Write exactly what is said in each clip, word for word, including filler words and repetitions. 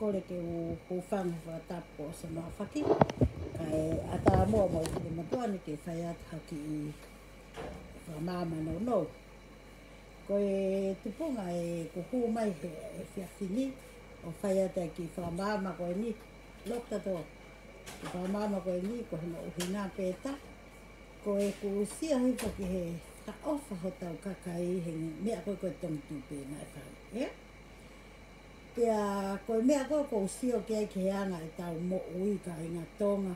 Kole ke u hūfanga he fakatapu kuo ʻosi hono ʻaofaki. Kae ʻatā muʻa mo e kiʻi motuʻa ni ke fai atu ha kiʻi fakamaama nounou. Ko e tupuʻanga ʻeku hū mai he efiafi ni ʻo fai atu e kiʻi fakamaama ko eni, loka to. Kiʻi fakamaama ko eni ko hono ʻuhinga pē ʻe taha, ko ʻeku sio hifo ki he fakaʻofa hotau kakai he meʻa ko ē ko e tongitupe naʻe fai, ē? Pea ko e meʻa ko ē ʻoku ou sio ki ai ki he anga ʻetau moʻui kāinga Tonga,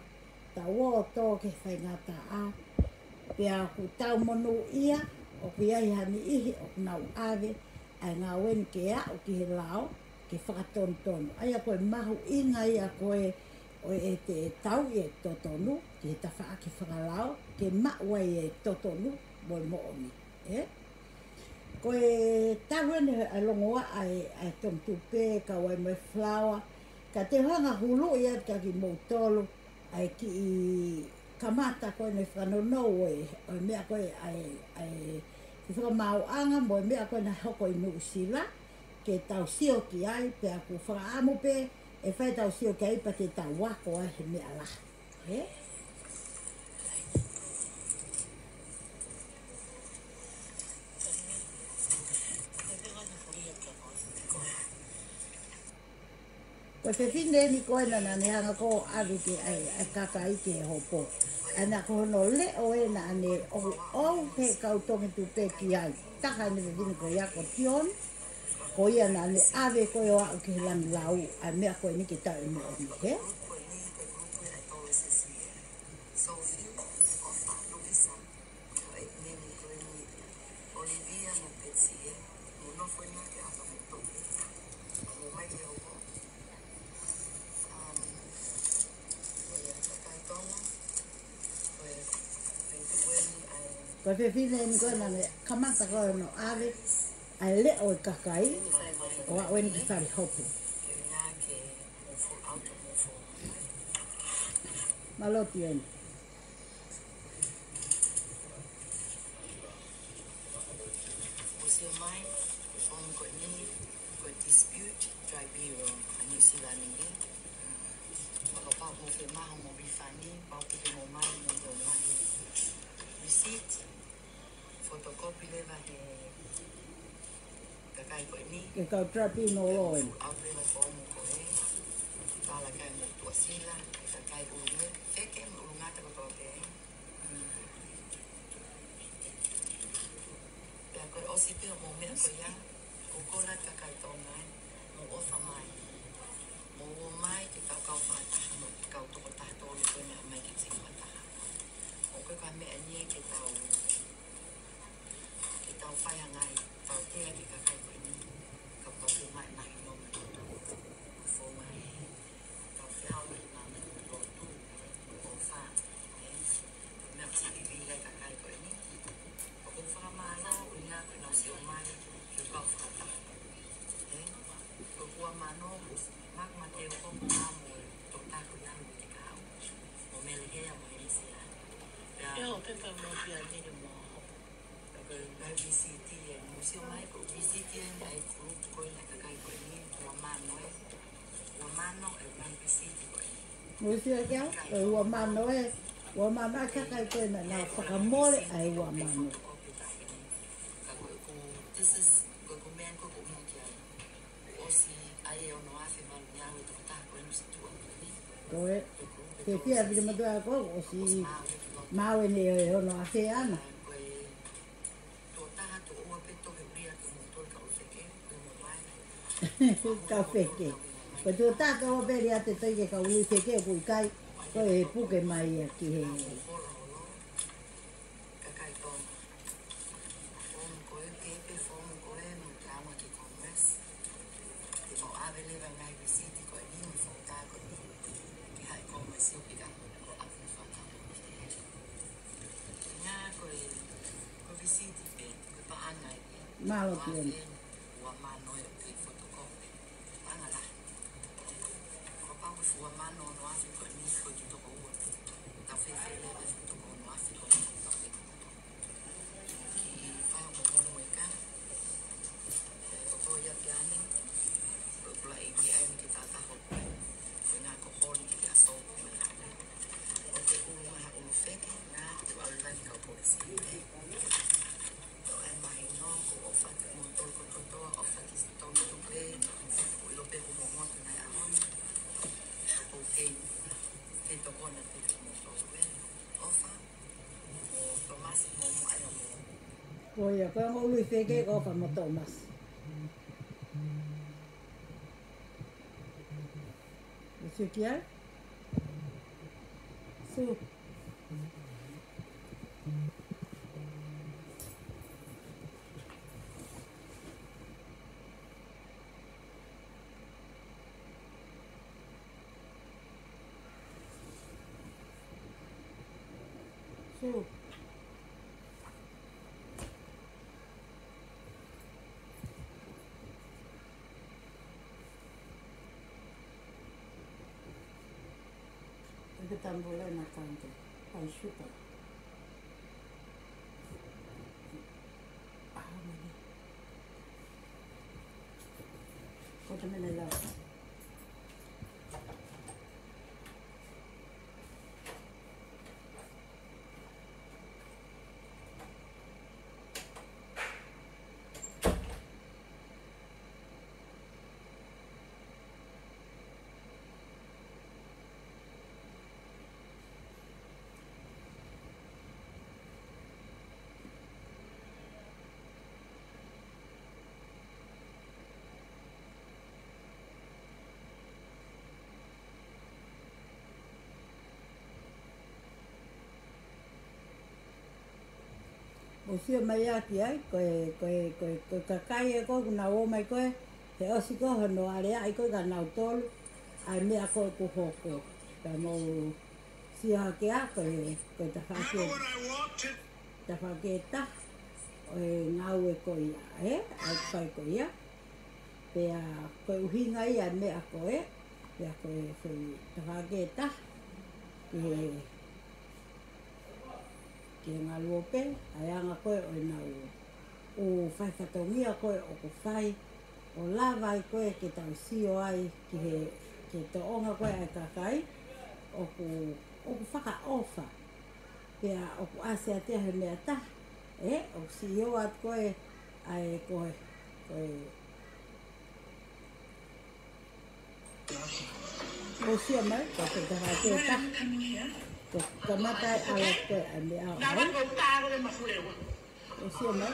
tau ō ʻo tō ki he faingataʻa. Pea ʻoku tau monūʻia ʻoku ʻi ai ha niʻihi ʻoku nau ʻave ʻa e ngāue ni ke aʻu ki he lao ke fakatonutonu. ʻA ia ko e mahuʻinga ia ko ē ʻo e te tau ʻi he totonu ki he tafaʻaki fakalao ke maʻu ai e totonu mo e moʻoni. Ē? Ko e talu eni ʻa e longoaʻa ʻa e, ʻa e tongitupe, kau ai mo e falaoa, ka te u hanga ʻo huluʻi atu kia kimoutolu ʻa e kiʻi kamata ko eni e fakanounou ʻo e, ʻo e meʻa ko ē ʻa e, ʻa e kiʻi fakamaauʻanga mo e meʻa ko ē naʻe hoko ʻi Nuʻusila, ke tau sio ki ai, pea ʻoku ou fakaʻamu pē ʻe fai ʻetau sio ki ai pea te tau ako ai he meʻa lahi. Ē? Ko e fefine eni ko ē naʻa ne hanga ko ē ʻo ʻave ki ai ʻa e kakai ki he hopo. ʻA ia naʻa ko hono leʻo ē naʻa ne ʻoʻou he kau tongitupe ki ai. Taha eni e fefine ko ia ko Tioni. Ko ia naʻa ne ʻave ko ē ʻo aʻu ki he Langilau ʻa e meʻa ko eni ke tau ʻi moʻoni, ē? Ko e fefine eni ko ē naʻa ne kamata ko ē hono ʻave ʻa e leʻo ʻo e kakai ʻo aʻu eni ki fale hopo. Mālō Tioni. Ko e sio mai, ko e fomu ko eni, ko e dispute tribunal ʻa Nuʻusila ni. Fakapapau mo ke maha mo refund, pau ke mo mai mo mo mai. Receipt, photocopy leva he kakai ko eni. Ke kau tribunal ʻo eni. Au leva fomu ko ē. Tala kai mo Tuʻasila, kakai ʻulungaanga, feke mo ʻulungaanga kotoa pē. Pea ko e ʻosi pē mo e meʻa ko ia, ko e kole atu kakai Tonga, mou ʻofa mai. Mou ō mai ke tau kau fakataha mo e kau tokotaha tolu ko ē naʻe ʻomai ke tau fakataha. ʻOku ʻikai ko ha meʻa ni ia ke tau, ke tau fai ha ngaahi tautea ki he kakai ko eni, kapau ʻoku ʻomai mahino mai ko e tau fou mai. Tau fehau ʻi he ngaahi lotu, ʻofa, ē, meʻa ʻoku siʻi vivili ai kakai ko eni. ʻOku ou fakamālō ʻuhinga ko ʻenau sio mai, ke kau fakataha. Ē, ko e ua mano, Mark Mateo ko mo amo, tokotaha ko ia mo e kakai. Mo Mele Hea mo e misia. Pea ʻio, pepa mo pia ni mo. Ko e ngaahi visiti ē, mou sio mai ko e visiti ē, ʻa e group ko ē ʻa e kakai ko eni, ua mano ē, ua mano ē, ngaahi visiti ko ē. Mou sio kia, ko e ua mano ē, ua mano ē kakai ko ē naʻa nau fakamole ʻa e ua mano. Ka ko e ko, this is, ko e ko meʻa ko e ko mo kia. ʻOsi ʻa e ono afe malu ni au e tokotaha ko eni ʻosi tuʻa ko eni. Ko e, ke fia vile matua ko ē, ʻosi maʻu eni e ono afe ʻana. Ko e tokotaha toko ua pē toke ulia ke mo tolu ka ʻulu feke, ko e mo mai. Ka feke. Ko e tokotaha toko ua pē lia te toi ke ka ʻulu feke, ʻoku ʻikai, ko e puke mai ia ki he. Kakai Tonga. Fomu ko ē, pē pē fomu ko ē, mo tama ki Congress. Te mau ʻave leva ngaahi visiti ko eni, mo fota ko eni. Ki hai Congress ʻo pika, ko ʻaku fakatau. Ngā ko e, ko e visiti pē, ko e paʻanga ē. Mālō Tioni. Ua mano ē pē photocopy. Paʻanga lahi. Kapau ko e ua mano ono afe ko eni ko e toko ua. Tau fēfē leva e toko ono afe ko eni tau fēfē. Ki fai mo mono mo ika. ʻE, ʻoku ou ia pē ʻanai. Ko e kula ʻi ai ni ke tata ho Ko e ongo ului feke ko ʻOfa mo Tōmasi. Sio ki ai. Sio. Sio. Eke tambula na kante. Pai suka. Ah, mani. Kota mene lau. Mou sio mai ā ki ai, ko e, ko e, ko e, ko e kakai ē ko ē ʻoku nau ō mai ko ē, he ʻosi ko ē hono aleaʻi ko ē kia nautolu ʻa e meʻa ko ē ʻoku hoko. Ka mou sio hake ā, ko e, ko e tafaʻaki ē, tafaʻaki ē taha ʻo e ngāue ko ia, ē, ʻa e fai ko ia. Pea ko e ʻuhinga ia ʻa e meʻa ko ē, pea ko e foʻi tafaʻaki ē taha, ke, ke ngaluope ʻa e anga ko ē ʻo ʻenau ʻū fai fatongia ko ē ʻoku fai, ʻo lava ai ko ē ke tau sio ai ki he, ki he tōʻonga ko ē ʻa e kakai ʻoku, ʻoku fakaʻofa. Pea ʻoku ʻasi atu ia he meʻa taha, ē, ʻoku sio atu ko ē ʻa e ko ē, ko e Mou sio mai, ko e tafaʻaki ē taha. Ko e kamata ʻa e ala ko ē ʻa e meʻa ʻo ʻai. Mou sio mai.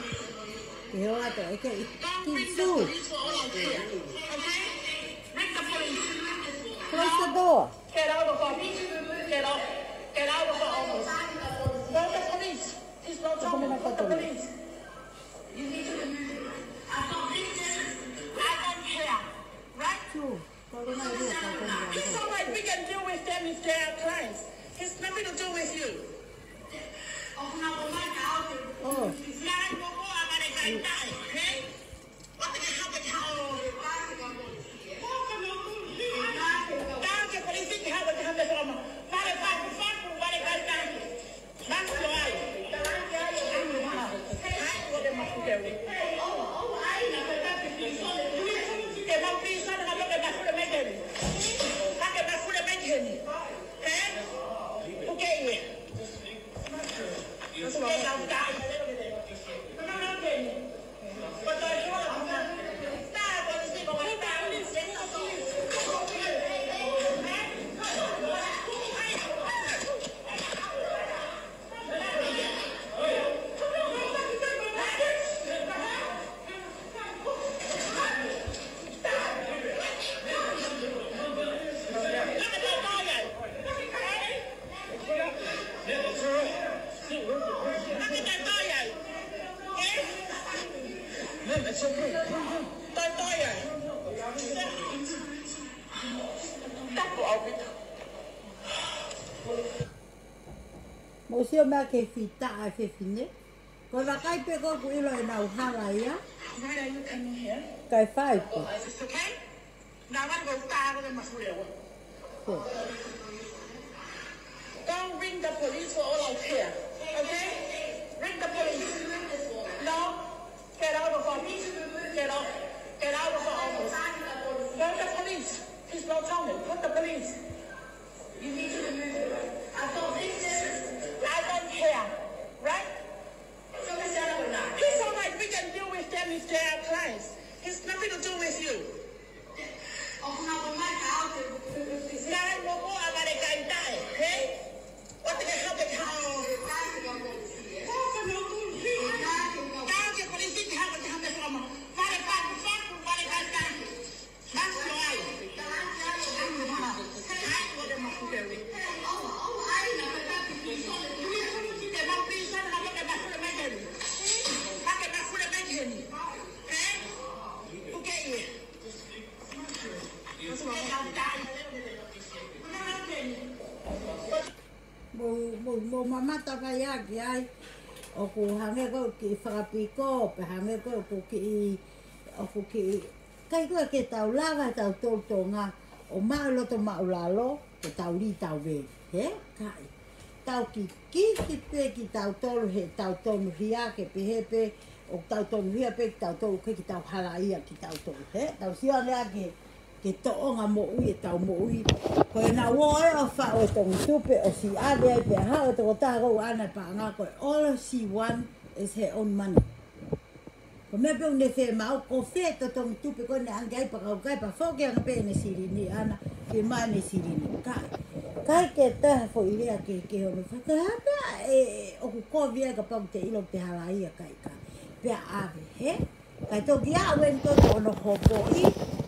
Ke heo atu ʻe ke i kisu. Close the door. Get out of office. Get out. Get out of the office. Call the police. He's not coming. Call the police. You need to remove him. I don't care. Right? It's all right, we can deal with them if they are clients. It's nothing to do with you. Oh. Mou sio mai ki he fita ʻa e fefine. Ko e vakai pē ko ē ʻoku ʻilo ʻenau hala ia. Why are you coming here? Kae fai pē. Is this okay? Now I'm gonna go file the mafuleo. Go ring the police for all I care. Okay? Ring the police. No? Get out of office. Get out. Get out of the office. Call the police. Please don't tell me. Call the police. You need to remove him. I don't care. Right? It's all right, we can deal with them if they are clients. It's nothing to do with you. Nai mo ko a vale kai tae, he? What the hell the hell? Tae ke Mamata mai ʻaki ai, ʻoku hangē ko e kiʻi fakapiko, pe hangē ko e ʻoku kiʻi, ʻoku kiʻi, ʻikai ko e ke tau lava ʻe tautolu Tonga ʻo maʻu loto maʻulalo, ke tau lī tau veli, hē? ʻIkai. Tau kikihi pē kitautolu he tau tonuhia ke pehē pē, ʻoku tau tonuhia pē kitautolu ke ke tau halaia kitautolu, hē? Tau sio ange ʻaki ke tōʻonga moʻui ʻetau moʻui. Ko ʻenau ō ē ʻo faʻu e Tongitupe ʻo siʻi ʻave ai pē haʻu e tokotaha ko ē ʻoku ʻaʻana e paʻanga ko e all she want is her own money. Ko e meʻa pē ʻoku ne fiemaʻu ko fē ʻa e Tongitupe ko ē ne ʻange ai pea kau kai pea foki ange pē ʻene silini ʻana, fiemaʻu ʻene silini. ʻIkai, ʻikai ke taha foʻi lea ke, ke hono fakahā pea ē, ʻoku kovi ai kapau te ʻilo te halaia ʻikai ka. Pea ʻave, hē? Kae toki aʻu eni ko ē ki hono hopoʻi,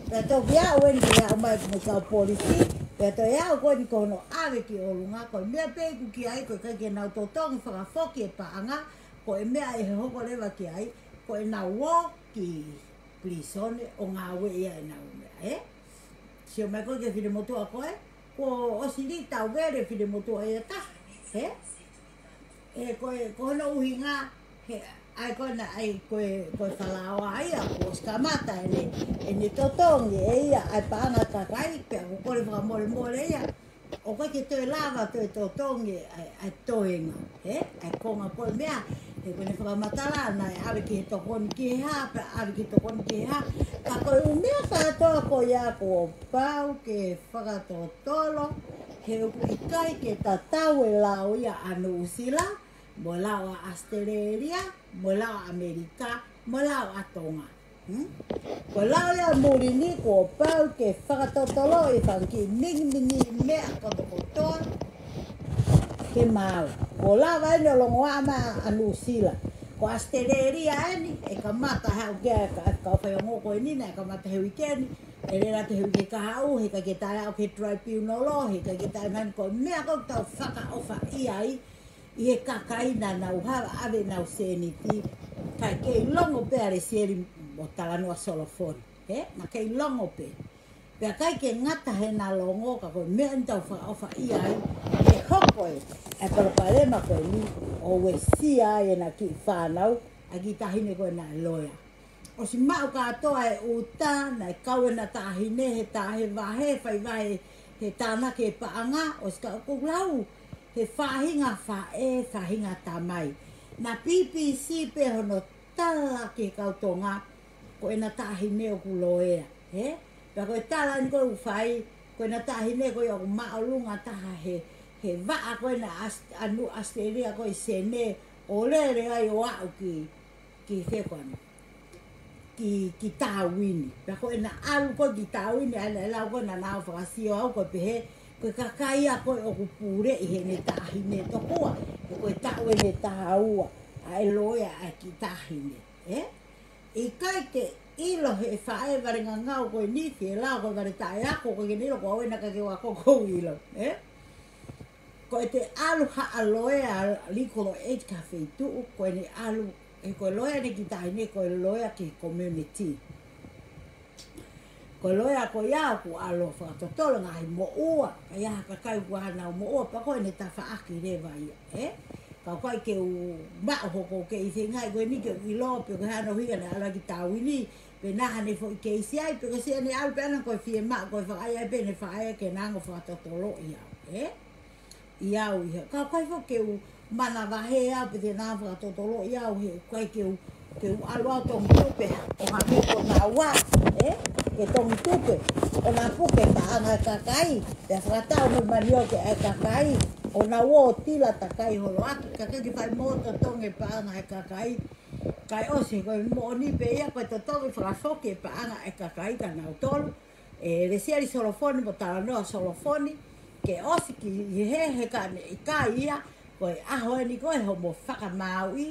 pea toki aʻu eni ke aʻu mai mo e kau polisi, pea toe aʻu ko eni ki hono ʻave ki ʻolunga, ko e meʻa pē ʻoku ki ai ko e ʻikai ke nau totongi fakafoki e paʻanga, ko e meʻa ʻe hoko leva ki ai, ko ʻenau ō ki pilīsone ʻo ngāueʻi ai ʻenau meʻa, ē? Sio mai ko ē ki he finemotuʻa ko ē, kuo ʻosi lī tau veli e finemotuʻa ia ʻe taha, hē? Ē, ko e, ko hono ʻuhinga, he, ʻa ia ko ena, ʻa ia ko e, ko e falaoa ia, kuo ʻosi kamata ʻene, ʻene totongi ʻe ia ʻa e paʻanga ʻa e kakai, pea ʻoku kole fakamolemole ia, ʻoku ʻikai ke toe lava toe totongi ʻa e, ʻa e toenga, hē? ʻA e konga ko e meʻa, he ko ʻene fakamatala naʻe ʻave ki he tokoni ki he hā, pea ʻave ki he tokoni ki he hā, ka ko e ʻū meʻa kātoa ko ia kuo pau ke fakatotolo, he ʻoku ʻikai ke tatau e lao ia ʻa Nuʻusila, mo e lao ʻa ʻAositelēlia, mo e lao ʻa ʻAmelika, mo e lao ʻa Tonga. Hmm? Ko e lao ia muli ni kuo pau ke fakatotoloʻi e fanga kiʻi mingimingi meʻa kotokotoa ke maau. Kuo lava eni ʻo longoaʻa mai ʻa Nuʻusila. Ko ʻAositelēlia eni, ʻe kamata haʻu ki ai e ka, kau faiongoa ko eni naʻe kamata he uike ni, ʻe lele atu he uike kahaʻu, he ʻikai ke taʻe aʻu ki he tribunal, he ʻikai ke taʻe mani ko e meʻa ʻoku tau fakaʻofaʻia ai ʻi he kakai naʻa nau hā ʻave ʻenau sēniti, kae kei longo pē ʻa Lesieli mo Talanoa Solofoni, hē? Naʻa kei longo pē. Pea ʻikai ke ngata heʻena longo ka ko e meʻa eni ʻoku tau fakaʻofaʻia ai, ʻe hoko e, e palopalema ko eni, ʻo uesia ai ʻena kiʻi fānau, ʻa e kiʻi taʻahine ko ē naʻe loea. ʻOsi maʻu kātoa e ʻuta, naʻe kau ʻena taʻahine, he taʻe vahe, fai vahe, he tānaki e paʻanga, ʻosi ka ʻoku lau, he faʻahinga faʻē, faʻahinga tamai. Naʻe pipisi pē hono tala ki he kau Tonga, ko ʻena taʻahine ʻoku loea, hē? Pea ko e tala eni ko ē ʻoku fai, ko ʻena taʻahine ko ia ʻoku māʻolunga taha he, he vaʻa ko ena ʻAos-, ʻa Nuʻu ʻAositelēlia ko ē ʻi Senē, ʻo lele ai ʻo aʻu ki, ki fē ko ena. Ki, ki Tāuini. Pea ko ʻena ʻalu ko ē ki Tāuini, ʻa ʻena lau ko ē naʻa nau fakasio au ko e pehē, ko e kakai ia ko ē ʻoku puleʻi heʻene taʻahine tokua, he ko e taʻu ʻe taha ua, ʻa e loea ʻa e kiʻi taʻahine, ē? ʻIkai ke ʻilo he faʻē vale ngangau ko eni, fie lau ko e vale taʻeako, ko ʻene ʻilo ko au ʻena ka ke ua ko ʻoku ou ʻilo, ē? Ko ʻete ʻalu haʻa loea legal aid ki ha feituʻu, ko ʻene ʻalu, he ko e loea ʻene kiʻi taʻahine, ko e loea ki he community. Ko e loea ko ia ʻoku ʻalu ʻo fakatotolo ngaahi moʻua, ka ʻi ai ha kakai ʻoku ʻi ai hanau moʻua, pea ko ʻene tafaʻaki leva ia, ē? Ka ʻoku ʻikai ke u maʻu hoko ke ʻi he ngaahi ko eni ke u ʻilo, pe ko e hā hono ʻuhinga naʻe ʻalu ki Tāuini, pe naʻa ne foʻi keisi ai, pe ko e siʻi ʻene ʻalu pē ʻana ko e fiemaʻu, ko e fakaʻaiʻai pē ʻene faʻē ke na hanga ʻo fakatotoloʻi au, ē? ʻI au ʻi he, ka ʻoku ʻikai foki ke u manavahē au pe te na fakatotoloʻi au he ʻoku ʻikai ke u, ke u ʻalu au Tongitupe ʻo hangē ko naua, ē? Ke Tongitupe, ʻo na puke paʻanga e kakai, pea fakatau mo e manioke ʻa e kakai, ʻo na ō ʻo tila takai holo ʻaki, ka ʻikai ke fai mo totongi e paʻanga e kakai, kae ʻosi ko e moʻoni pē ia ko e totongi fakafoki e paʻanga e kakai kia nautolu, ʻe Lesieli Solofoni mo Talanoa Solofoni, ke ʻosi ki he, he ka ne ʻikai ia, ko e ʻaho eni ko e homo fakamāuʻi,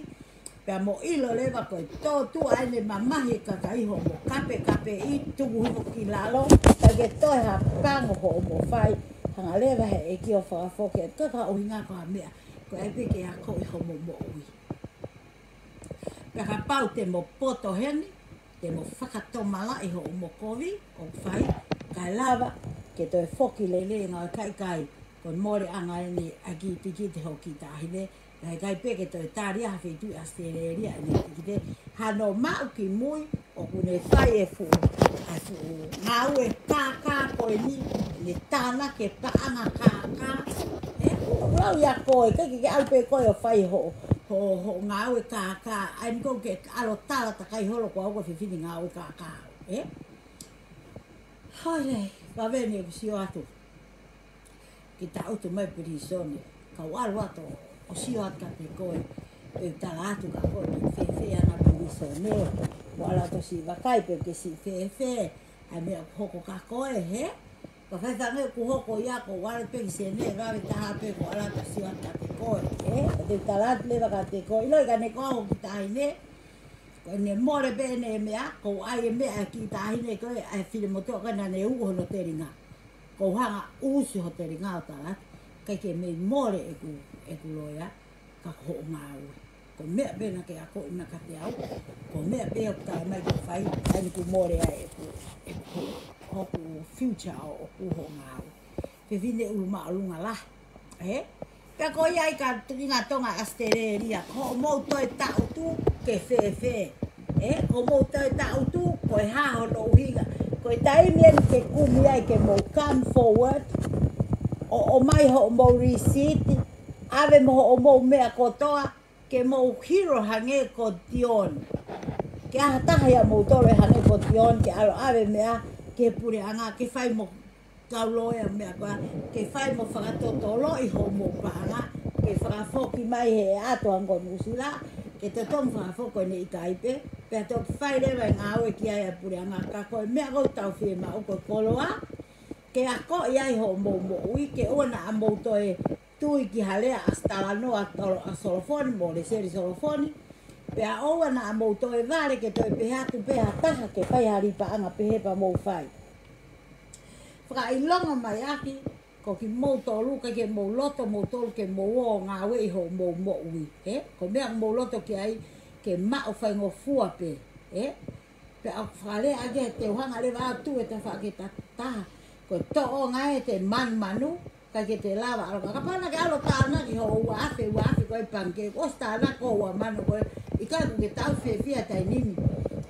pea mo ʻilo leva ko e tōtuʻa ʻene mamahi e kakai homo kapekapeʻi tuku hifo ki lalo, kae ʻikai ke toe ha pango homo fai, hanga leva he ʻEiki ʻo fakafoki, ʻikai ko ha ʻuhinga ko ha meʻa, ko e ʻai pē ke akoʻi homo moʻui. Pea kapau te mo poto heni, te mo fakatomala ʻi hoʻomo kovi ʻoku fai, kae lava ke toe foki lelei ngāue kaikai, Ko e moleʻanga eni ʻa e kiʻi tikite hoʻo kiʻi taʻahine, naʻe ʻikai pē ke toe tali ʻa ha feituʻu ʻi ʻAositelēlia ʻene tikite, hano maʻu ki mui, ʻoku ne fai e fuʻu, ʻa e fuʻu ngāue kākā ko eni, ne tānaki e paʻanga kākā. Ē, ʻoku lau ia koe, ʻikai ke ke ʻalu pē koe ʻo fai hoʻo, hoʻo, hoʻo ngāue kākā, ʻa eni ʻoku ke ʻalu ʻo tala takai holo ko au ko e fefine ngāue kākā. Ē? Hoi lei, vave ni ʻeku sio atu ke ta ʻutu mai pilīsone. Kau ʻalu atu ʻo sio atu kiate koe, pea u tala atu kia koe pe fēfē ʻa e pilīsone. Kuo ʻalu atu ʻo siʻi vakai pe ʻoku ke siʻi fēfē ʻa e meʻa ʻoku hoko kia koe, hē? Ka fai fanga ʻoku hoko ia ko e ʻalu pē ki Senē, vave taha pē kuo ʻalu atu ʻo sio atu kiate koe, hē? Ka te u tala atu leva kiate koe, ʻiloʻi ka ne ko au hoʻo kiʻi taʻahine, ko ʻene mole pē ʻene meʻa, ko au ʻa e meʻa ʻa e kiʻi taʻahine ko ē, ʻa e finemotuʻa ko ē naʻa ne uʻu hono telinga. Ko u hanga ʻo usi ho telinga ʻo tala atu, ʻikai ke mei mole ʻeku, ʻeku loea, ka ko hoʻo ngāue. Ko e meʻa pē naʻa ke akoʻi mai kiate au, ko e meʻa pē ʻoku talamai ke fai, ʻa eni kuo mole ai ʻeku, ʻeku, hoku future ʻo, ʻoku hoʻo ngāue. Fefine ʻulu māʻolunga lahi. Ē? Pea ko ia ai ka tuʻinga Tonga ʻAositelēlia, ko hoʻomou toe taʻutu ke fēfē. Ē? Ko hoʻomou toe taʻutu, ko e hā hono ʻuhinga. Ko e taimi eni ke kumi ai ke mou come forward, ʻo, ʻomai hoʻomou receipt, ʻave mo hoʻomou meʻa kotoa, ke mou hero hangē ko Dion. Ke ʻi ai ha taha ʻia moutolu ʻe hangē ko Dion, ke ʻalu ʻo ʻave meʻa ki he puleʻanga, ke fai mo kau loea meʻa ko ia, ke fai mo fakatotoloʻi hoʻomou paʻanga, ke fakafoki mai he ʻato ango Nuʻusila, ke totongi fakafoki ko eni ʻikai pē, pea toki fai leva e ngāue ki ai ʻa e puleʻanga, ka ko e meʻa ʻoku tau fiemaʻu ko e koloa, ke akoʻi ai hoʻomou moʻui, ke ʻoua naʻa mou toe tui ki ha lea ʻa Sitalanoa Tolo-, ʻa Solofoni mo Leseli Solofoni. Pea ʻoua naʻa mou toe vale ke toe pehē atu pē ha taha ke fai ha lī paʻanga pehē pea mou fai. Fakaʻilonga mai ʻaki, ko kimoutolu, ʻikai ke mou loto moutolu ke mou ō ʻo ngāueʻi hoʻomou moʻui, ē? Ko e meʻa ʻoku mou loto ki ai, ke maʻu faingofua pē, ē? Pea ʻoku fakalea ʻaki ʻe te u hanga leva ʻo tuʻu he tafaʻaki ʻe taha. Ko e tōʻonga ē te manumanu, ʻikai ke te lava ʻalu. Kapau naʻa ke ʻalu ʻo tānaki hoʻo ua afe, ua afe ko ē pangikē, ʻosi tānaki ko ua mano ko ē, ʻikai ke ke tau fiefia taimi ni.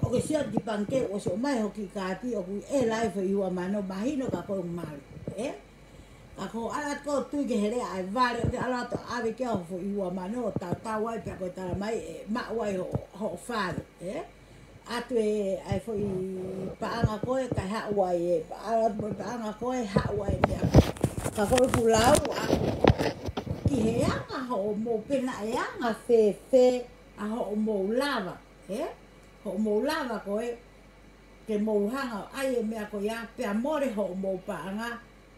ʻO ke sio ki he pangikē, ʻosi ʻomai hoʻo kiʻi kāti, ʻoku ʻi ai e foʻi ua mano, mahino ka ko e malu. Ē? Ka ko e ʻalu atu ko ē ʻo tui ki he lea ʻa e vale, ʻo ke ʻalu atu ʻo ʻave ki ai ho foʻi ua mano, ʻo tautau ai pea ko e talamai ʻe maʻu ai hoʻo, hoʻo fale, ē? ʻAtu ē ʻa e foʻi paʻanga ko ē, kae haʻu ai e, ʻalu atu mo e paʻanga ko ē, haʻu ai e meʻa. Ka ko ʻeku lau ʻaku ki he anga hoʻomou, pe naʻe anga fēfē ʻa hoʻomou lava, ē? Hoʻomou lava ko ē, ke mou hanga ʻo ʻai e meʻa ko ia, pea mole hoʻomou paʻanga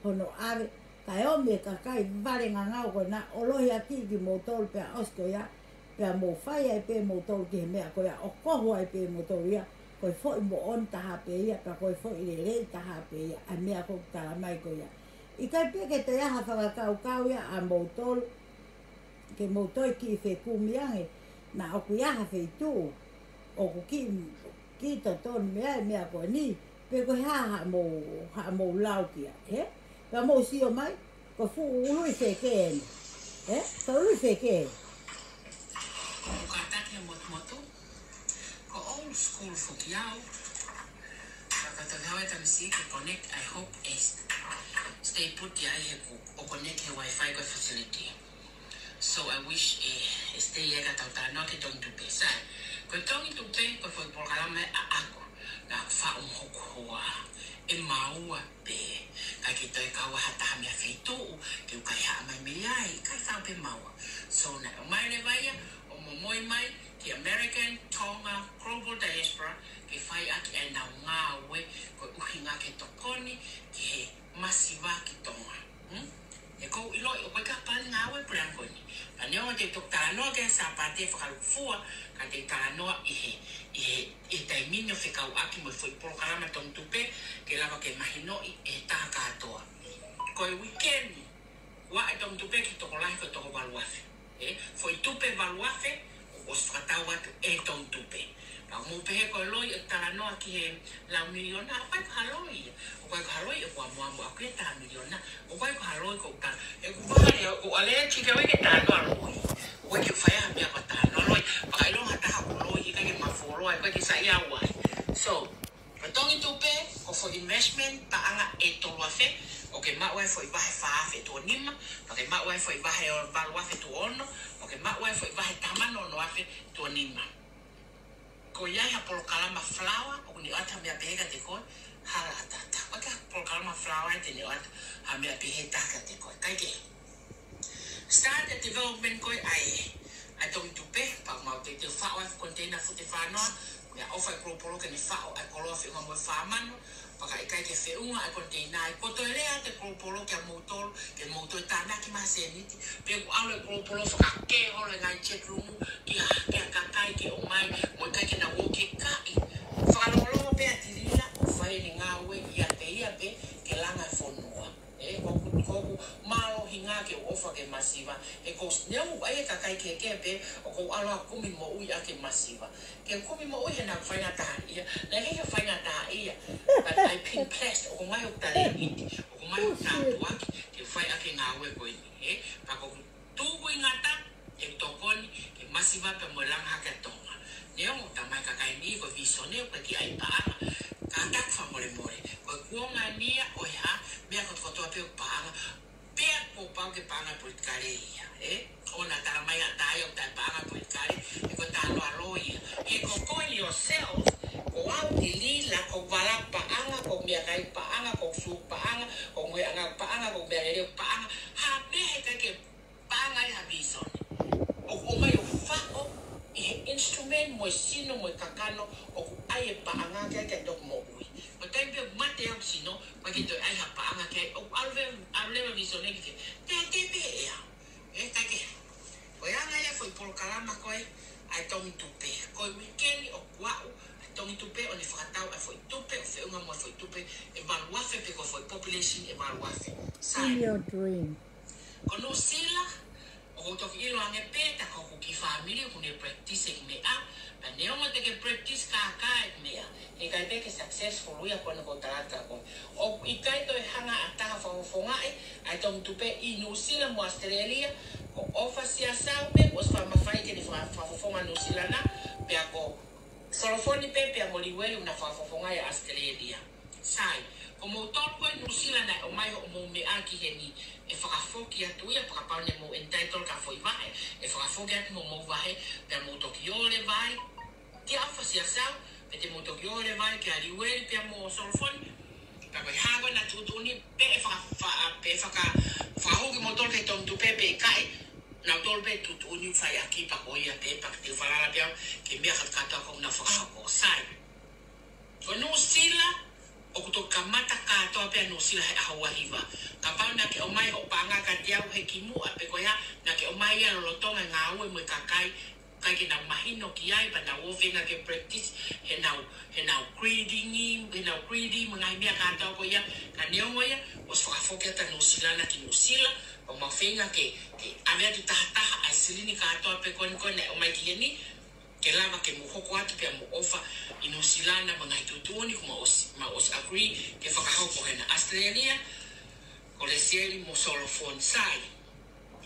hono ʻave, kae ʻomi e kakai vale ngangau ko ena ʻo lohiakiʻi kimoutolu pea ʻosi ko ia, pea mou fai ai pē moutolu ki he meʻa ko ia, ʻo kohu ai pē moutolu ia, ko e foʻi moʻoni taha pē ia, pea ko e foʻi lelei taha pē ia, ʻa e meʻa ʻoku talamai ko ia. ʻIkai pē ke toe ʻi ai ha fakakaukau ia ʻa moutolu, ke mou toe kiʻi fekumi ange, naʻa ʻoku ʻi ai ha feituʻu ʻoku kiʻi, kiʻi totonu mei ai e meʻa ko eni, pe ko e hā haʻamou, haʻamou lau ki ai, ē? Pea mou sio mai, ko e fuʻu ului feke eni, ē? Ko e ului feke. ʻOku kātaki e motumotu, ko e old school foki au, ka ka tau hau e tamasiʻi ke connect, I hope e stay put ia he ku, ʻo connect he Wi-Fi ko e facility. So I wish e, e stay ia ka tau talanoa ki he Tongi Tupe. Sai, ko e Tongi Tupe, ko e foʻi polokalama ē ʻaʻaku, naʻa ku faʻu mo hoku hoa, ʻe maua pē, ʻikai ke toe kau ha taha mei ha feituʻu, ke u kaihaʻa mai mei ai, kae fau pē maua. So naʻe ʻomai leva ia, ʻo momoi mai ki he American Tonga Global Diaspora, ke fai ʻaki ʻenau ngāue, ko e ʻuhinga ke tokoni ki he masiva ki Tonga. Hmm? ʻOku ou ʻiloʻi ʻoku ʻikai ke pau e ngāue e puleʻanga ko eni. Ka neongo te u toki talanoa ki ai he Sāpate fakalūkufua, ka te u talanoa ʻi he, ʻi he, ʻi he taimi ni ʻo fekauʻaki mo e foʻi polokalama Tongi Tupe, ke lava ke mahinoʻi ʻe he taha kātoa. Ko e weekend ni, ʻoku ʻi ai e Tongi Tupe ki he tokolahi ko e toko valu afe. Ē, foʻi tupe valu afe, kuo ʻosi fakatau atu ʻe he Tongi Tupe. Pea mou pehē ko e loi ʻeku talanoa ki he lau miliona, ʻoku ʻikai ko ha loi ia. ʻOku ʻikai ko ha loi ʻeku ʻamuʻamu ʻaʻaku ia, taha miliona. ʻOku ʻikai ko ha loi ʻoku ou tala. ʻOku ou pehē, ʻoku ou ʻaluētiki au ia ke talanoa loi. ʻOku ʻikai ke fai ha meʻa ko e talanoa loi. Pea ka ʻiloa ha taha ʻoku loi, ʻikai ke mafola, ʻikai ke saiʻia au ai. So, ko e tongi tupe, ko e foʻi investment, paʻanga ʻe tolu afe, ʻoku ke maʻu ai e foʻi vahe fā afe tuʻo nima, ʻoku ke maʻu ai e foʻi vahe valu afe tuʻo ono, ʻoku ke maʻu ai e foʻi vahe taha mano ono afe tuʻo nima. Ko ia ʻi ha polokalama flower, ʻoku ne ʻoatu ha meʻa pehē kiate koe, hala ʻatā. ʻOku ʻikai ha polokalama flower ia te ne ʻoatu ha meʻa pehē ʻe taha kiate koe. ʻIkai ke. Start e development ko ē ʻa e, ʻa e tongi tupe, pea mau teitei faʻo ʻa e container fute fānoa, meʻaʻofa e Global ke ne faʻo ʻa e koloa feʻunga mo e fā mano, pea ka ʻikai ke feʻunga ʻa e container, ʻe koto e lea ʻa e Global kia moutolu, ke mou toe tānaki mai ha sēniti, pe ʻoku ʻalu e Global fakakē holo e ngaahi chat room, ki ha, ki ha kakai ke ʻomai, mo e kakai ke nau ō ki he kaʻi. Fakalongolongo pē ʻa Tilila, ʻo fai ʻene ngāue ʻiate ia pē, ke langa e fonua. ʻE, ko ʻeku, ko ʻeku mālohinga ke u ʻofa ki he masiva. ʻE ko s-, neongo ʻoku ʻi ai e kakai kehekehe pē, ʻoku ou ʻalu ʻo kumi moʻui ʻaki e masiva. Ke kumi moʻui he naʻa ku faingataʻaʻia. Naʻe ʻikai ke faingataʻaʻia. But I've been blessed. ʻOku mai ʻo talēniti. ʻOku mai ʻo tāpuaki. Ke fai ʻaki e ngāue ko eni. ʻE, pea ko ʻeku tuku ʻi ngata, ke tokoni, ke masiva pea mo e langa hake ʻa Tonga. Neongo tamai kakai ni, ko e visone, ko e kiʻi paʻanga. Kātaki fakamolemole. Ko e kuonga ni ia, ʻoku ʻi ai ha meʻa kotokotoa pē ʻoku paʻanga. Pea kuo pau ke paʻanga politikale ia, ē? ʻOua naʻa tala mai ʻe ha taha ia ʻoku taʻepaʻanga politikale, he ko e talanoa loi ia. He ko koe yourself, ko au Tilila, ko e vala paʻanga, ko e meʻakai paʻanga, ko e sū paʻanga, ko e meʻangāue paʻanga, ko e meʻalele paʻanga. Ha meʻa he ʻikai ke paʻanga ai ha visone. ʻOku ʻomai ʻo faʻo ʻi he instrument mo e sino mo e kakano ʻoku ʻi ai e paʻanga ki ai ke toki moʻui. Ko e taimi pē ʻoku mate ai hoku sino, ʻoku ʻikai ke toe ʻi ai ha paʻanga ki ai, ʻoku ʻalu leva, ʻalu leva e visone ki he, te, te pehē ʻe au. ʻE, ʻikai ke. Ko e anga ia e foʻi polokalama ko ē ʻa e tongi tupe. Ko e uike ni ʻoku aʻu ʻa e tongi tupe ʻo ne fakatau ʻa e foʻi tupe, ʻo feʻunga mo e foʻi tupe ʻe valu afe pe ko e foʻi population ʻe valu afe. Sai. In your dream. Ko Nuʻusila, ʻoku ou toki ʻilo ange pē, tā ko hoku kiʻi fāmili, ʻoku ne practice e meʻa, pea neongo te ke practice kākā e meʻa, he ʻikai pē ke successful ia ko ena ʻoku ou tala atu kia koe. ʻOku ʻikai toe hanga ʻe ha taha ʻo fakafofongaʻi ʻa e tongi tupe ʻi Nuʻusila mo ʻAositelēlia, ko ʻOfa Siasau pē, ʻosi fakamafai ke ne faka-, fakafofonga Nuʻusila na, pea ko Solofoni pē, pea mo Liueli ʻoku na fakafofongaʻi ʻa ʻAositelēlia. Sai, ko moutolu ko ē Nuʻusila naʻe ʻomai hoʻomou meʻa ki heni, ʻe fakafoki atu ia, fakapau naʻa mou entitle ki ha foʻi vahe, ʻe fakafoki atu mo homou vahe, pea mou toki ō leva ai kia ʻOfa Siasau, pe te mou toki ō leva ai kia Liueli pea mo Solofoni, pea ko e hā ko ē naʻa tuʻutuʻuni, pe ʻe faka-, fa-, pe faka-, fakahū kimoutolu ki he tongi tupe pe ʻikai, nautolu pē tuʻutuʻuni ʻoku fai ʻaki, pea ko ia pē, pea te u falala pē au ki he meʻa kātoa ʻoku na fakahoko. Sai. Ko Nuʻusila, ʻoku toki kamata kātoa pē ʻa Nuʻusila he ʻaho ua hiva. Kapau naʻa ke ʻomai hoʻo paʻanga kiate au he kimuʻa pe ko e hā, naʻa ke ʻomai ia lolotonga e ngāue mo e kakai, kae ke nau mahino ki ai, pea nau ō ʻo feinga ke practice, heʻenau, heʻenau greeting, heʻenau greeting, mo e ngaahi meʻa kātoa ko ia, ka neongo ia, ʻosi fakafoki atu ʻa Nuʻusila na ki Nuʻusila, ʻoku mau feinga ke, ke ʻave atu tahataha ʻa e silini kātoa pē ko eni ko ē naʻe ʻomai ki heni, ke lava ke mou hoko atu pea mo ʻOfa ʻi Nuʻusila na mo e ngaahi tuʻutuʻuni kuo mau ʻosi, mau ʻosi agree ke fakahoko hena. ʻAositelēlia, ko Lesieli mo Solofoni. Sai.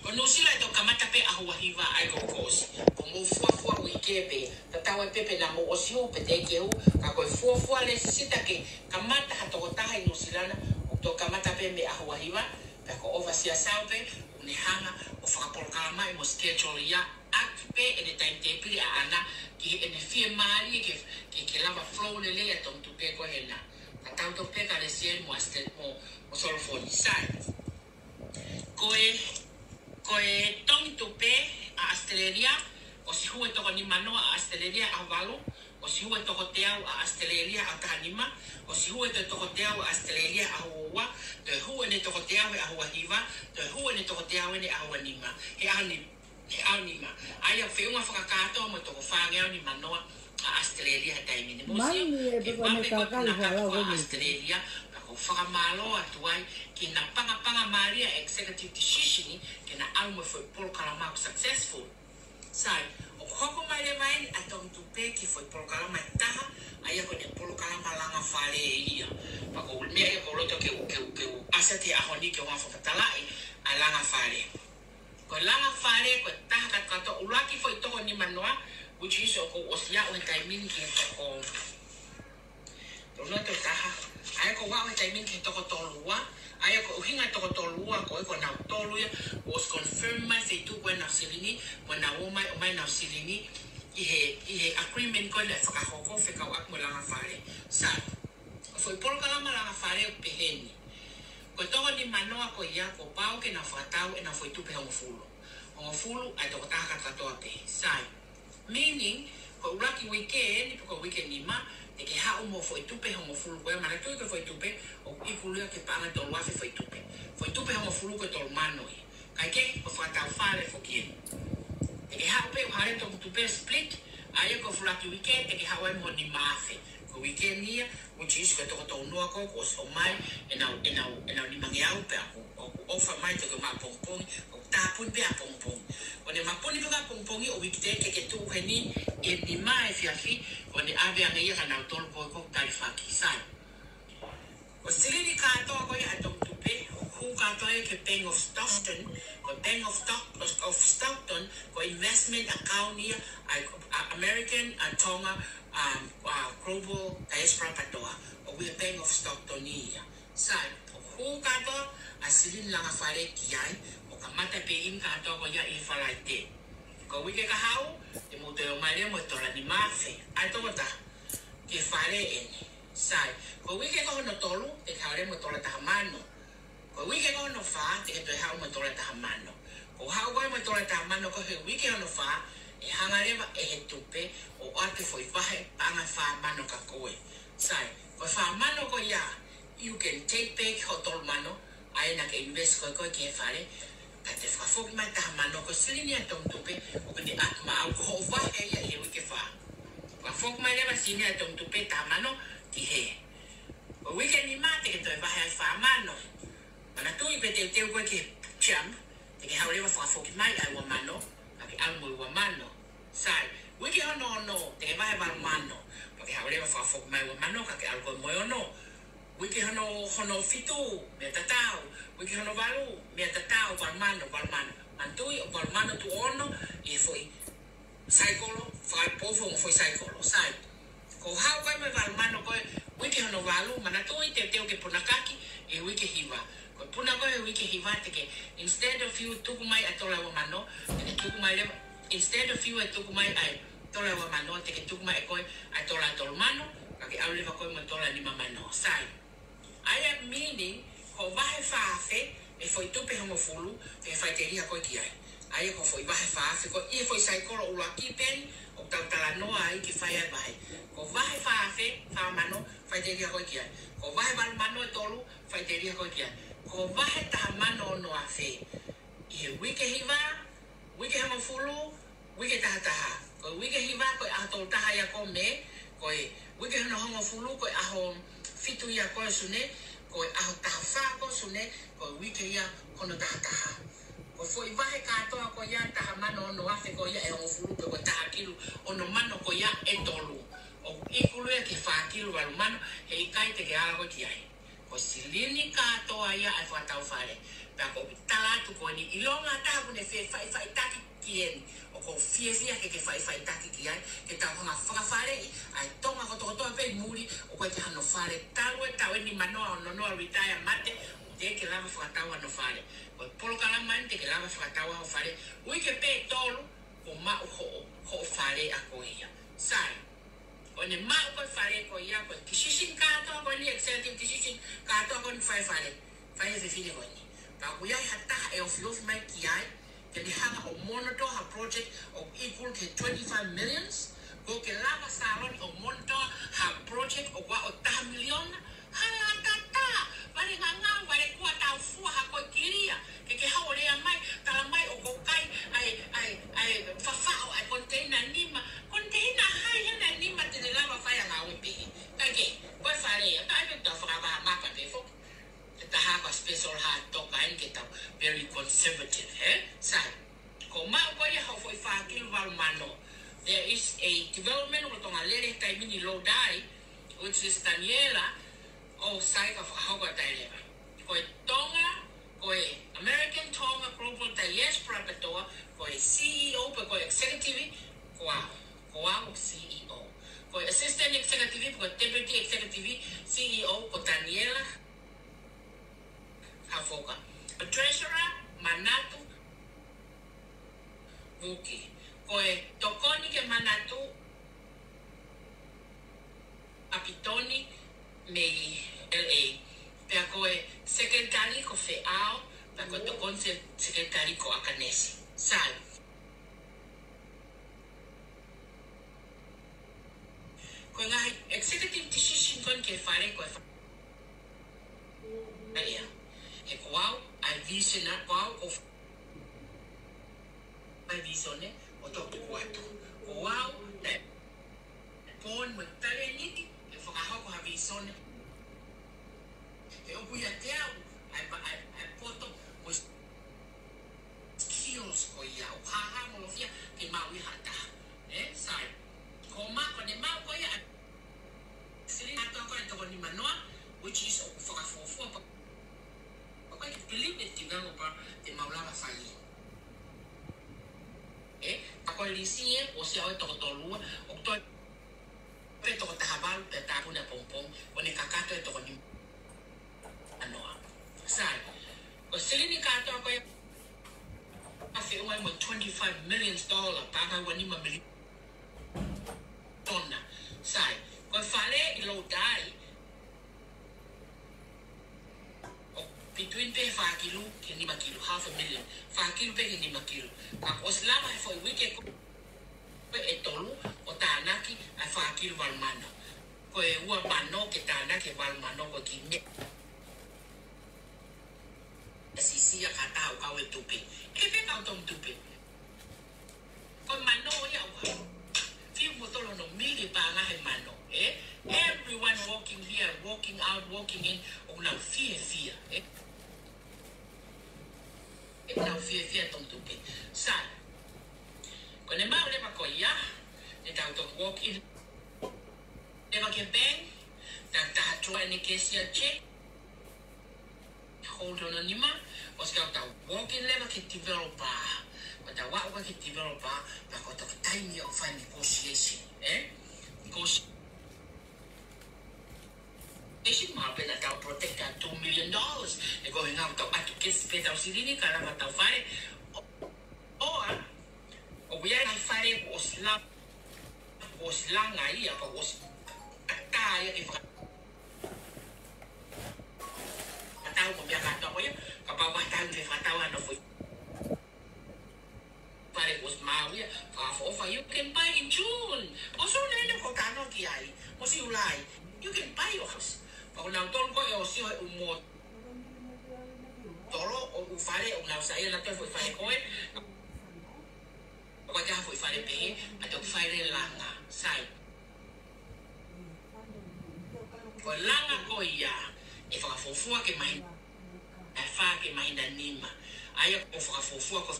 Ko Nuʻusila ʻe toki kamata pē ʻaho ua hiva ai ko e kōsi. Ko hoʻomou fuofua uike pē, tatau ai pē pe naʻa mou ʻosi hū pe teʻeki ke hū, ka ko e fuofua lēsisita ke kamata ha tokotaha ʻi Nuʻusila na, ʻoku toki kamata pē mei he ʻaho ua hiva, pea ko ʻOfa Siasau pē, ʻoku ne hanga ʻo fakapolokalamaʻi mo schedule ia, ʻaki pē ʻene timetable ʻaʻana, ki heʻene fiemālie ke, ke, ke lava flow lelei ʻa e tongi tupe ko ē hena. Tatau tofu pē kia Lesieli mo ʻAosite-, mo, mo Solofoni. Sai. Ko e, ko e tongi tupe ʻa ʻAositelēlia, ʻosi hū e toko nima noa ʻa ʻAositelēlia ʻaho valu, ʻosi hū e toko teau ʻa ʻAositelēlia ʻaho taha nima, ʻosi hū e toe toko teau ʻa ʻAositelēlia ʻaho ua ua, toe hū ʻene toko teau he ʻaho ua hiva, toe hū ʻene toko teau ʻene ʻaho ua nima. He ʻaho ni, he ʻaho nima. ʻA ia ʻoku feʻunga fakakātoa mo e toko fāngeau nima noa ʻa ʻAositelēlia he taimi ni. Mou sio, ke vave ko ē ʻa e punakapu ʻa ʻAositelēlia, pea ʻoku ou fakamālō atu ai ki he ngaahi pangapanga mālie ʻa e executive decision, ke na ʻalu mo e foʻi polokalama ʻoku successful. Sai, ʻoku Hoko mai leva eni ʻa Tongitupe ki he foʻi polokalama ʻe taha, ʻa ia ko ʻene polokalama langa fale ia. Pea ko e meʻa ia ʻoku ou loto ke u, ke u, ke u ʻasi atu he ʻaho ni ke u hanga ʻo fakamatalaʻi ʻa e langa fale. Ko e langa fale, ko e taha kakato ʻuluaki foʻi toko nimanoa, which is ʻoku ou ʻosi aʻu he taimi ni ki he toko tolu noa tolu taha. ʻA ia ʻoku ou aʻu he taimi ni ki he toko tolu ua. ʻA ia ko e ʻuhinga toko tolu ua ko ē ko nautolu ia, ʻosi confirm mai feituʻu ko ē ʻenau silini, mo ʻenau ō mai, ʻomai ʻenau silini, ʻi he, ʻi he agreement ko ē naʻe fakahoko fekauʻaki mo e langa fale. Sai, ko e foʻi polokalama langa fale ʻoku pehē ni. Ko e toko nimanoa ko ia kuo pau ke nau fakatau ʻenau foʻi tupe hongofulu. Hongofulu ʻa e tokotaha kātoa pē. Sai. Meaning, ko e ʻuluaki uike eni, pe ko e uike nima, te ke haʻu mo e foʻi tupe hongofulu ko ē, manatuʻi ko e foʻi tupe, ʻoku ikulia ki he paʻanga ʻe tolu afe foʻi tupe. Foʻi tupe hongofulu ko e tolu mano ia. Kae kehe, ko e fakatau fale foki eni. Te ke haʻu pē ʻo hale Tongitupe split, ʻa ia ko e ʻuluaki uike, te ke haʻu ai mo e nima afe. Ko e uike ni ia, which is ko e toko tolu noa ko ē, kuo ʻosi ʻomai ʻenau, ʻenau, ʻenau nimangeau pea ʻoku, ʻoku offer mai toki maʻu pongipongi, ʻoku tāpuni pē ʻapongipongi. Ko ʻene mapuni pē ʻapongipongi ʻo uike teʻeki ke tuʻu heni ʻi he nima efiafi, ko ʻene ʻave ange ia kia nautolu ko ē ʻoku talifaki. Sai. Ko e silini kātoa ko ia ʻa Tongitupe, ʻoku hū kātoa ia ki he Bank of Stockton, ko e Bank of Stock-, of, of Stockton, ko e investment account ia ʻa e, ʻa e American, ʻa e Tonga, um, ʻa e Global Diaspora PTOA, ʻoku ʻi he Bank of Stockton ia. Sai, ʻoku hū kātoa ʻa e silini langa fale ki ai, ʻo kamata pē in kātoa ko ia ʻi he Falaite. Ko e uike kahaʻu, te mou toe ō mai leva mo e tola nima afe, ʻa e tokotaha, ki he fale eni. Sai, ko e uike ko hono tolu, te ke haʻu leva mo e tola taha mano. Ko e uike ko hono fā, te ke toe haʻu mo e tola taha mano. Ko e haʻu ko ē mo e tola taha mano ko ē he uike hono fā, ʻe hanga leva ʻe he tupe ʻo ʻoatu e foʻi vahe paʻanga ʻe fā mano kia koe. Sai, ko e fā mano ko ia, you can take back hoʻo tolu mano, ʻa ia naʻa ke invest ko ē ko ē ki he fale, ka te fakafoki mai taha mano ko e silini ʻa Tongitupe, ʻoku ne ʻatu maʻau ko hoʻo vahe ia ʻi he uike fā. Fakafoki mai leva silini ʻa Tongitupe taha mano ki hē. Ko e uike nima te ke toe vahe ai fā mano. Manatuʻi pē teuteu ko ē ki he jump, te ke haʻu leva fakafoki mai ʻa e ua mano, ka ke ʻalu mo e ua mano. Sai, uike hono ono, te ke vahe valu mano, ka ke haʻu leva fakafoki mai ua mano, ka ke ʻalu ko ē mo e ono. Uike hono, hono fitu, meʻa tatau. Uike hono valu, meʻa tatau, valu mano, valu mano. Manatuʻi ʻoku valu mano tuʻo ono ʻi he foʻi saikolo, fakapofu mo e foʻi saikolo. Sai. Ko e haʻu ko ē mo e valu mano ko ē, uike hono valu, manatuʻi teuteu ke punakaki ʻi he uike hiva. Ko e puna ko ē he uike hiva te ke, instead of you tuku mai ʻa e tola ua mano, te ke tuku mai leva, instead of you ʻe tuku mai ʻa e tola ua mano, te ke tuku mai ʻe koe ʻa e tola tolu mano, ka ke ʻalu leva koe mo e tola nima mano. Sai. ʻA ia meaning, ko e vahe fā afe, ʻe foʻi tupe hongofulu, te ke faʻiteliha koe ki ai. ʻA ia ko e foʻi vahe fā afe, ko e foʻi saikolo ʻuluaki pē eni, ʻoku tau talanoa ai ke fai ai e vahe. Ko e vahe fā afe, fā mano, faʻiteliha koe ki ai. Ko e vahe valu mano ʻe tolu, faʻiteliha koe ki ai. Ko e vahe taha mano ono afe. ʻI he uike hiva, uike hongofulu, uike taha taha. Ko e uike hiva, ko e ʻaho tolu taha ia ko Mē, ko e uike hono hongofulu, ko e ʻaho fitu ia ko Sune, ko e ʻaho taha fā ko Sune, ko e uike ia hono taha taha. Ko e foʻi vahe kātoa ko ia taha mano ono afe ko ia ʻe hongofulu pe ko e taha kilu ono mano ko ia ʻe tolu. ʻOku ikulia ki he fā kilu valu mano, heʻikai te ke ala koe ki ai. Ko e silini kātoa ia ʻa e fakatau fale. Pea ʻoku ou tala atu ko eni, ʻilonga ha taha ʻoku ne fie faʻifaʻitaki ki heni, ʻoku ou fiefia ke ke faʻifaʻitaki ki ai, ke tau hanga ʻo fakafaleʻi ʻa e Tonga kotokotoa pē ʻi muli ʻoku ʻikai ke ʻi ai hano fale, talu e taʻu ʻe nimanoa ʻo nonoa retire mate, ʻoku teʻeki ke lava ʻo fakatau hano fale. Ko e polokalama ni te ke lava ʻo fakatau hoʻo fale, uike pē ʻe tolu, kuo maʻu hoʻo, hoʻo fale ʻa koe ia. Sai. Ko ʻene maʻu ko ē e fale ko ia, ko e decision kātoa ko eni, executive decision kātoa ko eni fai e fale, fai ʻe he fefine ko eni. Pea ʻoku ʻi ai ha taha ʻe ofiofi mai ki ai, ke ne hanga ʻo monitor ha project ʻoku equal ki he twenty-five millions, kuo ke lava Saloni ʻo monitor ha project ʻoku aʻu taha miliona, hala tatā, vale ngangau, vale kuo tau fua ha ko e kilia, ke ke haʻu ʻo lea mai, tala mai ʻoku ou kai ʻa e, ʻa e, ʻa e fafaʻo ʻa e koniteina ʻe nima. Koniteina ʻe hai hena ʻe nima te ne lava ʻo fai ha ngāue pehē? Kae kehe, ko e fale ia, ka ʻai pē tau fakavaha mapa pē foki. Ke taha ko e special hard talk ai ke tau very conservative, ē? Sai. Ko e maʻu ko ia hoʻo foʻi fā kilu valu mano. There is a development ʻoku tau lele he taimi ni, Lodai, which is Taniela, ʻo sai ka fakahoko atu leva. Ko e Tonga, ko e American Tonga Global Diaspora PTOA, ko e C E O pe ko e executive, ko au, ko au C E O. Ko e assistant executive, ko e deputy executive C E O, ko Taniela Hafoka. Treasurer, Manatu Vuki. Ko e tokoni kia Manatu, ʻApitoni mei L A. Pea ko e secretary ko Feʻao, pea ko e tokoni se-, secretary ko ʻAkanesi. Sai. Ko e ngaahi executive decision ko eni ke fale ko e fa-, ʻa ia. He ko au, ʻa e vision ʻa, ko au, ko f-, ʻa e vision ē, ʻo toki ʻoatu. Ko au, naʻe pōni mo e talēniti, ke fakahoko ha vision ē. He ʻoku ʻiate au, ʻa e, ʻa e, ʻa e poto, mo e skills ko ia, ʻo hāhā mo lofia, ke maʻu ʻe ha taha. Ē, sai. Ko ma, ko ʻene maʻu ko ia, silini kātoa ko e toko nima noa, which is ʻoku fakafuofua pa-, ʻoku ʻikai ke believe e developer te mau lava fai. Ē, ka ko e lisi ē, ʻosi ʻa e toko tolu ua, ʻoku toe pē toko taha valu pē tāpuni ʻapongipongi, ʻo ne kakato e toko nima noa. Sai, ko e silini kātoa ko ia, ʻa feʻunga mo e twenty-five million dollar, paʻanga ua nima miliona. Sai, ko e fale ʻi Lodai, ʻo between pē fā kilu ki he nima kilu, half a million, fā kilu pē ki he nima kilu. Ka ʻosi lava he foʻi uike ko ē ʻe tolu, ʻo tānaki ʻa e fā kilu valu mano. Ko e ua mano ke tānaki e valu mano ko e kiʻi meʻa. E sisi ia ka tau kau e tupe. Ke pē kau tong tupe. Ko e mano ia ua. Fiu mo tolo no mili paʻanga he mano, ē? Everyone walking here, walking out, walking in, ʻoku nau fiefia, ē? ʻOku nau fiefia tong tupe. Sai. Ko ʻene maʻu leva ko ia, ne tau toki walk in leva ki he bank, tau taha tuʻa ʻene cashier check, hold hono nima, ʻosi ka tau walk in leva ki he developer. Ko ʻetau aʻu ki he developer, pea ko e toki taimi ʻo fai negotiation, ē? Negotiation. Esi ma pena tau protect ʻa e two million dollars. He ko e ʻuhinga ʻoku tau ʻatu cash pē ʻetau silini ka lava ʻetau fale. ʻO, ʻoua, ʻoku ʻi ai e fale kuo ʻosi la-, kuo ʻosi langa ia, ka kuo ʻosi ʻatā ia ke faka-, fakatau mo e meʻa kātoa ko ia, kapau ʻoku ʻatā ke fakatau ʻa hono foʻi fale kuo ʻosi maʻu ia, fakaʻofoʻofa, you can buy in June. Ko Sune ʻeni ʻoku ou talanoa ki ai, mo Siulai. You can buy your house. Pea ko kinautolu ko ē ʻoku ʻosi ʻi he ʻū mōtolo, ʻū fale, ʻoku nau saiʻia nautolu he foʻi fale ko ē. Ko e taha foʻi fale pehē, ʻa e toki fale langa, sai. Ko e langa ko ia, ʻe fakafuofua ki he māhina ʻe fā ki he māhina ʻe nima. ʻA ia ʻoku fakafuofua ko e,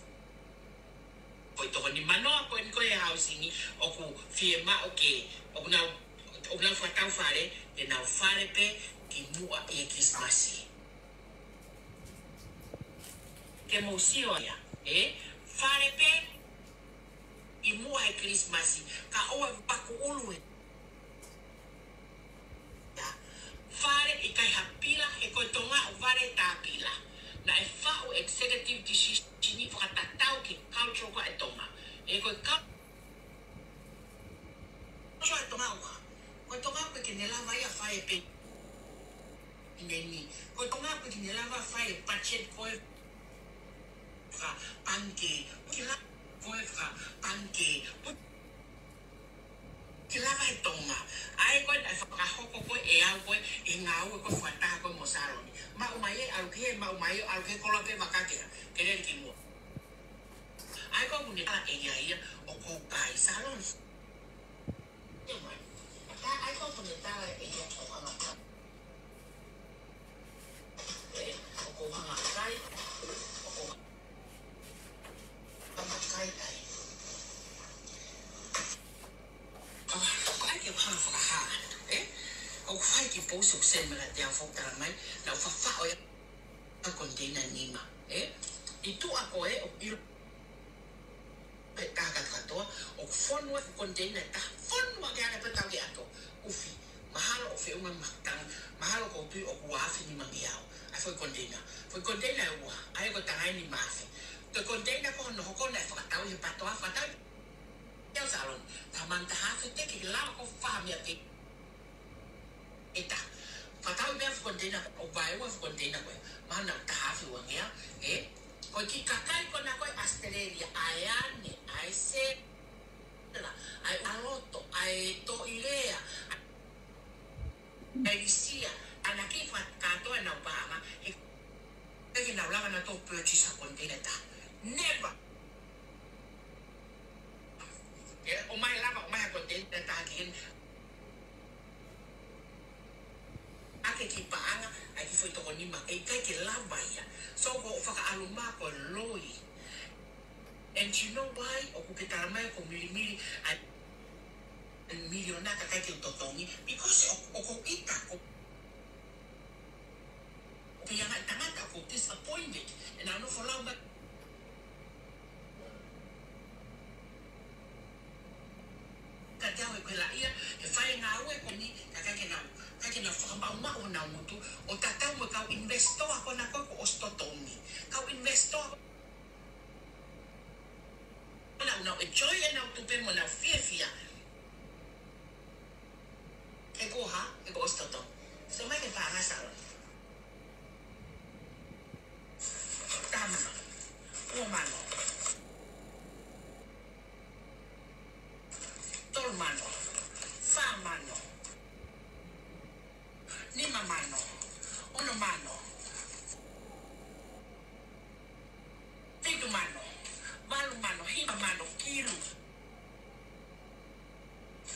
ko e toko nima noa ko eni ko e housing ʻoku fiemaʻu ke, ʻoku nau, ʻoku nau fakatau fale, ke nau fale pē kimuʻa ʻi he Kilisimasi. Ke mou sio ia, ē? Fale pē ʻi muʻa he Kilisimasi, kae ʻoua ʻe paku ʻulu ia. Fale ʻikai ha pila, he ko e Tonga ʻoku fale tā pila. Naʻe faʻu executive decision ʻi fakatatau ki he culture ko ē ʻa e Tonga. Ē, ko e culture ʻa e Tonga ʻoku, ko e Tonga ʻoku ʻikai ke ne lava ia fale pē ʻi heni. Ko e Tonga ʻoku ʻikai ke ne lava fai e budget ko ē fakapangikē. ʻOku ʻikai lava ko ē fakapangikē. ʻOku ʻikai lava he Tonga. ʻA ia ko ē naʻe fakahoko ko ē ʻe au ko ē ʻi he ngāue ko ē fakataha ko ē mo Saloni. Maʻu mai ē, ʻalu ki hē, maʻu mai ē, ʻalu ki hē, koloa pē vaka ke, ke lele kimuʻa. ʻA ia ko ē ʻoku ne tala ʻe ia ia ʻoku ou kai, Saloni. Send me that down for talamai, nau fafaʻo ia ʻa e container nima, ē? ʻI tuʻa ko ē ʻoku ʻilo ʻe he taha kātoa, ʻoku fonu ʻa e container ʻe taha, fonu ʻa e anga pē tau ke ato, ufi, mahalo ʻoku feʻunga makatanga, mahalo ʻoku ou tui ʻoku ua afe nima ngeau, ʻa e foʻi container, foʻi container ʻe ua, ʻa ia ko e tangai nima afe. Ko e container ko hono hoko naʻe fakatau ʻi he PTOA, fakatau ʻi he Salon, taha mano taha afe te ke lava ko e faʻa meʻa pē. ʻE taha. Fakatau pē ʻa e foʻi container, ʻo vaeua foʻi container ko ē. Mahalo taha afe ua ngeau, ē? Ko e kiʻi kakai ko ena ko ē ʻAositelēlia, ʻa e ane, ʻa e sela, ʻa e ʻaloto, ʻa e toʻilea, ʻa e lisia, ʻa ena kiʻi fakakātoa ʻenau paʻanga, ʻe ʻikai ke nau lava nautolu ʻo purchase ʻa e container ʻe taha. Never. ʻE, ʻomai lava, ʻomai ʻa e container ʻe taha ki heni. ʻA e kiʻi paʻanga, ʻa e kiʻi foʻi toko nima, ʻe ʻikai ke lava ia. So, ko e fakaʻalumā ko e loi. And you know why? ʻOku ke talamai ʻoku milimili ʻa e miliona kae ʻikai ke u totongi. Because ʻoku, ʻoku ou ʻita, ʻoku pē ʻa e ngaahi tangata ʻoku disappointed. And I know for long, but ka te au ʻe kela ia, ʻe fai e ngāue ko eni, ka ʻikai ke nau, ʻikai ke nau fakamaʻumaʻu honau ngutu, ʻo tatau mo e kau investor ko ena ko ē kuo ʻosi totongi. Kau investor ko ena ʻoku nau enjoy ʻenau tupe mo ʻenau fiefia. He ko e hā, he kuo ʻosi totongi. Send mai ke paʻanga Salon. Taha mano. Ua mano. Tolu mano. Fā mano. Nima mano. Ono mano. Fitu mano. Valu mano. Hiva mano. Kilu.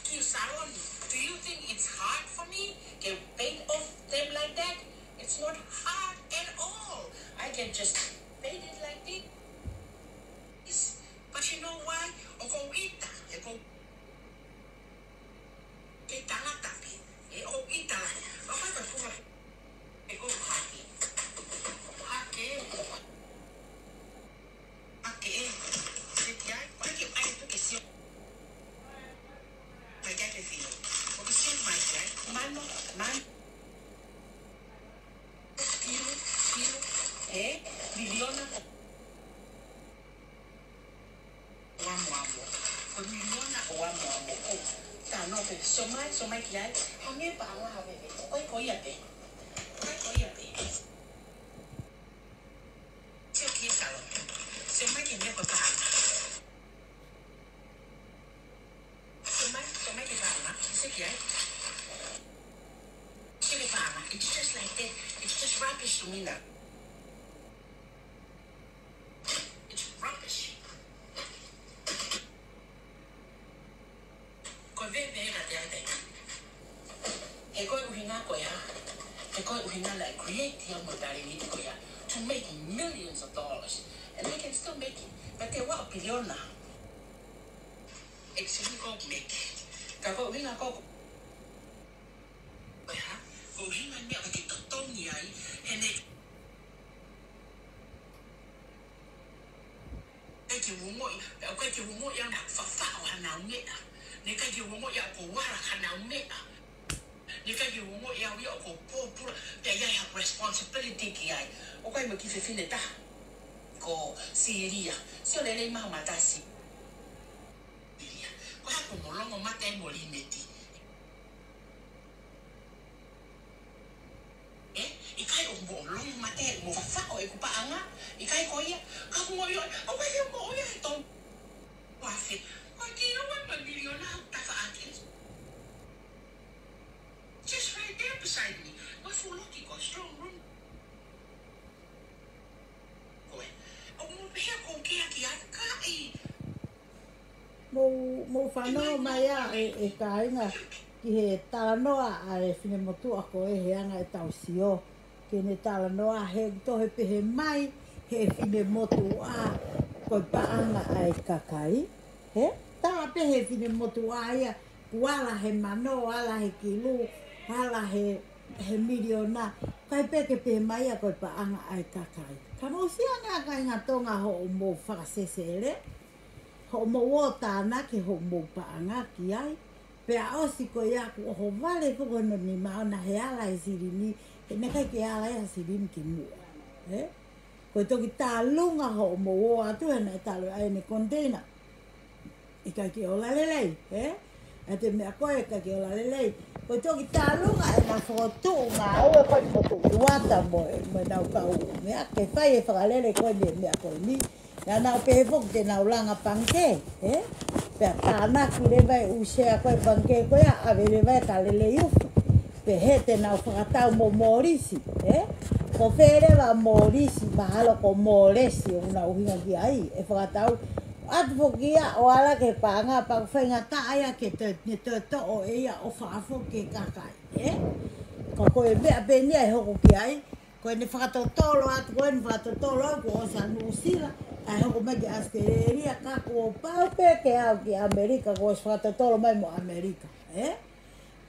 Kiu Salon, do you think it's hard for me to paint off them like that? It's not hard at all. I can just paint it like this. But you know why? ʻOku ou ʻita, ʻoku ou ʻita lahi. ʻE, ʻoku ou ʻita lahi. ʻOku ou ʻita lahi. ʻE, ʻoku ou hake. Hake. Hake ē. Seti ai. Ko e hake ai tu ke sio. Mai ke ke filo. ʻOku ke sio mai ke ai. Mano, mano. Kilu, kilu. Ē, miliona. Amo, amo. Ko e miliona ʻo amo, amo. ʻO, tā noa pē. Sio mai, sio mai ki ai. Hangē pē ʻa e ngaahi veve. Ko e ko ia pē. Ko e ko ia pē. Sio ki Salon. Sio mai ki he meʻa ko e paʻanga. Sio mai, sio mai ki he paʻanga. Sio ki ai. Sio ki he paʻanga. It's just like that. It's just rubbish to me now. It's rubbish. Ko e veve ē ka te ate. He ko e ʻuhinga ko ia. He ko e ʻuhinga naʻe create ia mo e talēniti ko ia. To make millions of dollars. And they can still make it. But they want a billionaire. Excuse me, ko e make. Ka ko e ʻuhinga ko Ko e hā, ko e ʻuhinga meʻa ʻoku ke totongi ai, he ne ʻikai ke u ongoʻi, pea ʻoku ʻikai ke u ongoʻi au naʻa ku fafaʻo hanau meʻa. Ne ʻikai ke u ongoʻi au ʻoku ou ala hanau meʻa. Ne ʻikai ke u ongoʻi au ia ʻoku ou pōpula, pea ʻi ai haʻaku responsibility ki ai. ʻOku ʻi ai mo e kiʻi fefine taha. Ko Silia. Sio lelei mai ho mata Silia. Ko e hā ʻoku mo longo mate mo Lineti. Ē, ʻikai ʻoku mo longo mate mo fafaʻo ʻeku paʻanga, ʻikai ko ia, ka ʻoku mo ʻio, ʻoku ʻikai ke mo ʻio he tolu afe. Ko e kiʻi ua mo e miliona ʻoku tafaʻaki. Just right there beside me. Mo e fuʻu loki ko e strong room. Ko e. ʻOku mo pehē ʻoku ou kei ʻaki ai kae. Mou, mou fanongo mai ā ʻe, ʻe kāinga ki he talanoa ʻa e finemotuʻa ko ē he anga ʻetau sio. Ke ne talanoa he tohe pehē mai he finemotuʻa ko e paʻanga ʻa e kakai. He tala pē he finemotuʻa ia, kuo ala he mano, ala he kilu, ala he he miliona, ʻikai pē ke pehē mai ia ko e paʻanga ʻa e kakai. Ka mou sio ange kāinga Tonga hoʻomou fakasesele, hoʻomou ō ʻo tānaki hoʻomou paʻanga ki ai. Pea ʻosi ko ia kuo ʻohovale ko hono nima ʻona he ala e silini, he naʻe ʻikai ke ala ia silini ki muʻa. Ē? Ko e toki tālunga hoʻomou ō atu he naʻe talu ai ʻene container. ʻIkai ke ola lelei, ē? ʻA e meʻa ko ē ʻikai ke ola lelei. Ko e toki tālunga ʻena fokotuʻu ngāue ko ē fokotuʻu tuata mo, mo ʻenau kau meʻa ke fai e fakalele ko eni meʻa ko eni. Naʻa nau pehē foki te nau langa pangikē, ē? Pea tānaki leva e ʻū sea ko ē pangikē ko ia, ʻave leva ia ka lelei ufi. Pehē te nau fakatau mo Molisi, ē? Ko fē leva Molisi, mahalo ko Molesi ʻoku nau ʻuhinga ki ai, ʻe fakatau atu foki ia ʻo ala ki he paʻanga, pea ʻoku faingataʻa ia ke toe, ne toe toʻo ʻe ia ʻo fakafoki ki he kakai, ē? Ka ko e meʻa pē eni ia ʻe hoko ki ai, ko ʻene fakatotolo atu, ko ʻene fakatotolo atu, kuo ʻosi ʻa Nuʻusila, ʻa e hoko mai ki ʻAositelēlia, ka kuo pau pē ke aʻu ki ʻAmelika, kuo ʻosi fakatotolo mai mo ʻAmelika, ē?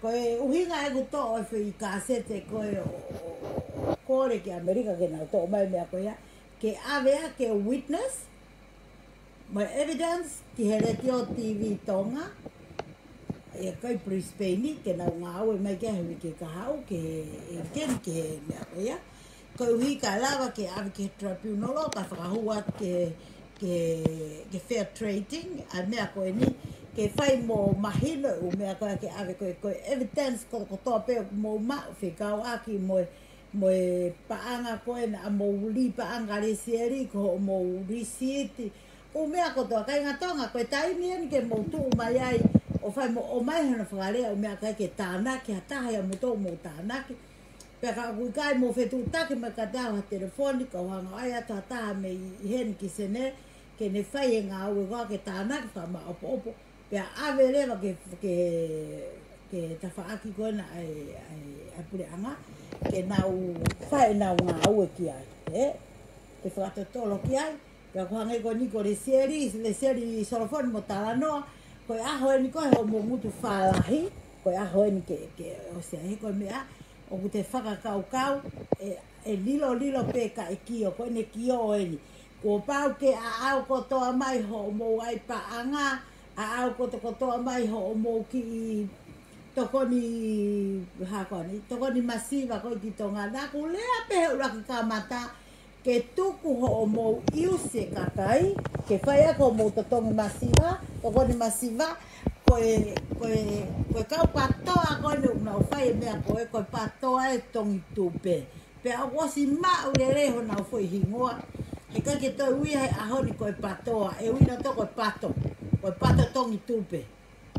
Ko e ʻuhinga ʻeku toʻo e foʻi kasete ko ē ʻo, ʻo, ʻo, ʻo kole ki ʻAmelika ke nau toʻo mai meʻa ko ia, ke ʻave ʻa e witness, mo e evidence ki he Letiō TV Tonga, ʻa ia ko ē Brisbane, ke nau ngāue mai ki ai he uike kahaʻu, ke, ē, ke, ke meʻa ko ia. Koeʻuhi ka lava ke ʻave ki he tribunal, ka fakahū atu ke, ke, ke fair trading, ʻa e meʻa ko eni, ke fai mo mahino e ʻū meʻa ko ē ke ʻave ko ē, ko e evidence ko, kotoa pē ʻoku mou maʻu fekauʻaki mo e, mo e paʻanga ko ē naʻa mou lī paʻanga lesieli, ko hoʻomou lisiti, ʻū meʻa kotoa kāinga Tonga, ko e taimi eni ke mou tuʻu mai ai, ʻo fai mo ʻomai hono fakalea, ʻū meʻa ʻikai ke tānaki, ha taha ia mou toʻo mou tānaki. Pea ka ʻoku ʻikai mou fetuʻutaki mai kiate au ha telefoni, kau hanga ʻo ʻai atu ha taha mei heni ki Senē, ke ne fai e ngāue ko ia ke tānaki fakamaʻopoʻopo. Pea ʻave leva ke, ke, ke tafaʻaki ko ena ʻa e, ʻa e, ʻa e puleʻanga, ke nau fai ʻenau ngāue ki ai, ē? Ke fakatotolo ki ai, pea ko e hangē ko eni ko Lesieli, Lesieli Solofoni mo Talanoa, ko e ʻaho eni ko ē hoʻomou ngutu fālahi, ko e ʻaho eni ke, ke ʻosi ai he ko e meʻa, ʻoku te fakakaukau, ē, ʻe lilolilo pē kae kio, ko ʻene kio eni. Kuo pau ke aʻau kotoa mai hoʻomou ʻai paʻanga, aʻau kotokotoa mai hoʻomou kiʻi tokoni, hā ko eni, tokoni masiva ko ē ki Tonga. Naʻa ku lea pē he ʻuluaki kamata, ke tuku hoʻomou ʻiusi e kakai, ke fai ʻaki hoʻomou totongi masiva, tokoni masiva, ko e, ko e, ko e kau PATOA ko eni ʻoku nau fai e meʻa ko ē, ko e PATOA e Tongi Tupe. Pea ʻoku ʻosi maʻu lelei honau foʻi hingoa. He ʻikai ke toe ui ia he ʻaho ni ko e PATOA, ʻe ui nautolu ko e PATO, ko e PATO Tongi Tupe.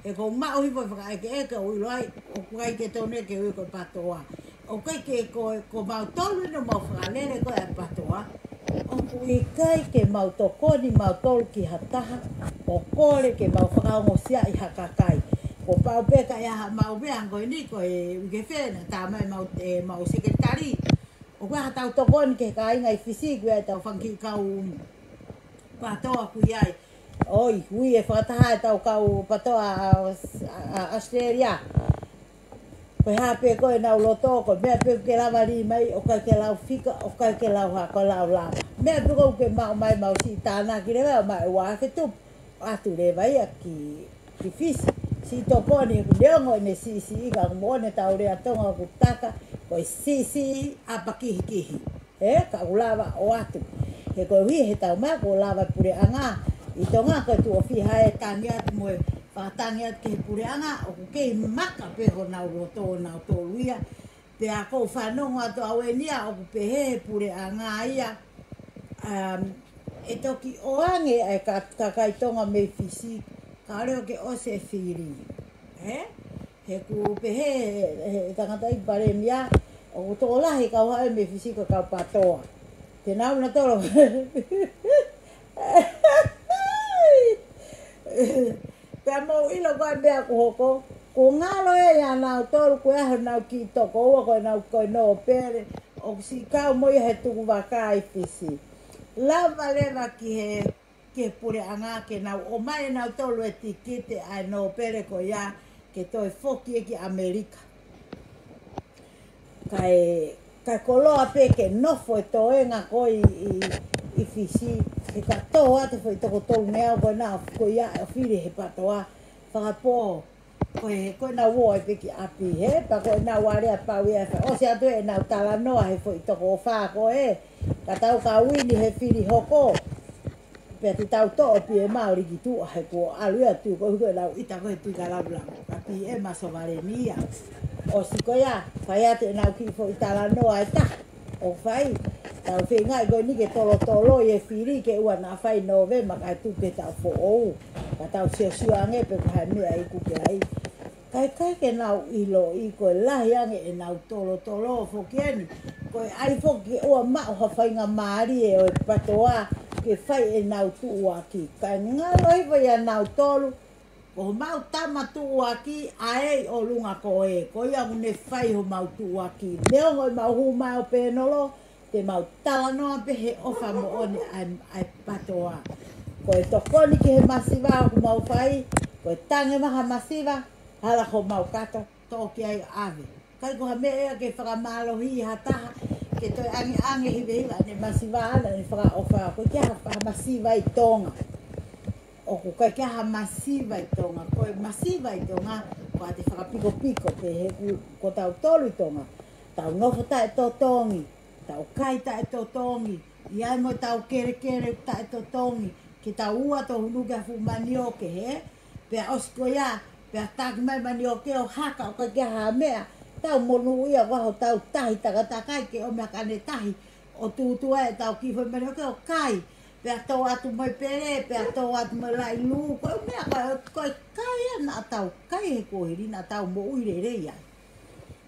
He ʻoku ou maʻu hifo e fakaʻekeʻeke ʻo ʻilo ai, ʻoku ʻikai ke tonu ia ke ui ko e PATOA. ʻOku ʻikai ke ko, ko mautolu ʻi hoʻomou fakalele ko ē ʻa e PATOA. ʻOku ʻikai ke mau tokoni mautolu ki ha taha, ʻo kole ke mau fakaongosiaʻi ha kakai. Kuo pau pē ka ʻi ai haʻamau meʻa ko eni ko e uike fē naʻe tā mai ʻemau, ʻemau sekelitali. ʻOku ʻi ai haʻatau tokoni ki he kāinga ʻi Fisi, ʻoku ʻi ai ʻetau fanga kiʻi kau PATOA ʻoku ʻi ai. ʻOi, ui e fakataha ʻetau kau PATOA ʻa, ʻa, ʻa ʻAositelēlia. Ko e hā pē ko ē ʻenau loto, ko e meʻa pē ʻoku ke lava lī mai, ʻoku ʻikai ke lau fika, ʻoku ʻikai ke lau hā, ko e lau lava. Meʻa pē ko ē ʻoku ke maʻu mai, mau siʻi tānaki leva, ʻomai ʻe ua afe tupu, ʻoatu leva ia ki, ki Fisi. Siʻi tokoni, ʻoku neongo ʻene siʻisiʻi ka ʻoku moʻoni ʻetau lea Tonga ʻoku taka, ko e siʻisiʻi ʻapakihikihi. Ē, ka ʻoku lava ʻoatu. He koeʻuhi he tau mai, kuo lava e puleʻanga ʻi Tonga ko e tuʻo fiha e tangi atu mo e fakatangi atu ki he puleʻanga, ʻoku kei maka pē honau loto ʻonautolu ia. Pea ʻoku ou fanongo atu au eni ia, ʻoku pehē he puleʻanga ia, um, ʻe toki ʻoange ʻa e ka-, kakai Tonga mei Fisi, kae ʻoua ke ʻosi e fili. Ē? He ʻoku pehē he, he tangataʻeiki palēmia, ʻoku tokolahi e kau haʻu mei Fisi ko e kau PATOA. Te nau na tolo. Pea mou ʻilo ko e meʻa ʻoku hoko, kuo ngalo ʻe ia nautolu, ko e ʻaho naʻa nau kiʻi toko ua ko ʻenau, ko e nōpele, ʻoku siʻi kau mo ia he tukuvaka ʻi Fisi. Lava leva ki he, ki he puleʻanga ke nau ʻomai ʻe nautolu e tikite ʻa e nōpele ko ia ke toe foki ia ki ʻAmelika. Kae, kae koloa pē ke nofo e toenga ko ē ʻi, ʻi, ʻi Fisi, he ka tō atu e foʻi toko tolungeau ko ena ko ia ʻo fili he PTOA. Fakapō, ko e, ko ʻenau ō ai pē ki ʻapi, he, pea ko ʻenau alea pau ia, fai ʻosi atu ʻenau talanoa he foʻi toko fā ko ē, ka tau ka uini he fili hoko. Pea te tau toʻo e P M ʻo liki tuʻa he kuo ʻalu ia atu ko ē ʻenau ʻita ko ē he Tuʻi Kalaulanga. Ka P M ʻa Sovaleni ia. ʻOsi ko ia, fai atu ʻenau kiʻi foʻi talanoa ʻe taha. ʻOku fai, tau feingaʻi ko eni ke tolotoloi e fili ke ʻoua naʻa fai Nōvema kae tuku ke tau foʻou. Ka tau siosio ange pe ko e hā e meʻa ʻe iku ki ai. Kae ʻikai ke nau ʻiloʻi ko e lahi ange ʻenau tolotolo foki eni. Ko e ʻai foki ke ʻoua maʻu ha faingamālie ʻo e PTOA ke fai ʻenau tuʻuaki. Kae ngalo hifo ia nautolu, ko homau tama tuʻuaki ʻa ē ʻi ʻolunga ko ē. Ko ia ʻoku ne fai homau tuʻuaki. Neongo ʻemau hū mai ʻo pēnolo, te mau talanoa pē he ʻofa moʻoni ʻa e, ʻa e PTOA. Ko e tokoni ki he masiva ʻoku mau fai, ko e tangi mai ha masiva, hala homau kato, toki ai ʻave. ʻIkai ko ha meʻa ia ke fakamālohi ha taha, ke toe angiangi hivehiva ʻene masiva ʻana ʻene fakaʻofa, ʻoku ʻikai ke ʻi ai ha masiva ʻi Tonga. ʻOku ʻikai ke ʻi ai ha masiva ʻi Tonga, ko e masiva ʻi Tonga, ko ʻete fakapikopiko pē he ʻoku, ko tautolu ʻi Tonga. Tau nofo taʻetotongi, tau kai taʻetotongi, ʻi ai mo ʻetau kelekele taʻetotongi, ke tau ua tō hunu ki ha fuʻu manioke, he? Pea ʻosi ko ia, pea taki mai manioke ʻo haka ʻo ʻikai ke ʻi ai ha meʻa, tau monūʻia ko ē hotau tahi takatakai ke ʻomi ha kane tahi, ʻo tūtū ai ʻetau kiʻi foʻi manioke ʻo kai, pea tō atu mo e pele, pea tō atu mo e laʻi lū, ko e meʻa ko ē, ko e kai ia naʻa tau kai he kuohili naʻa tau moʻui lelei ai.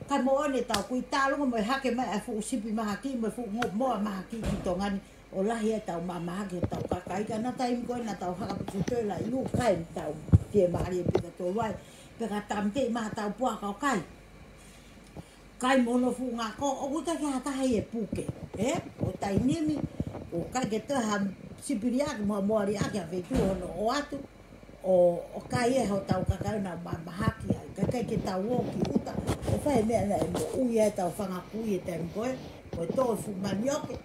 Ka moʻoni ʻetau kui tālunga mo e hake mai ʻa e fuʻu sipi mahaki, mo e fuʻu ngomoa mahaki ki Tonga ni, ʻo lahi ʻetau maʻa mahaki ʻetau kakai, ka naʻa taimi ko ē naʻa tau haka pē ko e toe laʻi lū kai ʻetau fiemālie pē ka tolu ai, pea ka tāmateʻi mai ʻetau puaka ʻo kai. Kai mo hono fuʻu ngako, ʻoku ʻikai ke ʻi ai ha taha ia ʻe puke, ē? ʻO taimi ni, ʻoku ʻikai ke toe ha sipi liʻaki mo ha moa liʻaki ʻa e feituʻu hono ʻoatu, ʻo, ʻo kai ʻe hotau kakai ʻenau maʻa mahaki ai, ka ʻikai ke tau ō ki ʻuta, ʻo fai e meʻa naʻe moʻui ai ʻetau fanga kui he taimi ko ē, ko e tō e fuʻu manioke,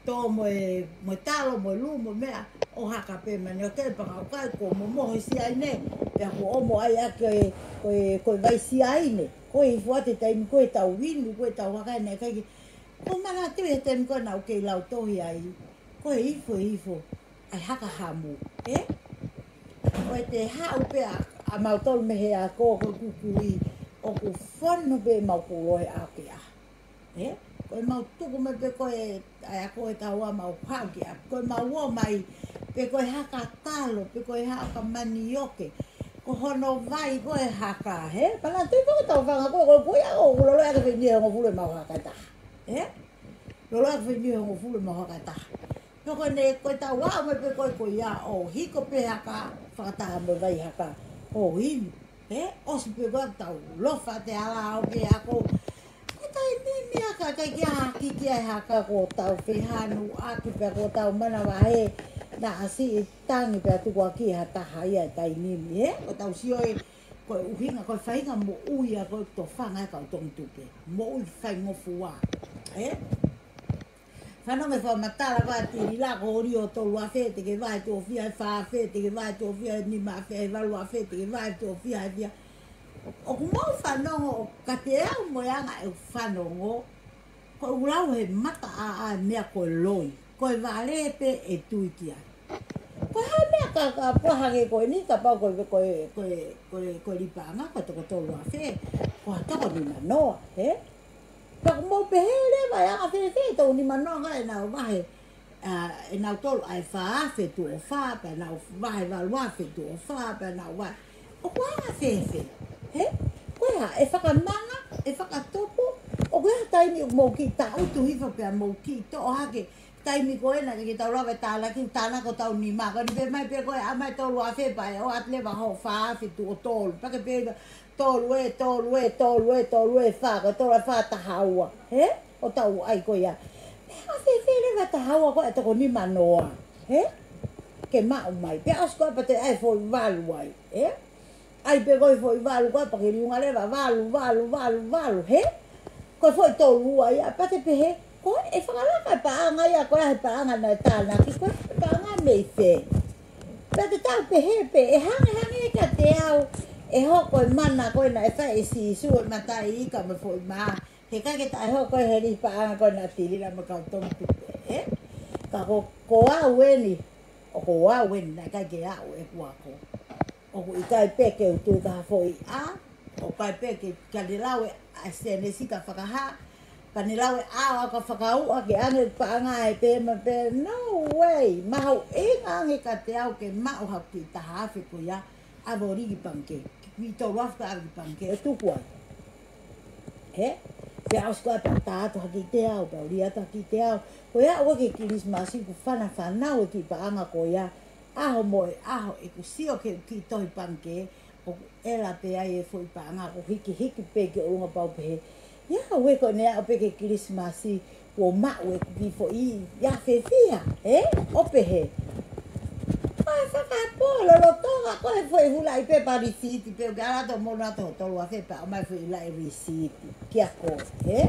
tō mo e, mo e talo, mo e lū, mo e meʻa, ʻo haka pē manioke, pea ka kai kuo momoho e siaine, pea kuo ʻomo ai ʻaki e, ko e, ko e vai siaine, ko e hifo atu e taimi ko ē ʻetau inu, ko ē ʻetau haka ʻene kai ke, ko e manatu he taimi ko ē naʻa ku kei lau tohi ai, ko e hifo, hifo, ʻa e haka hamu, ē? Ko ʻete haʻu pē ʻa, ʻa mautolu mei he ako ko e kukui, ʻoku fonu pē mau kulo he ake a. Ē? Ko e mau tuku mai pē ko e, ʻa e ako ʻe taua mau haʻu ki a. Ko e mau ō mai, pe ko e haka talo, pe ko e haka manioke. Ko hono vai ko e haka, he? Pea naʻa tui ko ʻetau fanga ko, ko, ko ia ʻoku loloa ke fai ni he hongofulu ʻemau haka ʻe taha. Ē? Loloa ke fai ni he hongofulu ʻemau haka ʻe taha. Pea ko ʻene, ko ʻetau aʻu mai pē ko ē ko ia ʻo hiko pē haka, fakataha mo e vai haka, ʻo inu. Ē, ʻosi pē ko ē ʻetau lofa te ala ʻo ke ako. Ko e taimi ni ʻa ka ʻikai ke ʻi ai ha kiki ʻa e haka ko ʻetau fehanuʻaki pea ko ʻetau manavahē naʻa siʻi tangi pea tukuakiʻi ha taha ia he taimi ni, ē? Ko ʻetau sio ē, ko e ʻuhinga, ko e faʻahinga moʻui ia ko e tofanga ʻa e kau tongitupe. Moʻui faingofua, ē? Fanongo e fakamatala ko ē ʻa Tilila ko ʻolunga ʻo tolu afe, te ke vahe tuʻo fiha ʻe fā afe, te ke vahe tuʻo fiha ʻe nima afe, ʻe valu afe, te ke vahe tuʻo fiha ʻe fiha. ʻOku mau fanongo ʻo ka te au mo e anga ʻeku fanongo, ko ʻeku lau he mataʻāʻā e meʻa ko e loi, ko e vale pē ʻe tui ki ai. Ko e hā e meʻa ka, ka pua hake ko eni, kapau ko e, ko e, ko e, ko e, ko e lipaʻanga, ko e toko tolu afe, ko ha toko nima noa, ē? Pea ʻoku mou pehē leva ʻe anga fēfē e toko nima noa ʻenau vahe, ʻa, ʻenau tolu ʻa e fā afe tuʻo fā, pea nau vahe valu afe tuʻo fā, pea nau vahe. ʻOku anga fēfē, ē? Ko e hā, ʻe fakamanga, ʻe fakatupu, ʻoku ʻi ai ha taimi ʻoku mou kiʻi taʻutu hifo pea mou kiʻi toʻo hake, taimi ko ena ke tau lava e tānaki, tānaki ʻo tau nima, ko eni pē mai pē ko e ʻa mai tolu afe pea ʻe ʻoatu leva hoʻo fā afe tuʻo tolu, pea ke pehē, tolu ē, tolu ē, tolu ē, tolu ē, fā, ko e tolu ē fā taha ua, ē? ʻO tau ʻai ko ia. Pea anga fēfē leva taha ua ko e toko nima noa, ē? Ke maʻu mai, pea ʻosi ko ē pea te ʻai foʻi valu ai, ē? ʻAi pē ko e foʻi valu ko ē pea ke liunga leva, valu, valu, valu, valu, ē? Ko e foʻi tolu ua ia, pea te pehē, ko e fakalaka e paʻanga ia, ko e hā e paʻanga naʻe tānaki, ko e paʻanga mei fē. Pea te tau pehē pē, ʻe hangehangē kiate au ʻe hoko e mana ko ē naʻe fai ʻe Sīsū ʻo e mataʻi ika mo e foʻi mā. He ʻikai ke taʻehoko ʻe heli paʻanga ko ē naʻa Tilila mo e kau Tonga Tupe, ē? Ka ko, ko au eni, ʻo ko au eni, naʻe ʻikai ke aʻu ʻeku ako. ʻOku ʻikai pē ke u tui ki ha foʻi ʻā, ʻoku ʻikai pē ke, ka ne lau e, ʻa e Sēnesi ka fakahā, ka ne lau e ʻā ʻo ka fakauʻa ke ʻange paʻanga ʻe pē ma pē, no way, mahuʻinga ange kiate au ke maʻu haʻaku kiʻi taha afe ko ia, ʻave ʻo lī ki pangikē, kiʻi tolu afe ka ʻave ki pangikē, ʻo tuku ai. Hē? Pea ʻosi ko ia pea tā atu ha kiʻi teau, pea ʻo lī atu ha kiʻi teau. Ko ia ʻoku ʻikai ke Kilisimasi ʻoku fanafana ʻa e kiʻi paʻanga ko ia. ʻAho mo e ʻaho ʻeku sio ki he kiʻi tohi pangikē, ʻoku ʻela pē ai e foʻi paʻanga, ʻoku hikihiki pē ki ʻolunga pea u pehē, ia, ʻoua ko ʻene aʻu pē ki he Kilisimasi, kuo maʻu ʻeku kiʻi foʻi afe fiha, ē? ʻO pehē. Ko e fakapō lolotonga ko e foʻi hulaʻi pē pea lisiiti pē, ʻoku ke ʻalu atu ʻo mono atu hoʻo tolu afe pea ʻomai foʻi laʻi lisiiti kia koe, ē?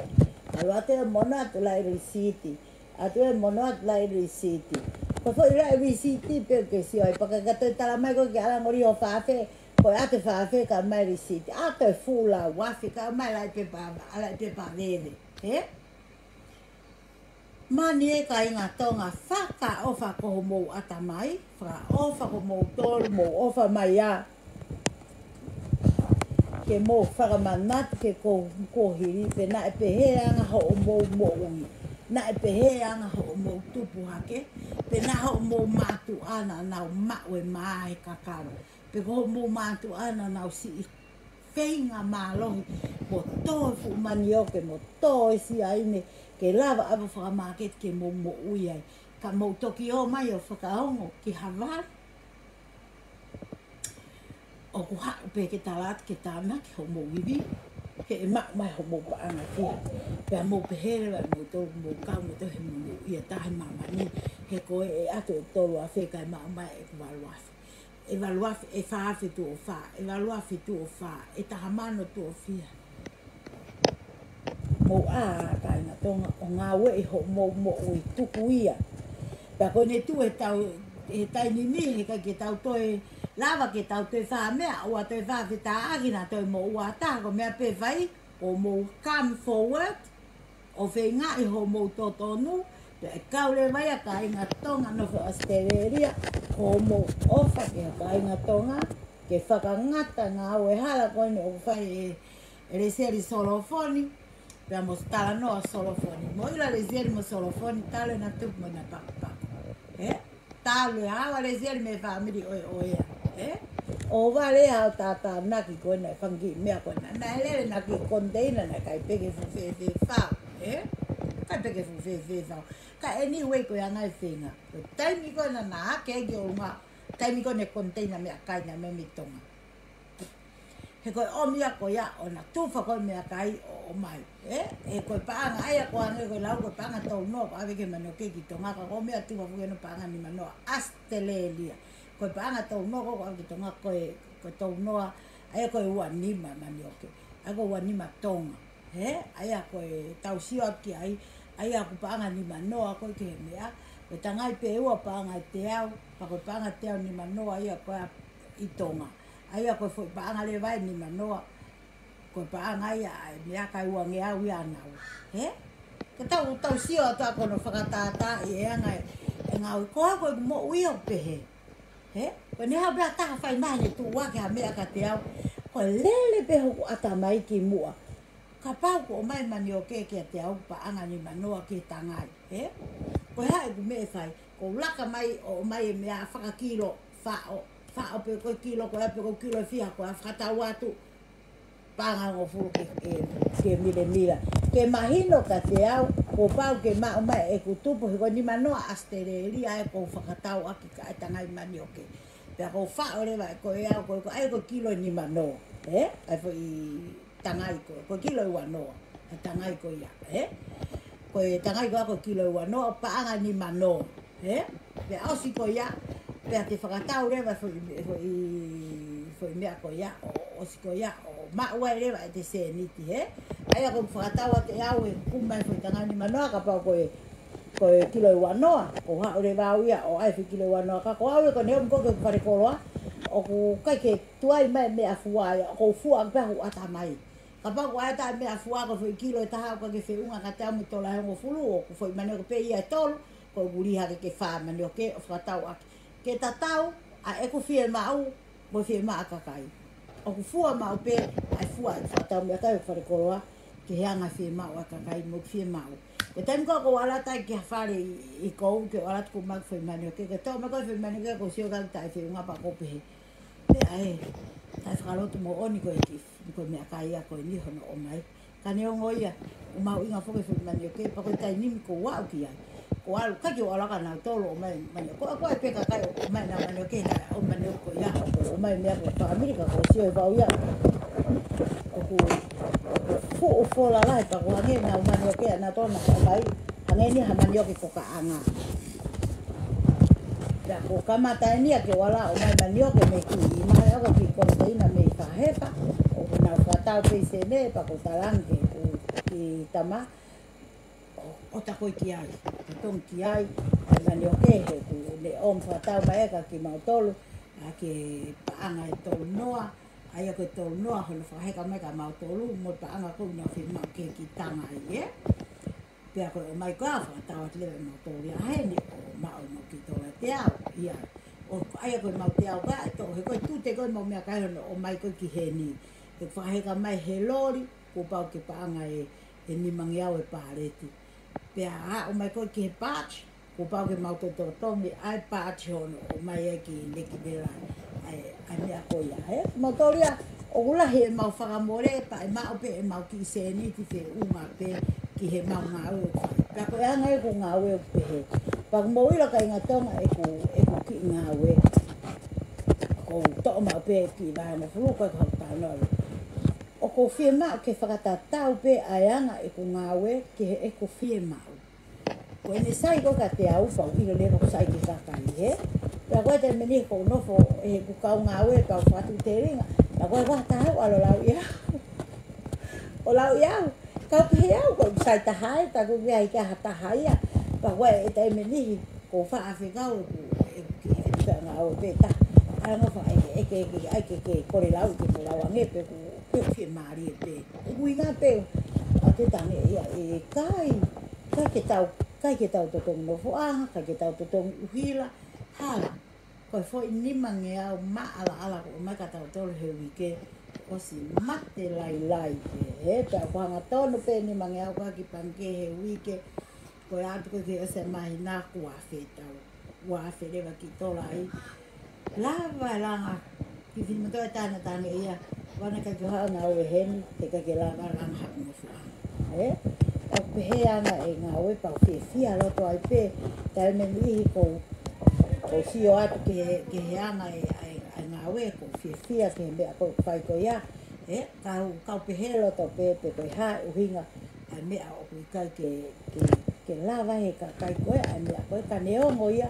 ʻAlu atu ʻo mono atu laʻi lisiiti. ʻAlu atu ʻo mono atu laʻi lisiiti. Ko e foʻi laʻi lisiiti pē ʻoku ke sio ai, pea ka toe tala mai ko ē ke ʻalu ʻo ngoli hoʻo fā afe, ko e ʻatu e fā afe kae ʻomai lisiiti. ʻAtu e fuʻu lau afe kae ʻomai laʻi pepa, laʻi pepa veve, ē? Mani e kāinga Tonga, fakaʻofa ko homou ʻatamai, fakaʻofa ko moutolu, mou ʻofa mai ā. Ke mou fakamanatu ki he kuohili, pe naʻe pehē anga hoʻomou moʻui, naʻe pehē anga hoʻomou tupu hake, pe naʻe hoʻomou mātuʻa naʻa nau maʻu e mā he kakava. Pe ko hoʻomou mātuʻa naʻa nau siʻi feinga mālohi, mo tō e fuʻu manioke, mo tō e siaine, ke lava ʻave ʻo fakamāketi ke mou moʻui ai. Ka mou toki ō mai ʻo fakaongo ki Havali. ʻOku haʻu pē ke tala atu ke tānaki hoʻomou ivi, he ʻe maʻu mai hoʻomou paʻanga fiha. Pea mou pehē leva ʻe moutolu, mou kau moutolu he monūʻia taha ʻi māmani, he ko e ʻatu e tolu afe kae maʻu mai ʻeku valu afe. ʻE valu afe, ʻe fā afe tuʻo fā, ʻe valu afe tuʻo fā, ʻe taha mano tuʻo fiha. Mou ʻā, kāinga Tonga, ʻo ngāueʻi hoʻomou moʻui, tuku ia. Pea ko ʻene tuʻu he tau, he taimi ni, he ʻikai ke tau toe lava ke tau toe fai ha meʻa, ʻoua toe fai ha fetaʻaki, naʻa toe moʻua taha, ko e meʻa pē ʻe fai, ko hoʻomou come forward, ʻo feingaʻi hoʻomou totonu, pea ʻe kau leva ia kāinga Tonga nofo ʻAositelēlia, ko hoʻomou ʻofa ki he kāinga Tonga, ke fakangata ngāue hala ko eni ʻoku fai ʻe, ʻe Lesieli Solofoni, pea mo Talanoa Solofoni. Mo ʻIla Lesieli mo Solofoni, talu ʻena tupu mo ʻena pakupaku. Ē? Talu e ʻalu ʻa Lesieli mei he fāmili ʻoiʻoi ia. Ē? ʻO vale ʻa e tātānaki ko ena e fanga kiʻi meʻa ko ena. Naʻe lele ʻena kiʻi koniteina naʻe ʻikai pē ke fuʻu fēfē fau. Ē? ʻIkai pē ke fuʻu fēfē fau. Ka anyway ko e anga e feinga. Ko e taimi ko ena naʻe hake ki ʻolunga. Taimi ko ena e koniteina meʻakai naʻe ō mai mei Tonga. He ko e ʻomi ia ko ia ʻo na tufa ko e meʻakai ʻo ʻomai. Ē? He ko e paʻanga ia ko ē hangē ko e lau ko e paʻanga tolu noa ko ē ʻave ki he manioke ki Tonga, ka ko e meʻa tufa foki ʻena paʻanga nima noa ʻAositelēlia. Ko e paʻanga tolu noa ko ē ko ē ʻave ki Tonga ko e, ko e tolu noa, ʻa ia ko e ua nima manioke. ʻA ia ko e ua nima Tonga. Ē? ʻA ia ko e tau sio atu ki ai, ʻa ia ko e paʻanga nima noa ko ē ki he meʻa, ko e tangai pē ua paʻanga ʻe teau, pea ko e paʻanga teau nima noa ia ko ē ʻi Tonga. ʻA ia ko e foʻi paʻanga leva ʻe nima noa, ko e paʻanga ia ʻa e meʻakai ua ngeau ia ʻanaua. Ē? Ka tau, tau sio atu ʻa ko hono fakatātā ʻi he anga e, e ngāue ko ē ko ʻeku moʻui ʻoku pehē. Ē? Ko ʻene haʻu pē ha taha fai mai ʻene tuʻu ʻaki ha meʻa kiate au. Ko e lele pē hoku ʻatamai ki muʻa. Kapau kuo ʻomai manioke kiate au paʻanga nima noa ki he tangai, ē? Ko e hā ʻeku meʻa ʻe fai, ko u laka mai ʻo ʻomai e meʻa fakakilo, faʻo, faʻo pe ko e kilo, ko e hā pe ko e kilo ʻe fiha, ko e fakatau atu, paʻanga hongofulu ke, ke, ke milemila. Ke mahino kiate au, kuo pau ke maʻu mai ʻeku tupu, he ko e nima noa ʻAositelēlia ʻa ia ʻoku ou fakatau ʻaki kae tangai manioke. Pea ʻoku ou faʻo leva ʻe koe au, ko e, ko e, ko e kilo ʻe nima noa, ē? ʻA e foʻi tangai ko, ko e kilo ʻe ua noa, ʻa e tangai ko ia, ē? Ko e tangai ko ia ko e kilo ʻe ua noa, paʻanga nima noa, ē? Pea ʻosi ko ia, pea te fakatau leva foʻi, foʻi, foʻi meʻa ko ia, ʻo, ʻosi ko ia, ʻo maʻu ai leva ʻete sēniti, ē? ʻA ia ko e fakatau atu ʻe au ʻeku kumi mai foʻi tangata nimanoa, kapau ko e, ko e kilo ʻe uanoa, ko e haʻu leva au ia ʻo ʻai foʻi kilo ʻe uanoa, ka ko au ia ko ʻene ʻomi ko ē ki hoku falekoloa, ʻoku ʻikai ke tuai mai meʻafua ia, ʻoku ou fua pē hoku ʻatamai. Kapau ʻoku ʻai atu e meʻafua ko e foʻi kilo ʻe taha ʻoku ʻikai ke feʻunga kiate au mo e tola ʻe hongofulu, ʻoku foʻi manioke pē ia ʻe tolu, ko e ʻuliha ke ke fā manioke ʻo fakatau ʻaki. Ke tatau ʻa ʻeku fiemaʻu mo e fiemaʻu ʻa e kakai. ʻOku fua maʻu pē ʻa e fua ʻa e fakatau meʻakai ʻo e falekoloa ki he anga e fiemaʻu ʻa e kakai mo e fiemaʻu. Ko e taimi ko ē ʻoku ou ʻalu atu ai ki ha fale ʻi, ʻi Kōviti ke u ʻalu atu ʻo kumi ʻeku foʻi manioke, ke toʻo mai ko ē foʻi manioke ʻoku ou sio ki ai ʻoku taʻefiemaʻu pea ʻoku ou pehē, meʻa ē, taʻefakalotu moʻoni ko e kiʻi, ko e meʻakai ia ko eni hono ʻomai. Ka neongo ia, ʻoku mahuʻinga foki e foʻi manioke, pea ko e taimi ni ʻoku ou aʻu ki ai, ʻoku ou ʻalu, ʻikai ke u ʻalu ʻa kinautolu ʻo ʻomai manioke. Ko e, ko e pē kakai ʻoku ʻomai ʻenau manioke, ʻomai e manioke ko ia, ʻoku ʻomai meʻa ko e fāmili, ka ʻoku ou sio ʻe au ia ʻoku, ʻoku fuʻu fola lahi, pea ʻoku hangē ʻenau manioke ʻanautolu naʻa nau ʻomai, hangē ni ha manioke ko Kaʻanga. Pea ʻoku kamata eni ia ke u ʻalu ʻo ʻomai manioke mei Kuini, ʻomai ʻaki e kiʻi koniteina mei Fahefa, ʻoku nau fakatau pē ʻi Senē, pea ʻoku ou talaange ki heʻeku kiʻi tama, ʻo, ʻo tā ko ē ki ai, ʻo tongi ki ai e manioke he ʻoku ne ʻomi fakatau mai ʻe ia kia kimautolu, ʻa e paʻanga ʻe tolu noa, ʻa ia ko e tolu noa hono fakaheka mai kia mautolu, mo e paʻanga ko ē naʻa nau fiemaʻu ke kiʻi tanga ai, ē? Pea ko e ʻomai ko ē ʻo fakatau atu leva ʻe mautolu ia heni ʻo maʻu ʻemau kiʻi tola ʻe teau ia. ʻO ʻa ia ko ʻemau teau ko ē ʻe toʻo he ko e tute ko ē ʻemau meʻakai hono ʻomai ko ē ki heni. ʻE fakaheka mai he loli, kuo pau ke paʻanga ʻe, ʻe nimangeau e pāleti. Pea ʻomai ko ē ki he pāti, kuo pau ke mau totongi ʻa e pāti hono ʻomai ʻe ia ki Nekivela ʻa e, ʻa e meʻa ko ia, ē? Mautolu ia, ʻoku lahi ʻemau fakamole, pea ʻe maʻu pē ʻemau kiʻi sēniti feʻunga pē ki heʻemau ngāue ʻoku fai. Pea ko e anga ʻeku ngāue ʻoku pehē. Pea ʻoku mou ʻilo kāinga Tonga ʻeku, ʻeku kiʻi ngāue. ʻOku ou toʻo maʻu pē kiʻi vahe mo fulu ko ē ko haku talanoa. ʻOku ou fiemaʻu ke fakatatau pē ʻa e anga ʻeku ngāue ki heʻeku fiemaʻu. Ko ʻene sai ko ē kiate au, pea u ʻilo leva ʻoku sai ki he kakai, ē? Pea ko e taimi ni ʻoku ou nofo ʻi heʻeku kau ngāue pea u fakatuʻutelinga. Pea ko e ʻaho ʻe taha ʻoku ʻalu ʻo lauʻi au. ʻO lauʻi au. Ka u pehē au, ʻoku sai taha ē, pea ʻoku ʻikai ke ʻi ai ha taha ia. Pea ko e taimi ni ʻoku ou faʻa fekau ʻeku, ʻeku kiʻi fekau ngāue pē taha. ʻAlu ʻo fakaʻeke, ʻeke, ʻeke, ʻai ke, ke kole lauʻi ke kole lauʻi ange pē ʻoku, ʻoku fiemālie pē. ʻUhinga pē ʻa e tangi ia ʻe ʻikai, ʻikai ke tau, ʻikai ke tau totongi nofoʻanga, ʻikai ke tau totongi ʻuhila, hala. Ko e foʻi nimangeau maʻalaʻala ʻoku ʻomai kia tautolu he uike, ʻosi mate lailai ē, ē, pea ʻoku hangatonu pē nimangeau ko ē ki he pangikē he uike, ko e ʻalu atu ko ē ki he ʻosi e māhina kuo afe tau, kuo afe leva kiʻi tola ai. Lava e langa, kiʻi finemotuʻa ʻe taha naʻe talaange ia, ʻoua naʻa ke haʻu ʻo ngāue heni, he ʻikai ke lava e langa haʻaku nofoʻanga. Ē? ʻOku pehē ʻa e ngāue pea u fiefia loto ai pē, taimi niʻihi ʻoku ou, ʻoku ou sio atu ki he, ki he anga e, ʻa e, ʻa e ngāue, ʻoku ou fiefia ki he meʻa ʻoku fai ko ia. Ē? Ka u, ka u pehē loto pē, pe ko e hā e ʻuhinga ʻa e meʻa ʻoku ʻikai ke, ke, ke lava he kakai ko ē ʻa e meʻa ko ē, ka neongo ia,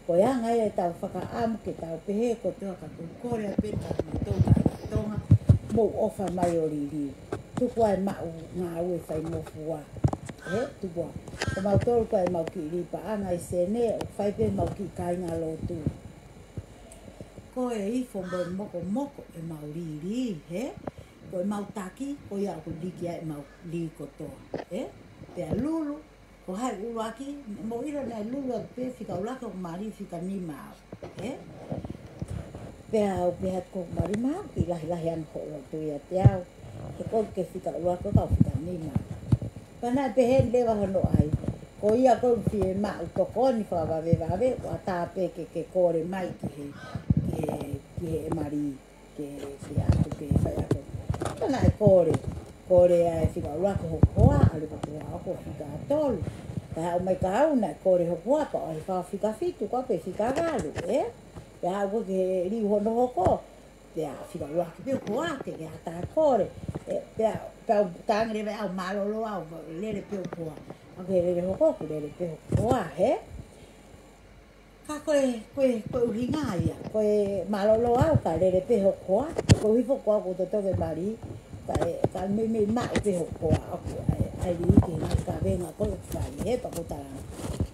ko e anga ia ʻetau fakaʻamu ke tau pehē kotoa ka ʻoku ou kole ai pē kia kimoutolu kāinga Tonga, mou ʻofa mai ʻo liliu. Tuku ā e maʻu ngāue faingofua. Ē, tuku ā. Ko mautolu ko ē ʻemau kiʻi lī paʻanga ʻi Senē, ʻoku fai pē ʻemau kiʻi kāinga lotu. Ko e ifo mo e mokomoko ʻemau lī, ē? Ko ʻemau taki, ko ia ʻoku lī ki ai ʻemau lī kotoa, ē? Pea lulu, ko hai ʻuluaki, mou ʻilo naʻe lulu atu pē fika ʻuluaki ʻoku mali fika nima au, ē? Pea u pehē atu ko ʻeku mali maʻu, kiʻi lahilahi ange hoʻo lotu ʻiate au. He ko e fika ʻuluaki ʻoku ou fika nima. Pea naʻe pehē leva hono ʻai. Ko ia ʻoku ou fiemaʻu tokoni fakavavevave, ʻoku ʻatā pē ke, ke kole mai ki he, ki he, ki he mali, ke, ke ʻatu ke fai atu. Pea naʻe kole, kole ʻa e fika ʻuluaki hoku hoa, ʻalu ko ē ʻo fika tolu. Pea haʻu mai kia au naʻe kole hoku hoa, pea ʻalu ʻo fika fitu, ko au pē fika valu, ē? Pea haʻu ko ē ki he liu hono hoko, pea fika ʻuluaki pē hoku hoa, ke, ke ʻatā kole. Ē, pea, pea u tangi leva au mālōlō au, lele pē hoku hoa. ʻOku ke lele hoko, ʻoku lele pē hoku hoa, ē? Ka ko e, ko e, ko e ʻuhinga ia, ko e mālōlō au ka lele pē hoku hoa, ko e hifo ko au ʻoku ou totongi e mali, Kae, kae meimei maʻu pē hoʻo koa ʻoku ʻai, ʻai lī ki he ngaahi kavenga ko ē ʻoku fai, he pea ko e tala.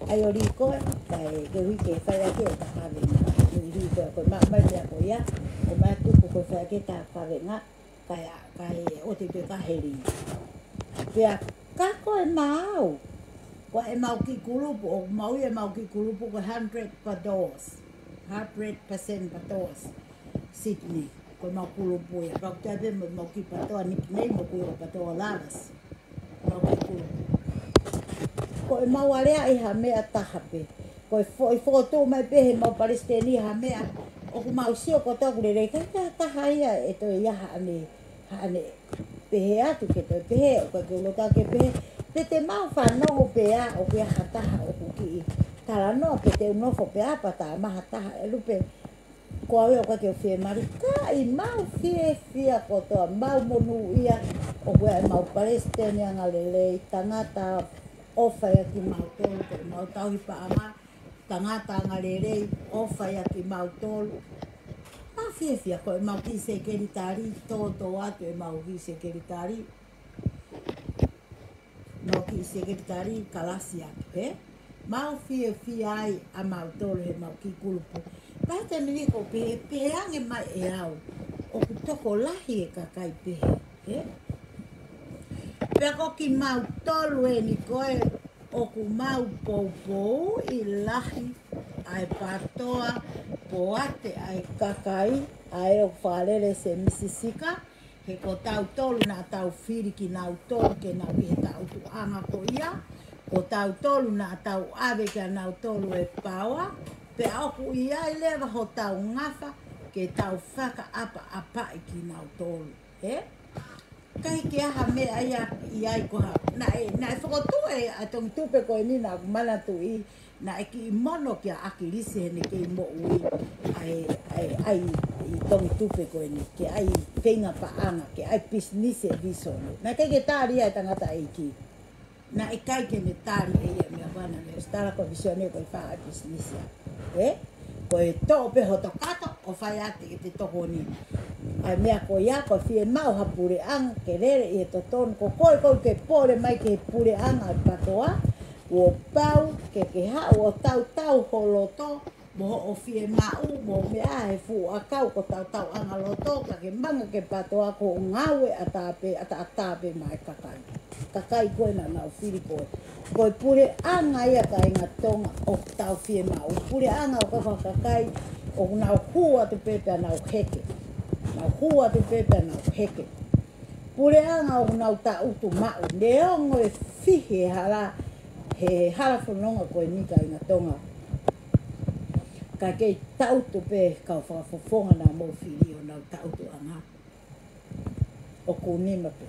ʻAi ʻo lī koe, kae ke ui ke fai ʻaki ʻeta kavenga. Ui lī koe, ko e maʻu mai pea ko ia, ko e maʻu tuku ko e fai ʻaki ʻeta kavenga, kae, kae ʻoua te ke ka heli. Pea ka ko e maʻu, ko ʻemau kiʻi kulupu, ʻoku maʻu ia ʻemau kiʻi kulupu ko e hundred PTOAs. Hundred percent PTOAs. Sydney, ko ʻemau kulupu ia. Pea ʻoku ʻi ai pē mo ʻemau kiʻi PTOA nickname ʻoku ui ko e PTOA Lovers. ʻEmau kiʻi kulupu. Ko ʻemau aleaʻi ha meʻa taha pē. Ko e fo-, ʻi fokotuʻu mai pē heʻemau palesiteni ha meʻa, ʻoku mau sio kotoa ʻoku lelei, ʻikai ke ʻi ai ha taha ia ʻe toe ʻi ai haʻane, haʻane pehē atu ke toe pehē, ʻoku ʻikai ke u loto ke pehē. Pea te mau fanongo pē ā ʻoku ʻi ai ha taha ʻoku kiʻi talanoa pea te u nofo pē ā pea tā mai ha taha ʻe lupe. Ko au ia ʻoku ʻikai ke u fiemālie, ka ʻi mau fiefia kotoa, mau monūʻia, ʻoku ʻi ai ʻemau palesiteni angalelei, tangata ʻofa ia kimautolu, ko ʻemau tauhi paʻanga, tangata angalelei, ʻofa ia kimautolu. Mau fiefia ko ʻemau kiʻi sekelitali, tōtō atu ʻemau kiʻi sekelitali. Mau kiʻi sekelitali kalasi atu, ē? Mau fiefia ai ʻa mautolu heʻemau kiʻi kulupu. Pea te mini ko pehē, pehē ange mai ʻe au, ʻoku tokolahi e kakai pehē, ē? Pea ko kimautolu eni ko ē, ʻoku mau poupouʻi lahi ʻa e PTOA, poate ʻa e kakai, ʻa ē ʻoku fakalele Semisi Sika, he ko tautolu naʻa tau fili kinautolu ke nau ʻi he taʻutuʻanga ko ia, ko tautolu naʻa tau ʻave kia nautolu e paoa, pea ʻoku ʻi ai leva hotau ngafa ke tau fakaʻapaʻapaʻi kinautolu, ē? ʻIkai ke ʻi ai ha meʻa ia ʻi ai ko ha, naʻe, naʻe fokotuʻu ʻa e tongitupe ko eni naʻa ku manatuʻi, naʻe kiʻi mono kia ʻAkilisi heʻene kei moʻui, ʻa e, ʻa e, ʻai ʻi tongitupe ko eni, ke ʻai feinga paʻanga, ke ʻai pisinisi e visone. Naʻe ʻikai ke tali ia ʻe he tangataʻeiki. Naʻe ʻikai ke ne tali ʻe ia meʻa vana me ʻosi tala ko e visone ko e fai pisinisi ia. Ē? Ko e toʻo pē hoto kato, ʻo fai atu ʻete tokoni. ʻA e meʻa ko ia, ko e fiemaʻu ha puleʻanga, ke lele ʻi he totonu, ko koe ʻoku ke pole mai ki he puleʻanga ʻa e PTOA, kuo pau ke ke haʻu ʻo tautau ho loto, mo hoʻo fiemaʻu, mo e meʻa he fuʻu ʻakau ko e tautauʻanga loto, ka ke manga ke PTOA ko e ngāue ʻataʻatā pē, ʻataʻatā pē maʻa e kakai. Kakai ko ē naʻa nau fili koe. Ko e puleʻanga ia kāinga Tonga ʻoku tau fiemaʻu. Puleʻanga ʻoku ʻikai ko ha kakai, ʻoku nau hū atu pē pea nau heke. Nau hū atu pē pea nau heke. Puleʻanga ʻoku nau taʻutu maʻu, neongo e fihi e hala, he hala fononga ko eni kāinga Tonga. Ka kei taʻutu pē kau fakafofonga naʻa mou fili ʻo nau taʻutuʻanga. ʻOku nima pē.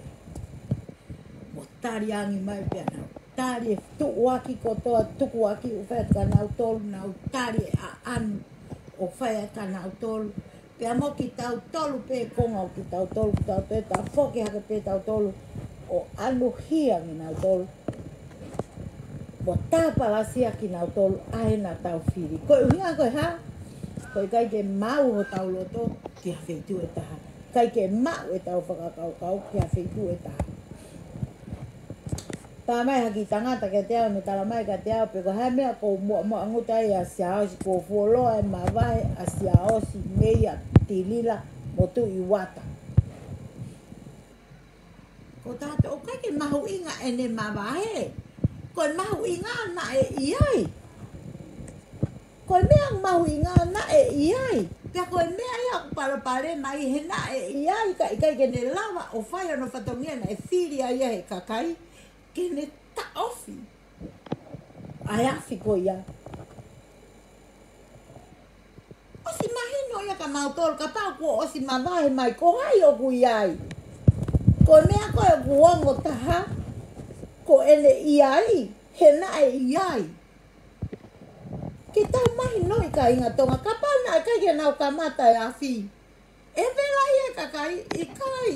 Mo tali angi mai pea nau tali e tuʻuaki kotoa, tukuaki ʻoku fai kia nautolu, nau tali e ʻaʻanu ʻoku fai kia nautolu. Pea mo kitautolu pē konga ʻo kitautolu, kitautolu, ta foki hake pē tautolu ʻo ʻanuhia kinautolu. Mo tāpalasia kinautolu ʻa ē naʻa tau fili. Ko e ʻuhinga ko e hā? Ko e ʻikai ke maʻu hotau loto ki ha feituʻu ʻe taha. ʻIkai ke maʻu ʻetau fakakaukau ki ha feituʻu ʻe taha. Tā mai ha kiʻi tangata kiate au, ne tala mai kiate au, pe ko e hā e meʻa ʻoku ou muʻomuʻa ngutu ai ʻa Siaosi, kuo fuoloa e mavahe ʻa Siaosi, Meia, Tilila, mo Tuʻi Uata. Ko tato ʻoku ʻikai ke mahuʻinga ʻene mavahe. Ko e mahuʻinga naʻe ʻi ai. Ko e meʻa mahuʻinga naʻe ʻi ai. Pea ko e meʻa ia ʻoku palopalema ai he naʻe ʻi ai, ka ʻikai ke ne lava ʻo fai hono fatongia naʻe fili ai ʻe he kakai ke ne taʻofi ʻa e afi ko ia. ʻOsi mahino ia kia mautolu, kapau kuo ʻosi mavahe mai, ko hai ʻoku ʻi ai. Ko e meʻa ko ē ʻoku ongo taha, ko ʻene ʻi ai, he naʻe ʻi ai. Ke tau mahinoʻi kāinga Tonga, kapau naʻe ʻikai ke nau kamata e afi, ʻe vela ia e kakai? ʻIkai.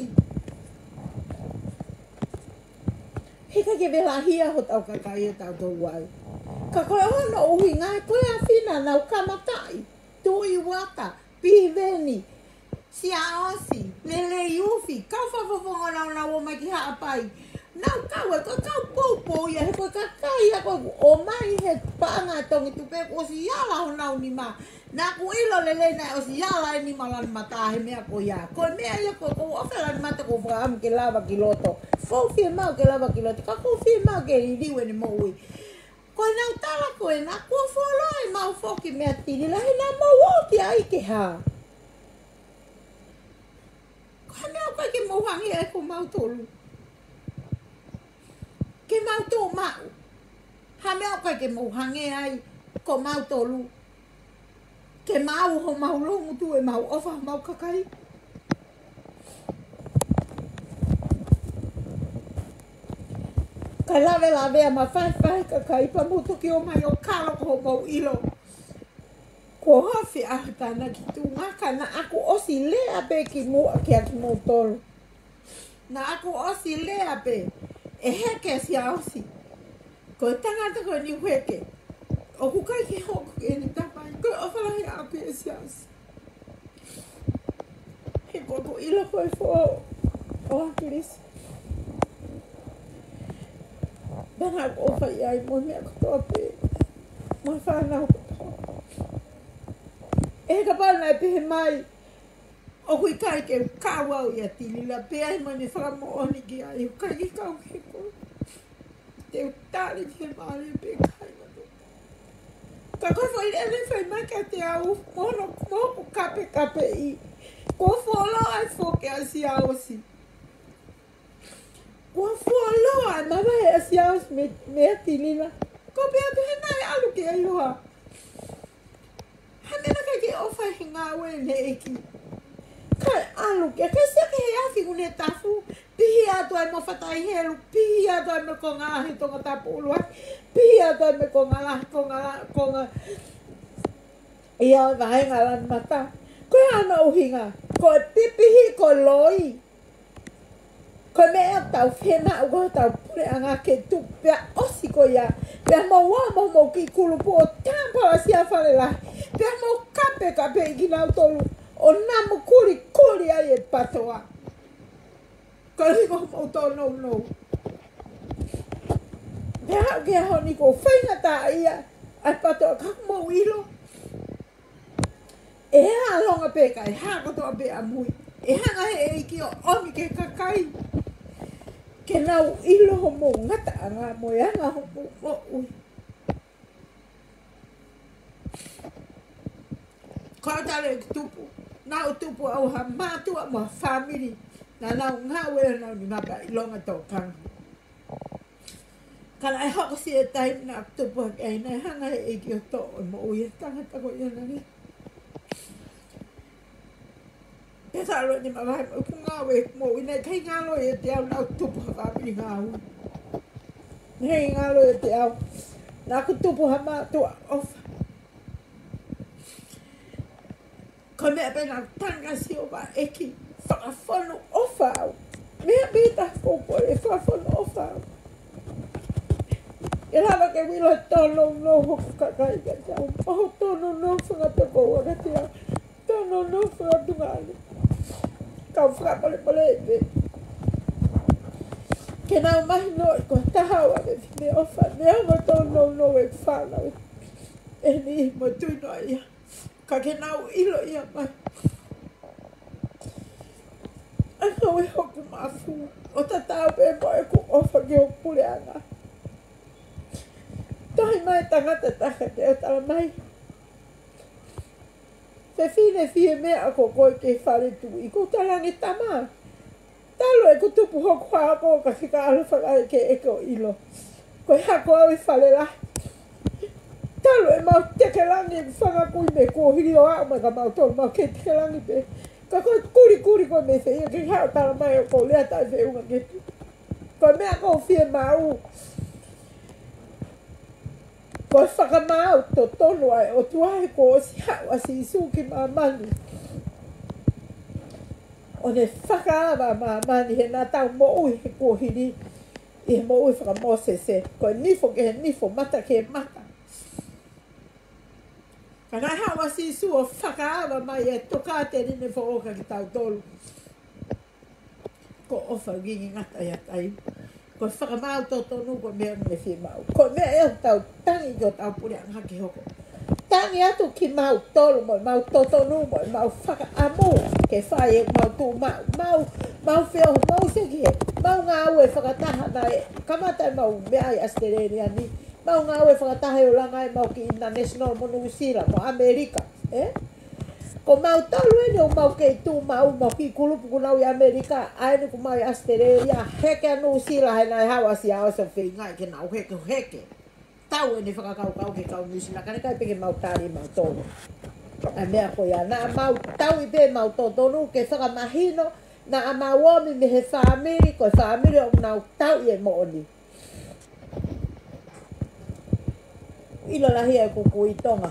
He ʻikai ke velahia hotau kakai ʻe tautolu ai. Ka ko e hono ʻuhinga ko e afi naʻa nau kamataʻi. Tuʻi Uata, Piveni, Siaosi, Lelei Ufi, kau fakafofonga naʻa nau ō mai ki Haʻapai. Nau kau ē, ko e kau poupou ia, he ko e kakai ia ko ē ʻoku ō mai he paʻanga ʻo Tongitupe kuo ʻosi ala honau nima. Naʻa ku ʻilo lelei naʻe ʻosi ala e nima ʻo Lanimata he meʻa ko ia. Ko e meʻa ia ko ē ʻoku ou ʻofa Lanimata, ʻoku ou fakaʻamu ke lava ki loto. ʻOku ou fiemaʻu ke lava ki loto, ka ʻoku ou fiemaʻu ke liliu ʻene moʻui. Ko ʻenau tala ko ena, kuo fuoloa ʻemau foki mei Tīlila, he naʻa mau ō ki ai ke hā? Ko e hā e meʻa ʻoku ʻikai ke mou hangē ai ko mautolu? Ke mau tuʻu maʻu. Hā e meʻa ʻoku ʻikai ke mou hangē ai ko mautolu? Ke maʻu homau loungutu ʻemau ʻofa homau kakai. Ka lavelavea mafaifai kakai pea mou toki ō mai ʻo kalo ko homou ʻilo. Kuo ofi ʻa e tānaki tuʻunga ka naʻa ku ʻosi lea pē ki muʻa kiate kimoutolu. Naʻa ku ʻosi lea pē, ʻe heke ʻa Siaosi. Ko e tangata ko eni ʻoku heke. ʻOku ʻikai ke hoko ki heʻene tamai. Ko e ʻofa lahi ʻaʻaku ʻia Siaosi. He ko ʻeku ʻilo ko e foʻi ʻo ʻAkilisi. Naʻa ku ʻofa ai mo e meʻa kotoa pē. Mo e fānau kotoa. ʻE kapau naʻe pehē mai ʻoku ʻikai ke kau au ʻia Tīlila, pea ʻi ai mo ʻene fakamoʻoni ki ai, ʻoku ʻikai ke kau he ko. Te u tali ki he mālie pē kāinga. Ka ko e foʻi lea naʻe fai mai kiate au, mo hono, mo hoku kapekapeʻi. Kuo fuoloa e foki ʻa Siaosi. Kuo fuoloa e mavahe ʻa Siaosi mei, mei Tīlila. Ko e pehē atu he naʻe ʻalu ki ʻEiloa. Hangē naʻe ʻikai ke ʻofa he ngāue ʻene ʻeiki. Kae ʻalu ke, ke siʻaki he afi ʻoku ne tafu. Pihi atu ai mo Fataihelu, pihi atu ai mo Kongalahi Tongatapu ʻUluaki, pihi atu ai mo Kongalahi, Kongala, Konga, ʻi he vāhenga Lanimata. Ko e hā hono ʻuhinga? Ko e pipihi, ko e loi. Ko e meʻa ʻoku tau fiemaʻu ko hotau puleʻanga ke tuku pea ʻosi ko ia. Pea mou ō mo homou kiʻi kulupu ʻo tāpalasia Falelahi. Pea mou kapekapeʻi kinautolu ʻo namu kulikuli ai e PATOA. Ko e ʻuhi ko hoʻomou tōnounou. Pea aʻu ki he ʻaho ni kuo faingataʻaʻia ʻa e PATOA ka ʻoku mou ʻilo. ʻE hā ʻa longa pē kae hā kotoa pē ʻamui. ʻE hanga he ʻEiki ʻo ʻomi ki he kakai ke nau ʻilo homou ngataʻanga mo e anga hoʻomou moʻui. Ko au tala ʻeku tupu. Naʻa ku tupu au ha mātuʻa mo ha fāmili. Naʻa nau ngāue ʻo nau ni ngapa ʻi longa tokanga. Ka naʻe hoko siʻi e taimi naʻa ku tupu hake ai naʻe hanga he ʻEiki ʻo toʻo e moʻui e tangata ko ia naʻa ne. Pea sa ʻalu ʻene mavahe mo ʻeku ngāue mo ʻene kei ngalo ʻiate au naʻa ku tupu ha fāmili ngāue. Naʻe kei ngalo ʻiate au. Naʻa ku tupu ha mātuʻa ʻofa. Ko e meʻa pē naʻa ku tanga siʻo vaʻeki fakafonu ʻofa au. Meʻa pē taha ko e fakafonu ʻofa au. ʻE lava ke u ʻilo tōnounou hoku kakai kiate au. Mo hoku tōnounou fanga tokoua kiate au. Tōnounou fanga tuongaʻane. Kau fakamolemole pē. Ke nau mahinoʻi ko e taha au ʻa e fefine ʻofa. Meʻa mo tōnounou e fānau. ʻE ni mo tui noa ia. Ka ke nau ʻilo ia mai. ʻA e ngāue hoku mafu. ʻO tatau pē mo ʻeku ʻofa ki hoku puleʻanga. Tohi mai tangata taha ke ʻo tala mai. Fefine fie meʻa ko koe ke fale tuʻi. Ko e tala ange tama. Talu ʻeku tupu hoku hako ka ke ka ʻalu fakaʻeke ʻeke ʻo ʻilo. Ko e hako au ʻi Falelahi. Talu ʻemau tekelangi ʻeku fanga kui mei kuohili ʻo aʻu mai ka mau tolu mau kei tekelangi pē. Ka ko e kulikuli ko e meʻa fē ia ke haʻu tala mai ʻoku ou lea taʻefeʻunga ke tu. Ko e meʻa ʻoku ou fiemaʻu. Ko e fakamaau totonu ʻa e ʻOtua he kuo ʻosi haʻu ʻa Sīsū ki māmani. ʻO ne fakaava māmani he naʻa tau moʻui he kuohili, ʻi he moʻui faka-Mōsese, ko e nifo ki he nifo, mata ki he mata. Ka haʻu ʻa Sīsū ʻo fakaava mai e tokāteline foʻou kiate kitautolu. Ko e ʻofa ʻoku ʻikai ngata ia ʻiate ia. Ko e fakamaau totonu ko e meʻa ʻoku ne fiemaʻu. Ko e meʻa ia ʻoku tau tangi ki hotau puleʻanga ke hoko. Tangi atu kimautolu mo ʻemau totonu mo ʻemau fakaʻamu ke fai ʻemau tuʻu maʻu, mau, mau feohi, mau seki he, mau ngāue fakataha naʻe kamata ʻemau meʻa ʻi ʻAositelēlia ni. Mau ngāue fakataha ʻi he langa ʻemau kiʻi international mo Nuʻusila mo ʻAmelika, ē? Ko mautolu eni ʻoku mau kei tuʻu maʻu, mau kiʻi kulupu ʻoku nau ʻi ʻAmelika, ʻa eni ʻoku mau ʻi ʻAositelēlia, heke ʻa Nuʻusila he naʻe haʻu ʻa Siaosi ʻo feingaʻi ke nau heke, heke. Tau ʻene fakakaukau ki he kau Nuʻusila, ka naʻe ʻikai pē ke mau tali mautolu. ʻA e meʻa ko ia, naʻa mau tauʻi pē ʻemau totonu ke fakamahino, naʻa mau ō mai mei he fāmili, ko e fāmili ʻoku nau tauʻi e moʻoni. ʻIlo lahi ʻeku kui Tonga.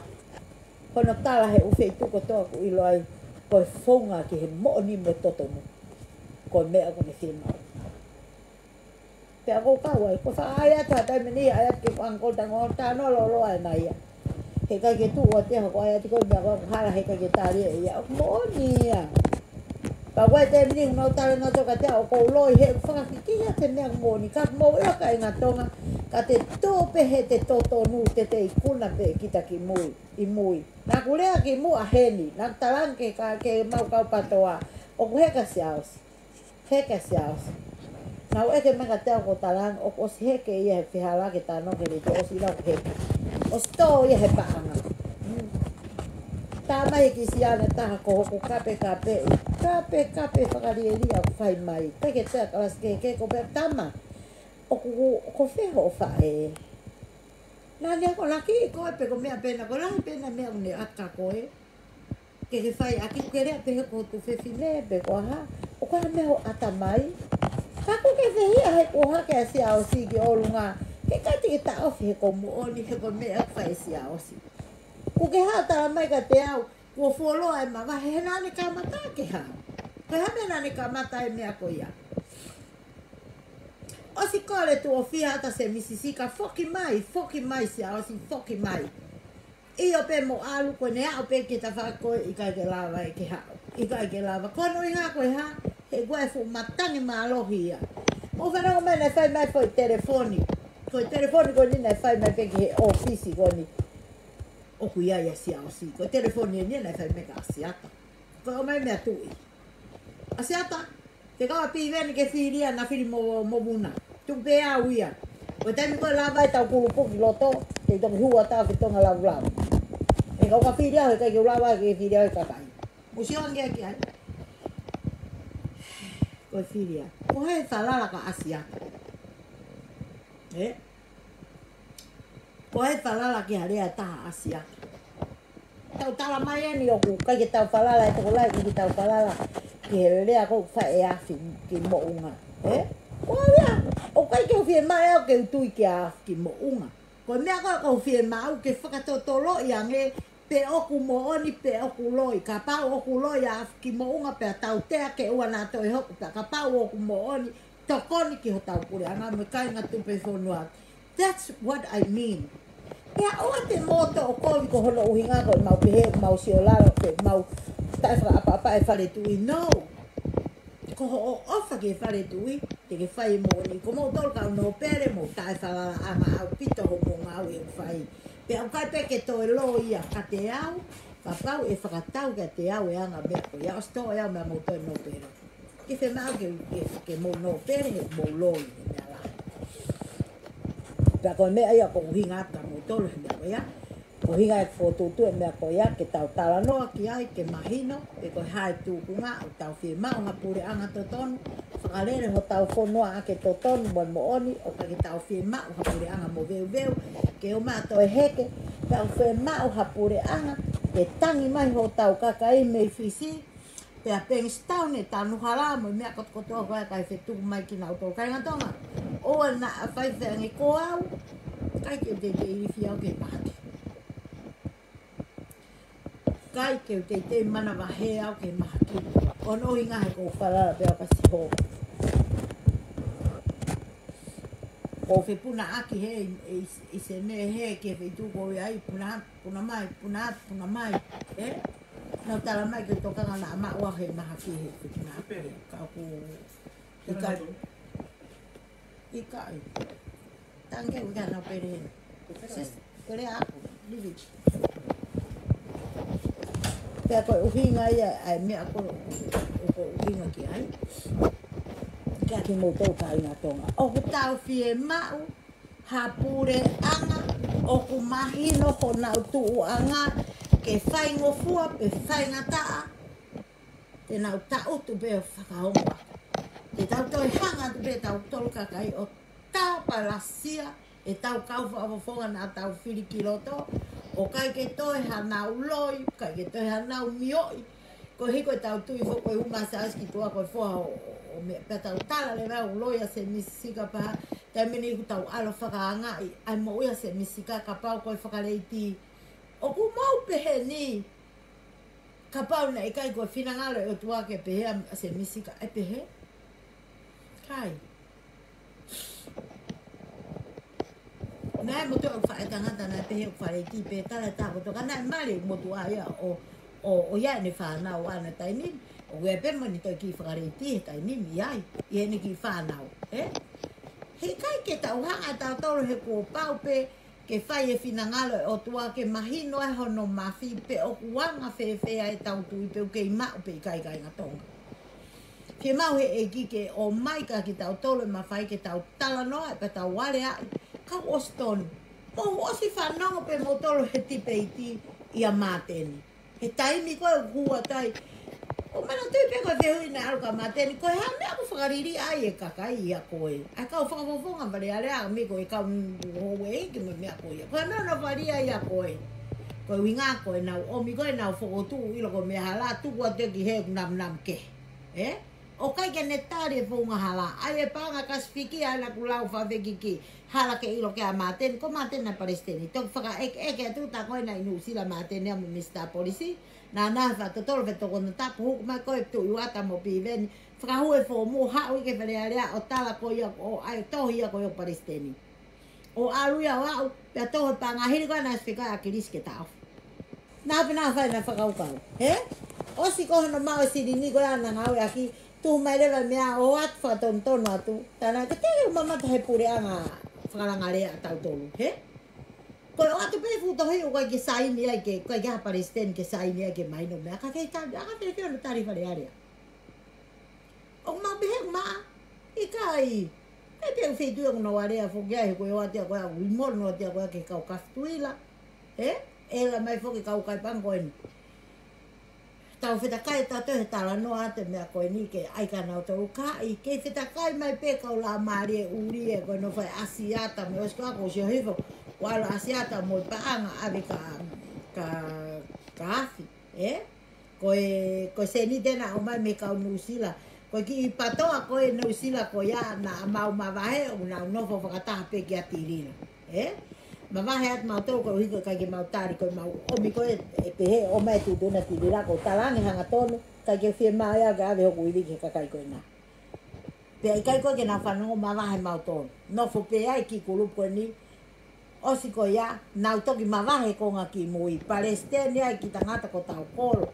Ko hono tala he ʻū feituʻu kotoa ʻoku ʻilo ai, ko e founga ki he moʻoni mo e totonu. Ko e meʻa ʻoku ne fiemaʻu. Pea ʻoku ou kau ai, ko e faʻa ʻai atu ha taimi ni, ʻai atu ke ko ʻanko tango, tano lolo ai na ia. He ʻikai ke tuʻu ʻa te ha ko e ʻai atu ko e meʻa ko e hala he ʻikai ke tali ʻe ia. ʻOku moʻoni ia. Ka ko e taimi ni ʻoku nau tala ʻe nautolu kiate au ʻoku ou loi he ʻoku fakakikihi ʻa e meʻa ʻoku moʻoni. Ka mou ʻilo kāinga Tonga, ka te tō pē he te totonu te te ikuna pē kita ki mui, ʻi mui. Naʻa ku lea ki muʻa heni, naʻa ku talaange ke ka, ke mau kau PATOA, ʻoku heka Siaosi. Heka Siaosi. Naʻa ku ʻeke mai kiate au ko talaange, ʻoku ʻosi heke ia he fehālaaki tano ke le te ʻosi lau heke. ʻOsi tō ia he paʻanga. Mm. Tā mai ki siana taha ko hoku kapekape, kapekape fakalielia ʻoku fai mai. Peke tea kalasi ke ke ko pea tama. ʻOku, ko fē hoʻo faʻē? Naʻa ne ako laki ko e pe ko meʻa pena, ko lahi pena meʻa ʻoku ne ʻata ko e. Ke ke fai ʻaki ke lea pehē ko hoto fefine pe ko aha. ʻOku ʻi ai ha meʻa hoʻo ʻata mai. Ka ʻoku ke fehiʻa he ko hake ʻa Siaosi ki ʻolunga. Ke ʻikai te ke taʻofi he ko e moʻoni he ko e meʻa ʻoku fai ʻe Siaosi. ʻOku ke haʻu tala mai kiate au, kuo fuoloa e mavahe he naʻa ne kamata ke hā. Ko e hā meʻa naʻa ne kamata e meʻa ko ia. ʻOsi kole tuʻo fiha ʻa Semisi Sika foki mai, foki mai Siaosi, foki mai. ʻIo pē mo ʻalu ko ʻene aʻu pē ki he tafaʻaki ko ē ʻikai ke lava ʻe ke haʻu. ʻIkai ke lava. Ko hono ʻuhinga ko e hā, he ko e fuʻu matangi mālohi ia. Mou fanongo mai naʻe fai mai foʻi telefoni. Ko e telefoni ko eni naʻe fai mai pē ki he ʻōfisi ko eni. ʻOku ʻi ai ʻa Siaosi. Ko e telefoni eni naʻe fai mai kia ʻAsiata. Ko e ʻomai meʻa tuʻi. ʻAsiata, te kau ʻa Piveni ke fili ia naʻa fili mo, mo Vuna. Tuku pē au ia. Ko e taimi ko ē lava ai ʻetau kulupu ki loto, te toki hū atu ki Tonga Laulau. He kau ka fili au, he ʻikai ke u lava ke fili au he kakai. Mou sio ange ki ai. Ko e fili ia. Ko e hā e falala kia ʻAsiata? Ē? Ko e hā e falala ki ha lea ʻe taha ʻa ʻAsiata? Tau tala mai eni ʻoku ʻikai ke tau falala, ʻe tokolahi ʻikai ke tau falala ki he lea ko ē ʻoku fai ʻe Afi ki Moʻunga. Ē? Ko ia, ʻoku ʻikai ke u fiemaʻu au ke u tui kia Afi ki Moʻunga. Ko e meʻa ko ē ʻoku ou fiemaʻu ke fakatotoloʻi ange, pe ʻoku moʻoni, pe ʻoku loi. Kapau ʻoku loi ʻa Afi ki Moʻunga pea tautea ke ʻoua naʻa toe hoko, pea kapau ʻoku moʻoni, tokoni ki hotau puleʻanga mo e kāinga tupe fonua. That's what I mean. Pea ʻoua te mou toʻo kovi ko hono ʻuhinga ko ʻemau pehē, mau sio lalo, pe mau taʻefakaʻapaʻapa e fale tuʻi. No. Ko hoʻo ʻofa ki he fale tuʻi, te ke fai moʻoni. Ko moutolu kau nōpele, mou taʻefalalaʻanga ʻaupito hoʻomou ngāue ʻoku fai. Pea ʻoku ʻikai pē ke toe loi ia kiate au, kapau ʻe fakatau kiate au e anga meʻa ko ia, ʻosi tō ia mei he mou toe nōpele. Ke fiemaʻu ke, ke, ke mou nōpele, he mou loi, he meʻa lahi. Pea ko e meʻa ia ʻoku ou ʻuhinga atu kia moutolu he meʻa ko ia. ʻOku ou ʻuhinga e fokotuʻutuʻu e meʻa ko ia, ke tau talanoa ki ai, ke mahino, pe ko e hā e tūkunga, ʻoku tau fiemaʻu ha puleʻanga totonu, fakalele hotau fonua ʻaki e totonu mo e moʻoni, ʻoku ʻikai ke tau fiemaʻu ha puleʻanga moveuveu, ke ʻuma ʻo toe heke, pea ʻoku fiemaʻu ha puleʻanga, ke tangi mai hotau kakai mei Fisi, pea Bankstown ʻe tanu hala mo e meʻa kotokotoa ko ē ʻikai fetuku mai kinautolu kāinga Tonga. ʻOua naʻa faifai ange ko au, ʻikai ke u teitei ilifia au ki he mahaki. ʻIkai ke u teitei manavahē au ki he mahaki. Ko hono ʻuhinga he ʻoku ou falala pē au kia Sihova. ʻo fepunaʻaki he, ʻi, ʻi, ʻi se meʻa he ke feituʻu ko ia ai, puna, puna mai, puna, puna mai, ē? Nau tala mai ke tokanga naʻa maʻu he mahaki he fepunaʻaki. Ka ʻoku, ʻikai, ʻikai. Tange uga na pere. Sis, pere aku, livi. Pea ko e ʻuhinga ia, ʻa e meʻa ko, ko e ʻuhinga ki ai. Kia kimoutolu kāinga Tonga. ʻOku tau fiemaʻu ha puleʻanga ʻoku mahino honau tuʻuʻanga ke faingofua pe faingataʻa. Te nau taʻutu pē ʻo fakaongo atu. Te tau toe hanga atu pē tautolu kakai ʻo tāpalasia ʻetau kau fakafofonga naʻa tau fili ki loto, ʻo ʻikai ke toe hanau loi, ʻikai ke toe hanau mioʻi. Ko e hiko ʻetau tui foki ko e uma sa aski tua ko e foha ʻo, ʻo, ʻo meʻa pea tau tala leva ʻo loi ʻa Semisi Sika pea, taimi ni ʻoku tau ʻalu fakaangaʻi ʻa e moʻui ʻa Semisi Sika kapau ko e fakaleiti. ʻOku mau pehē ni, kapau naʻe ʻikai ko e finangalo ʻo e ʻOtua ke pehē ʻa Semisi Sika ʻe pehē. Kai. Naʻe motu ʻo faʻa tangata naʻe pehē ʻoku fakaleiti pē tala tā kotoa ka naʻe mali motu ai ʻo, ʻo, ʻo ia ʻene fānau ʻana taimi ni. ʻO ia pē mo ni toi ki fakaleiti he taimi ni ai. ʻI heʻene ki fānau. Ē? He ʻikai ke tau hanga tautolu he kuo pau pē ke fai e finangalo ʻo e ʻOtua ke mahino ai hono mafi pe ʻoku anga fēfē ʻetau tui pe ʻoku kei maʻu pe ʻikai kāinga Tonga. Fiemaʻu he ʻEiki ke ʻomai kia kitautolu e mafai ke tau talanoa pea tau aleaʻi. Kau ʻosi tonu. Mou ʻosi fanongo pē moutolu he tipeiti ʻia Māteni. He taimi ko ē ʻoku hū atu ai. ʻO manatuʻi pē ko e fehuʻi naʻe ʻalu kia Māteni, ko e hā e meʻa ʻoku fakaliliʻa ai e kakai ʻia koe. ʻA e kau fakafofonga Fale Alea ʻa mi ko e kau houʻeiki mo e meʻa ko ia. Ko e meʻa naʻe fakaliliʻa ai ʻia koe. Ko e ʻuhinga ko ʻenau ʻomi ko ē ʻenau fokotuʻu ʻilo ko e meʻa hala tuku atu ki he namunamu kehe. Ē? ʻO ʻikai ke ne tali e founga hala. ʻAi e paʻanga Pasifiki ʻa ena kuo lau fakafekiki. Hala ke ʻilo kia Māteni, ko Māteni naʻe palesiteni. Toki fakaʻekeʻeke atu tā ko ē naʻe ʻi Nuʻusila Māteni ʻa mo Misitā Polisi. Naʻa na fakatotolo fetoko na tapu huku mai ko e Tuʻi Uata mo Piveni. Fakahū e foomu haʻu ʻi he Fale Alea ʻo tala ko ia ʻo ʻai tohi ia ko ia ʻo palesiteni. ʻO ʻalu ia ʻo aʻu, pea toho e paʻanga hili ko ē naʻe fika ʻa ʻAkilisi ke taʻofi. Naʻa pē naʻa fai naʻa fakakaukau. He? ʻOsi ko hono maʻu e silini ko ia naʻa ngāueʻaki, tuʻu mai leva e meʻa ʻo ʻoatu fakatonutonu atu. Tā naʻe ke tele ʻo mamata he puleʻanga fakalangalea ʻa tautolu. He? Ko e ʻoatu pē fuʻu tohi ʻoku ʻikai ke saini ai ke, ʻikai ke ha palesiteni ke saini ai ke mahino meʻa. Ka kei tali, ʻa ka kei ke ono tali Fale Alea. ʻOku mau pehē ʻoku maʻa, ʻikai. ʻIkai pē ʻoku feituʻu ʻoku nau alea foki ai he ko e ʻoatu ia ko ia, ui molo noa atu ia ko ia ke kau kafituila. Ē? ʻEla mai foki kau kai paʻanga ko eni. Tau fetakai tautolu he talanoa atu e meʻa ko eni ke ʻai kia nautolu ka ʻi, kei fetakai mai pē kau la mālie ʻuli ē ko e nofo ʻa ʻAsiata mo e ʻosi ko ē ʻoku sio hifo, ʻoku ʻalu ʻAsiata mo e paʻanga ʻave kia, kia, kia Afi, ē? Ko e, ko e seniti naʻe ʻomai mei he kau Nuʻusila. Ko e kiʻi patoa ko ē Nuʻusila ko ia naʻa mau mavahe ʻo nau nofo fakataha pē kia Tilila. Ē? Mavahe atu mautolu ko e ʻuhi ko e ʻikai ke mau tali ko e mau ʻomi ko ē, ʻe pehē ʻomai e tuʻutuʻuni ʻa Tilila ko e talange hangatonu, ʻikai ke fiemaʻu ia ke ʻave hoku ivi ki he kakai ko ena. Pea ʻikai ko ē ke nau fanongo mavahe mautolu. Nofo pē ai kiʻi kulupu ko eni, ʻosi ko ia, nau toki mavahe konga ki mui, palesiteni ai kiʻi tangata ko Taukolo.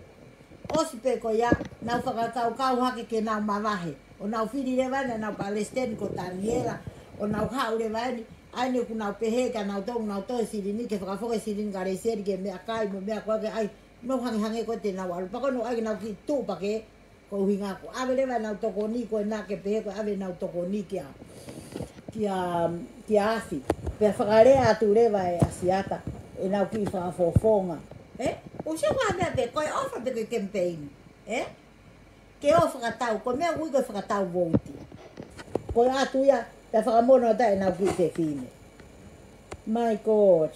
ʻOsi pē ko ia, nau fakakaukau hake ke nau mavahe. ʻO nau fili leva ʻenau palesiteni ko Taniela. ʻO nau haʻu leva eni, ʻa eni ʻoku nau pehē kia nautolu, nau toe silini ke fakafoki e silini kia Lesieli ke meʻakai mo e meʻa ko ē ke ʻai. Nau hangehangē ko ē te nau ʻalu. Pea ko ē nau ʻai ke nau kiʻi tuʻu pē ke Ko e ʻuhinga ko e ʻave leva ʻenau tokoni ko ena ke pehē ko e ʻave ʻenau tokoni kia, kia, kia Afi. Pea fakalea atu leva ʻe ʻAsiata ʻenau kiʻi fakafofonga. Ē? ʻOsi ko e meʻa pē, ko e ʻofa pē ko e kemipeini. Ē? Ke ʻofa fakatau, ko e meʻa ʻoku ui ko e fakatau vouti. Ko e ʻatu ia, pea fakamono atu ʻenau kiʻi fefine. My God.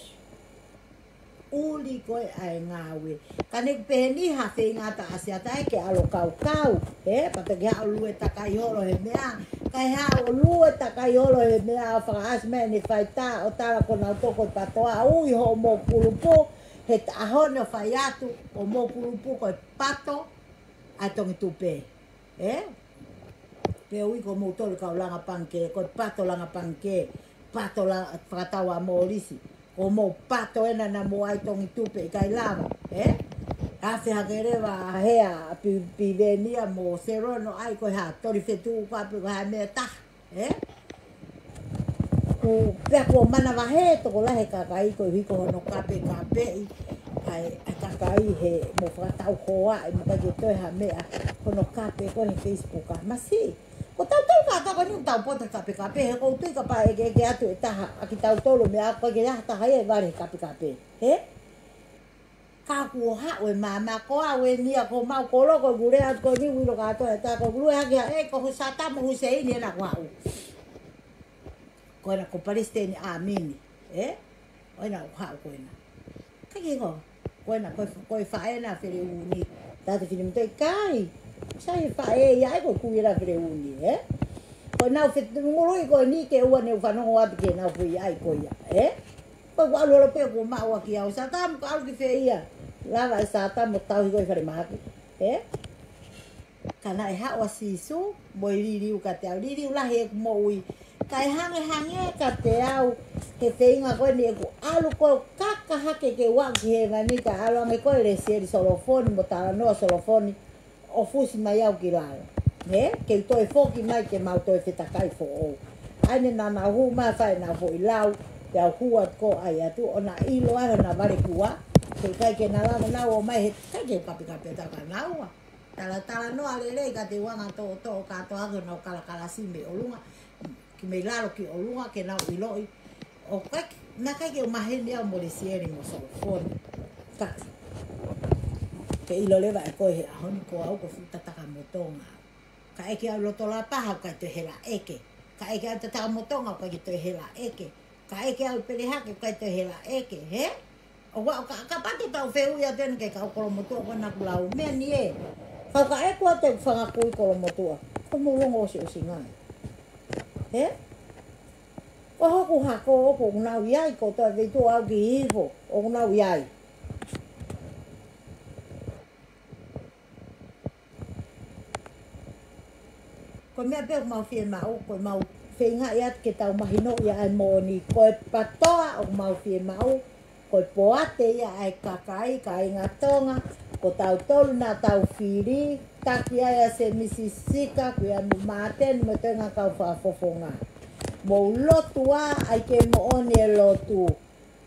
ʻUli ko ē ʻa e ngāue. Ka ne pehē ni ha feinga ʻa ʻAsiata ē ke ʻalu ʻo kaukau. Ē, pea toki haʻu ʻo lue takai holo he meʻa. Kae haʻu ʻo lue takai holo he meʻa ʻo fakaʻasi mai ʻene faitā ʻo tala ko ʻenau toko e patoa. Ui hoʻomou kulupu, he ʻaho ni ʻo fai atu, hoʻomou kulupu ko e pato ʻa e Tongitupe. Ē? Pea ui ko moutolu kau langa pangikē, ko e pato langa pangikē. pato la, fakatau ʻa Molisi. Ko hoʻomou pato ena naʻa mou ʻai tongi tupe ʻikai lava, ē? Afe hake leva ʻa Hea, ʻa Pi-, Pivenia mo Serono ʻai ko e hā, toli fetuʻu kape ko e hā meʻa taha, ē? Kuo pea kuo manavahē tokolahi e kakai koeʻuhi ko hono kapekapeʻi ʻa e, ʻa e kakai he mo fakatau hoa ʻe mo ʻikai ke toe ha meʻa hono kape ko eni he Facebook ʻa masi. Ko tautolu kātoa ko eni ʻoku tau poto he kapekape, he ʻoku ou tui kapau ʻe ʻeke atu ʻe taha ʻa kitautolu meʻa ʻoku ʻikai ke ʻi ai ha taha ia ʻe vale he kapekape. Hē? Ka kuo haʻu e maama ko au eni ia ko homau kolo ko ʻeku lea atu ko eni ʻoku ʻilo kātoa ʻe taha ko ʻeku lea hake ʻa e ko Husata mo Huseini ena kuo haʻu. Ko ena ko Palesiteni ʻAmini, ē? ʻO ena ʻoku haʻu ko ena. Ka ke ko, ko ena, ko e, ko e faʻē ena Feleuni. Tata fini mutai kai. Sai e faʻē ia ʻe ko e kui ena Feleuni, ē? Ko ena ʻoku fetungului ko eni ke ua ne u fanongo atu ke nau fui ai ko ia, ē? Ko ʻeku ʻalu holo pē kuo maʻu ʻaki au Satamu ka ʻalu ki fē ia. Lava e Satamu ʻo tauhi ko e falemahaki, ē? Ka naʻe haʻu ʻa Sīsū, mo e liliu kiate au, liliu lahi ʻeku moʻui. Kae hangehangē kiate au, he feinga ko eni ʻeku ʻalu ko e kaka hake ke u aʻu ki hēvani, kae ʻalu ange ko e Lesieli Solofoni, mo Talanoa Solofoni, ʻo fusi mai au ki lalo. Hē? Ke u toe foki mai ke mau toe fetakai foʻou. ʻAi ne naʻa nau hū mai fai ʻenau foʻi lau, pea u hū atu ko ʻai atu, ʻo na ʻilo ai hona vale kuo, he ʻikai ke na lava nau ō mai he ʻikai ke u kapekape atu kia naua. Talatalanoa lelei kiate uanga toʻotoʻo kātoa hake honau kalakalasi mei ʻolunga, ki mei lalo ki ʻolunga ke nau ʻiloʻi. ʻOku ʻikai, naʻe ʻikai ke u maheni au mo Lesieli mo Solofoni. Ka ke ʻilo leva ʻe koe he ʻaho ni ko au ko fuʻu tatakamotonga. Ka ʻeke au loto Lapaha ʻoku ʻikai toe hela ʻeke. Ka ʻeke au tatakamotonga ʻoku ʻikai ke toe hela ʻeke. Ka ʻeke au Pelehake ʻoku ʻikai toe hela ʻeke, hē? ʻO ua, ʻo ka, kapau te tau fehuʻi atu eni ki he kau kolomotuʻa ko ena ʻoku lau meʻa ni ē. Kau ka ʻeku ʻoatu ʻeku fanga kui kolomotuʻa. Ko mou longo ʻosiʻosinga. Hē? Ko hoku hako ʻoku nau ʻi ai, ko e toe feituʻu au ki hifo, ʻoku nau ʻi ai. Ko e meʻa pē ʻoku mau fiemaʻu, ko ʻemau feingaʻi atu ke tau mahinoʻi ʻa e moʻoni. Ko e PATOA ʻoku mau fiemaʻu, ko e poate ia ʻa e kakai, kāinga Tonga, ko tautolu naʻa tau fili, taki ai ʻa Semisi Sika, Kuiamu Māteni, mo e toenga kau fakafofonga. Mou lotu ā, ʻai ke moʻoni e lotu.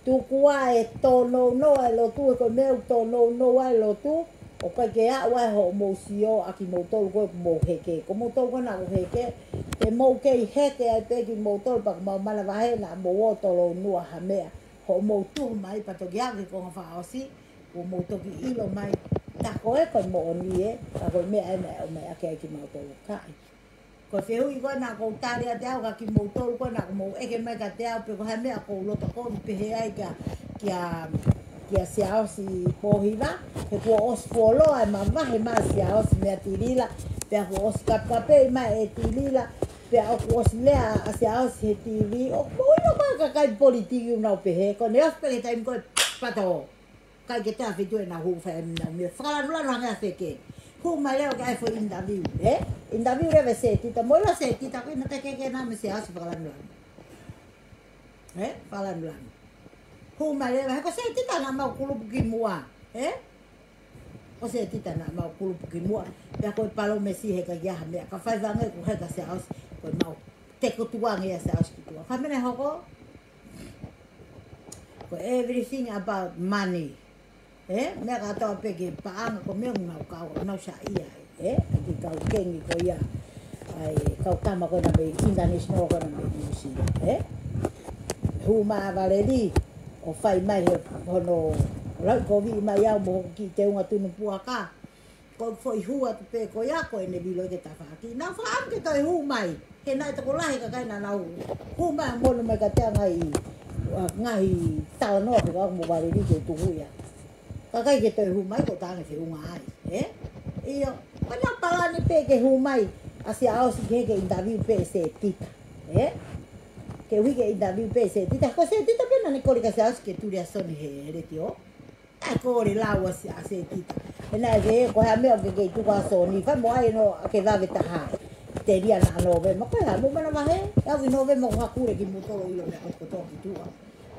Tuku ā e tōnounou ʻa e lotu, he ko e meʻa ʻoku tōnounou ai e lotu, ʻoku ʻikai ke aʻu ai hoʻomou sio ʻa kimoutolu ko ē ʻoku mou heke. Ko moutolu ko ena ʻoku heke, te mou kei heke ai pē kimoutolu pea ʻoku mau manavahē naʻa mou ō tolounua ha meʻa. Hoʻomou tuhu mai pea toki aʻu ki he konga fakaʻosi, kuo mou toki ʻilo mai, tā ko ē ko e moʻoni ē, tā ko e meʻa ē naʻe ʻomai ʻaki ai kimautolu kakai. Ko e fehuʻi ko ena ʻoku ou tali atu au kia kimoutolu ko ena ʻoku mou ʻeke mai kiate au pe ko e hā e meʻa ʻoku ou loto kovi pehē ai kia, kia, kia Siaosi Pōhiva, he kuo ʻosi fuoloa e mavahe mai ʻa Siaosi meia Tilila, pea kuo ʻosi kapekapeʻi mai ʻe Tilila, pea ʻoku ʻosi lea ʻa Siaosi he T V, ʻoku mou ʻilo ko e kakai politiki ʻoku nau pehē, ko ʻene ofi pē ki he taimi ko ē PATOA. ʻIkai ke toe ʻi ai ha feituʻu ʻenau hū fai ʻenau meʻa. Fakalanulanu ange ʻa Seke. Hū mai leva ke ʻai e foʻi interview, ē? Interview leva ʻe Setita. Mou ʻilo Setita, ko ena te ke ke na me Siaosi fakalanulanu. Ē? Fakalanulanu. Hū mai leva, he ko Setita naʻa mau kulupu ki muʻa. Ē? Ko Setita naʻa mau kulupu ki muʻa. Pea ko e palōmesi he ʻikai ke ʻi ai ha meʻa. Ka fai fanga ko e heka Siaosi, ko ʻemau teko tuange ʻa Siaosi ki tuʻa. Ka mene hoko, ko everything about money. Ē, meʻa kātoa pē ke paʻanga ko e meʻa ʻoku nau kau, nau saiʻia ai. Ē, ʻa e kiʻi kau kengi ko ia. ʻA e kau tama ko ena mei international ko ena mei New Zealand. Ē, hū mai ʻa Valeli, ʻo fai mai he, hono, lau kovi mai au mo hoku kiʻi teunga tunu puaka. Ko e foʻi hū atu pē ko ia ko ʻene vilo ke tafaʻaki. Naʻa faʻa ke toe hū mai. He naʻe tokolahi e kakai naʻa nau hū mai ʻo monu mai kiate au ngaahi, ʻa, ngaahi talanoa ko ia mo Valeli ke tuku ia. Kakai ke toe hū mai ko e tangi feʻunga ai. Ē? ʻIo. Ko ʻena palani pē ke hū mai ʻa Siaosi ke, ke interview pē ʻe Setita. Ē? Ke ui ke interview pē ʻe Setita. Ko Setita pē naʻa ne kole kia Siaosi ke tuli ʻa Soni he, he letiō. ʻAi ko e lau ʻa Se-, ʻa Setita. He naʻe ke, ko e hā e meʻa ʻoku ke kei tuku ʻa Soni, fai mo ʻai ʻo ke vave taha. Telia naʻa Nōvema, ko e hā, mou manavahē, ʻe au ʻi Nōvema ʻoku hakule kimoutolu ʻilo meʻa kotoa ki tuʻa.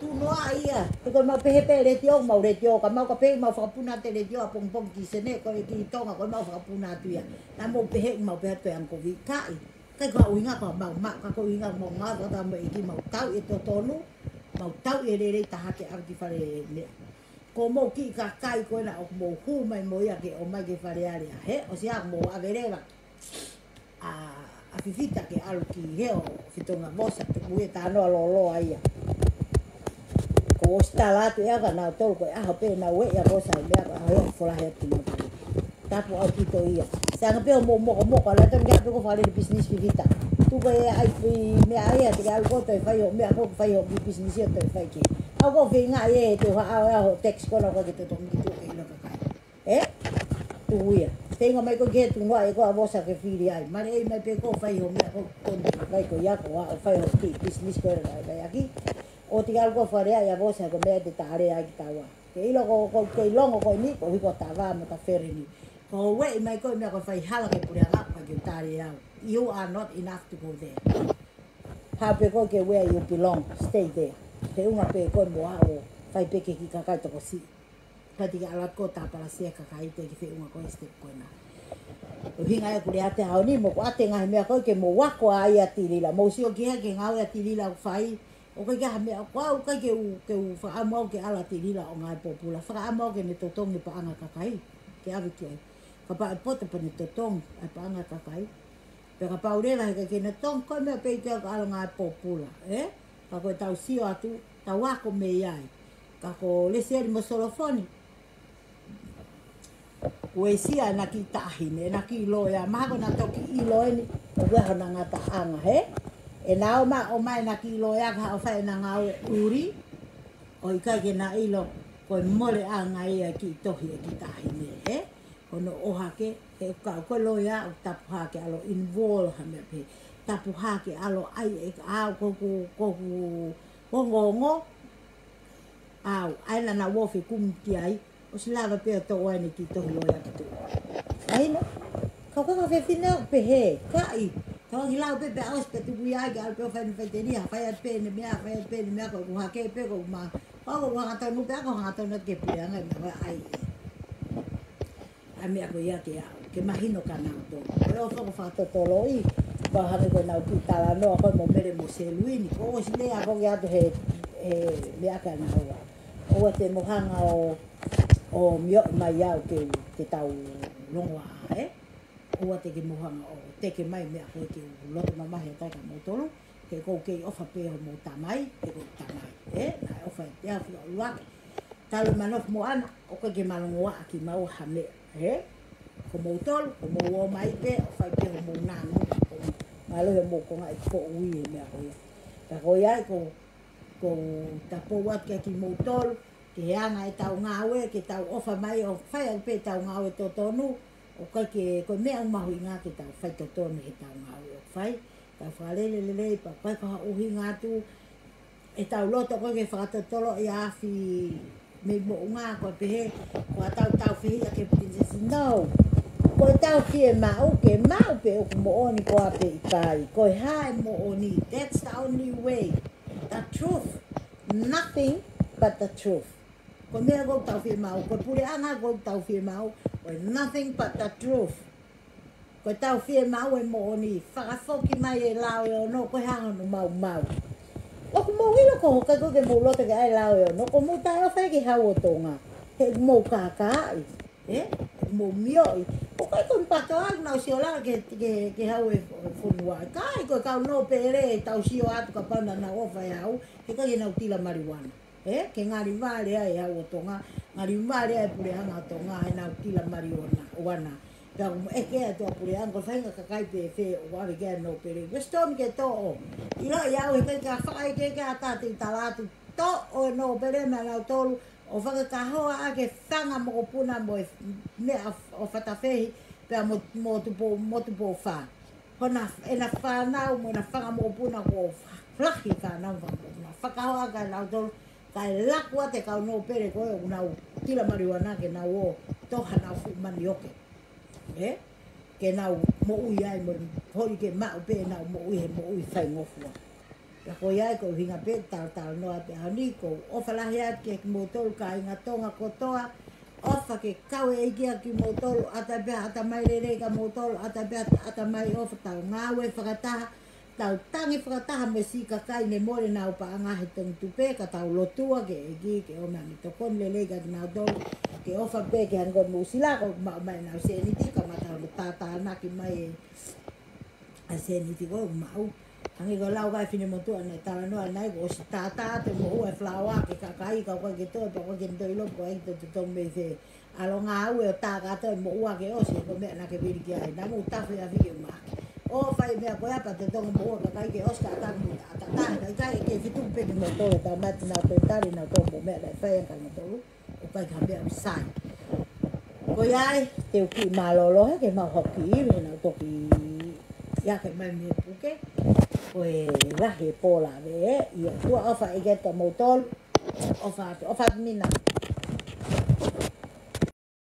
Tuʻu noa ia, he ko e mau pehē pē letiō, mau letiō, ka mau ka pehē mau fakapuna ʻa e letiō ʻapongipongi ki Senē, ko e ki Tonga, ko e mau fakapuna atu ia. Naʻa mou pehē, mau pehē atu ko e angovi, ʻikai. ʻIkai ko e ʻuhinga ko e mau, mau, ka ko e ʻuhinga mau ngāue fakataha mo e ʻEiki mau tauʻi e totonu, mau tauʻi e lelei taha ke ʻave ki fale meʻa. Ko mou kiʻi kakai ko ena ʻoku mou hū mai mo ia ke ō mai ki Fale Alea, he, ʻosi ia mou ʻave leva ʻa, ʻa Fifita ke ʻalu ki hē ʻo fetongi Vosa, tuku ia tā noa lōloa ia. Ko ʻosi tala atu ʻe au kia nautolu ko e ʻaho pē naʻa ueʻi ʻa Vosa he meʻa ko e ʻaho ia folahi atu ki Mōtali. Tapu ʻaupito ia. Sai ange pē hoʻomou mokomoko, ʻalu atu ange pē ko e fale ni business Fifita. Tuku e ʻai pē meʻa ia, te ke ʻalu koe ʻo toe fai hoʻo meʻa ko ē, fai hoʻo business ia ʻo toe fai ki hē. ʻA ko e feinga ia ʻe te u haʻu au ʻo tax ko ena ko e ke totongi ki tuʻa ke ʻilo kakai. Ē? Tuku ia. Feinga mai koe ki hē, tuku noa ʻe koe ʻa Vosa ke fili ai. Maleʻi mai pē koe ʻo fai hoʻo meʻa ko ē, tonu ke fai ko ia ko ā ʻo fai hoʻo kiʻi business ko ē ʻoku ke fai ʻaki. ʻOua te ke ʻalu koe ʻo faleʻi ʻa Vosa he ko e meʻa te tala ai ki taua. Ke ʻilo ko, ko, ke ʻilonga ko eni, ko hiko tava mo ta fere ni. Ko e ueʻi mai ko e meʻa ko e fai hala ki he puleʻanga, ka ke u tali au. You are not enough to go there. Haʻu pē koe ki he where you belong, stay there. Feʻunga pē koe mo au, fai pē ki he kiʻi kakai tokosiʻi. Ka te ke ʻalu atu koe ʻo tāpalasia e kakai, teʻeki feʻunga koe he step ko ena. ʻUhinga ia ʻeku lea atu he ʻaho ni, mo ʻeku ʻoatu e ngaahi meʻa ko ē ke mou ako ai ʻa Tilila. Mou sio ki hē ki he ngāue ʻa Tilila ʻoku fai, ʻoku ʻikai ke ʻi ai ha meʻa, ko au ʻikai ke u, ke u fakaʻamu au ke ʻalu ʻa Tilila ʻo ngāue pōpula. Fakaʻamu au ke ne totongi e paʻanga ʻa e kakai, ke ʻave ki ai. Kapau ʻe poto pea ne totongi ʻa e paʻanga ʻa e kakai. Pea kapau leva he ʻikai ke ne totongi, ko e meʻa pē ia ke ʻalu ʻo ngāue pōpula, ē? Ka ko ʻetau sio atu, tau ako mei ai. Ka ko Lesieli mo Solofoni, ko e sio ʻena kiʻi taʻahine, ʻena kiʻi loea, mahalo ko ʻena toki ʻilo eni, ʻoku ʻi ai hona ngataʻanga, hē? ʻEna ō mai, ō mai ʻena kiʻi loea, ka haʻu ʻo fai ʻena ngāue ʻuli, ʻo ʻikai ke na ʻilo, ko e moleʻanga ia e kiʻi tohi e kiʻi taʻahine, hē? Ko hono ʻohake, he ʻoku kau ko e loea, ʻoku tapu hake ʻalu ʻo involve ha meʻa pehē. Tapu hake ʻalu ʻo ʻai e au ko ʻeku, ko ʻeku ongoongo, au, ʻa ena naʻa nau fekumi ki ai, ʻosi lava pē ʻo toʻo ai ʻene kiʻi tohi loea ki tuʻa. ʻAi no, kau kaka fefine ʻoku pehē, kaʻi, tau angi lau pē pea ʻosi pē tuku ia ai ke ʻalu pē ʻo fai ʻene faiteliha, fai atu pē ʻene meʻa, fai atu pē ʻene meʻa, ko ʻeku hake pē, ko ʻeku mā, ko ʻeku hangatonu pē, ko hangatonu atu ki he puleʻanga, ʻe meʻa, ʻai ē. ʻA e meʻa ko ia ke aʻu, ke mahino kia nautolu. Ko e ʻofa ko e fakatotoloʻi, pea hangē ko ʻenau kiʻi talanoa ko ē mo Mele mo Seluini, ko ʻosi lea ko ē atu he, he meʻa kia naua. ʻOua te mou hanga ʻo, ʻo mioʻi mai au ke, ke tau longoaʻa, ē? ʻOua te ke mou hanga ʻo teke mai meʻa ko ē ke u loto mamahi atu ai kia moutolu, he ʻoku ou kei ʻofa pē homou tamai, he ko e tamai, ē? Naʻe ʻofa ʻiate au fika ʻuluaki. Talu e manofu mo ʻAna, ʻoku ʻikai ke malongoaʻa kimaua ha meʻa, hē? Ko moutolu, ko mou ō mai pē, ʻo fai pē homou nānunga, ko mālō homou konga ʻi foʻui he meʻa ko ia. Ka ko ia ai, ko, ko e tapou atu kia kimoutolu, ke he anga ʻetau ngāue, ke tau ʻofa mai, ʻo fai atu pē ʻetau ngāue totonu, ʻoku ʻikai ke, ko e meʻa ʻoku mahuʻinga ke tau fai totonu he ʻetau ngāue ʻoku fai, tau fakalele lelei, pea ʻikai ko ha ʻuhinga atu, ʻetau loto ko ē ke fakatotoloʻi ʻa e afi mei moʻunga ko e pehē, ko ʻetau taufehiʻa ki he princess. No. Ko ʻetau fiemaʻu, ke maʻu pe ʻoku moʻoni koā pe ʻikai. Ko e hā e moʻoni. That's the only way. The truth. Nothing but the truth. Ko e meʻa ʻoku tau fiemaʻu. Ko e puleʻanga ʻoku tau fiemaʻu. Ko e nothing but the truth. Ko ʻetau fiemaʻu e moʻoni, fakafoki mai e lao ʻe ono, ko e hā hono maumau. ʻOku mou ʻilo ko e hā ʻoku ʻikai ke mou loto ke ʻai e lao ʻe ono, ʻoku mou taʻeʻofa ki he Hau ʻo Tonga. He ʻoku mou kākaaʻi, ē? ʻOku mou mioʻi. ʻOku ʻikai ko e pātoa ʻoku nau sio lava ki he, ki he, ki he Hau ʻo e fonua. ʻIkai, ko e kau nōpele ʻe tau sio atu kapau naʻa nau ʻofa he Hau, he ʻikai ke nau tila maliuana. Ē, ke ngali vale ai e Hau ʻo Tonga, ngali vale ai e puleʻanga ʻo Tonga, ʻenau tila maliuana, uana. Pea ʻoku ʻeke atu ʻa e puleʻanga, ko e faʻahinga kakai pē fē ʻoku ʻave ki ai e nōpele. Weston ke toʻo. ʻIlo ia au he ʻikai ke fakaʻeke ke ʻatā te u tala atu. Toʻo e nōpele maʻanautolu, ʻo fakakahoa ʻaki e fanga mokopuna mo e meʻa ʻo Fatafehi, pea mo, mo Tupou, mo Tupou Fā. Hona, ʻena fānau mo ʻena fanga mokopuna ko e lahi fānau fanga mokopuna. Fakahoa ʻaki ʻanautolu, kae laku atu e kau nōpele ko ē ʻoku nau tila maliuana ke nau ō toʻo hanau fuʻu manioke. Ē? ke nau moʻui ai mo holi ke maʻu pē ʻenau moʻui he moʻui faingofua. Pea ko ia ai ko e ʻuhinga pē talatala noa pē ʻaho ni, ʻoku ou ʻofa lahi atu kia kimoutolu kāinga Tonga kotoa, ʻofa ke kau e ʻEiki ʻa kimoutolu, ʻata pē ʻata mai lelei kia moutolu, ʻata pē ʻata mai ʻofa tau ngāue fakataha, tau tangi fakataha mo e siʻi kakai ne mole ʻenau paʻanga he tongi tupe, ka tau lotua ki he ʻEiki ke ʻomai ʻene tokoni lelei kia kinautolu, ke ʻofa pē ke hangē ko Nuʻusila ko e maʻu mai ʻenau sēniti, kamata hono tātānaki mai e ʻa e sēniti ko ē ʻoku maʻu. Hangē ko e lau ʻa e finemotuʻa naʻe talanoa ʻanenai, kuo ʻosi tātā atu e moʻua e falaoa ki he kakai, ka ʻoku ʻikai ke toe, pea ʻoku ʻikai ke ne toe ʻilo pe ʻoku ʻikai ke toe totongi mei fē. ʻAlu ngāue ʻo tā kātoa e moʻua ke ʻosi, ko e meʻa naʻa ke vili ki ai. Naʻa mou tafe afi ke maʻa. ʻO fai e meʻa ko ia pea totongi e moʻua e kakai ke ʻosi, ka ʻatā mo ʻatā, ka ʻikai ke fitu pē kimoutolu, tau mati nau toe tali, nau toe mo meʻa naʻe fai ʻe kinautolu. ʻOku ʻikai ha meʻa ʻoku sai. Ko ia ai, te u kiʻi mālōlō hake mau hoki ivi, nau toki ʻi hake mai mei he puke. Ko e lahi e pō lave, ʻi he ʻOtua ʻofa ʻEiki kia moutolu, ʻofa atu, ʻofa atu Mina.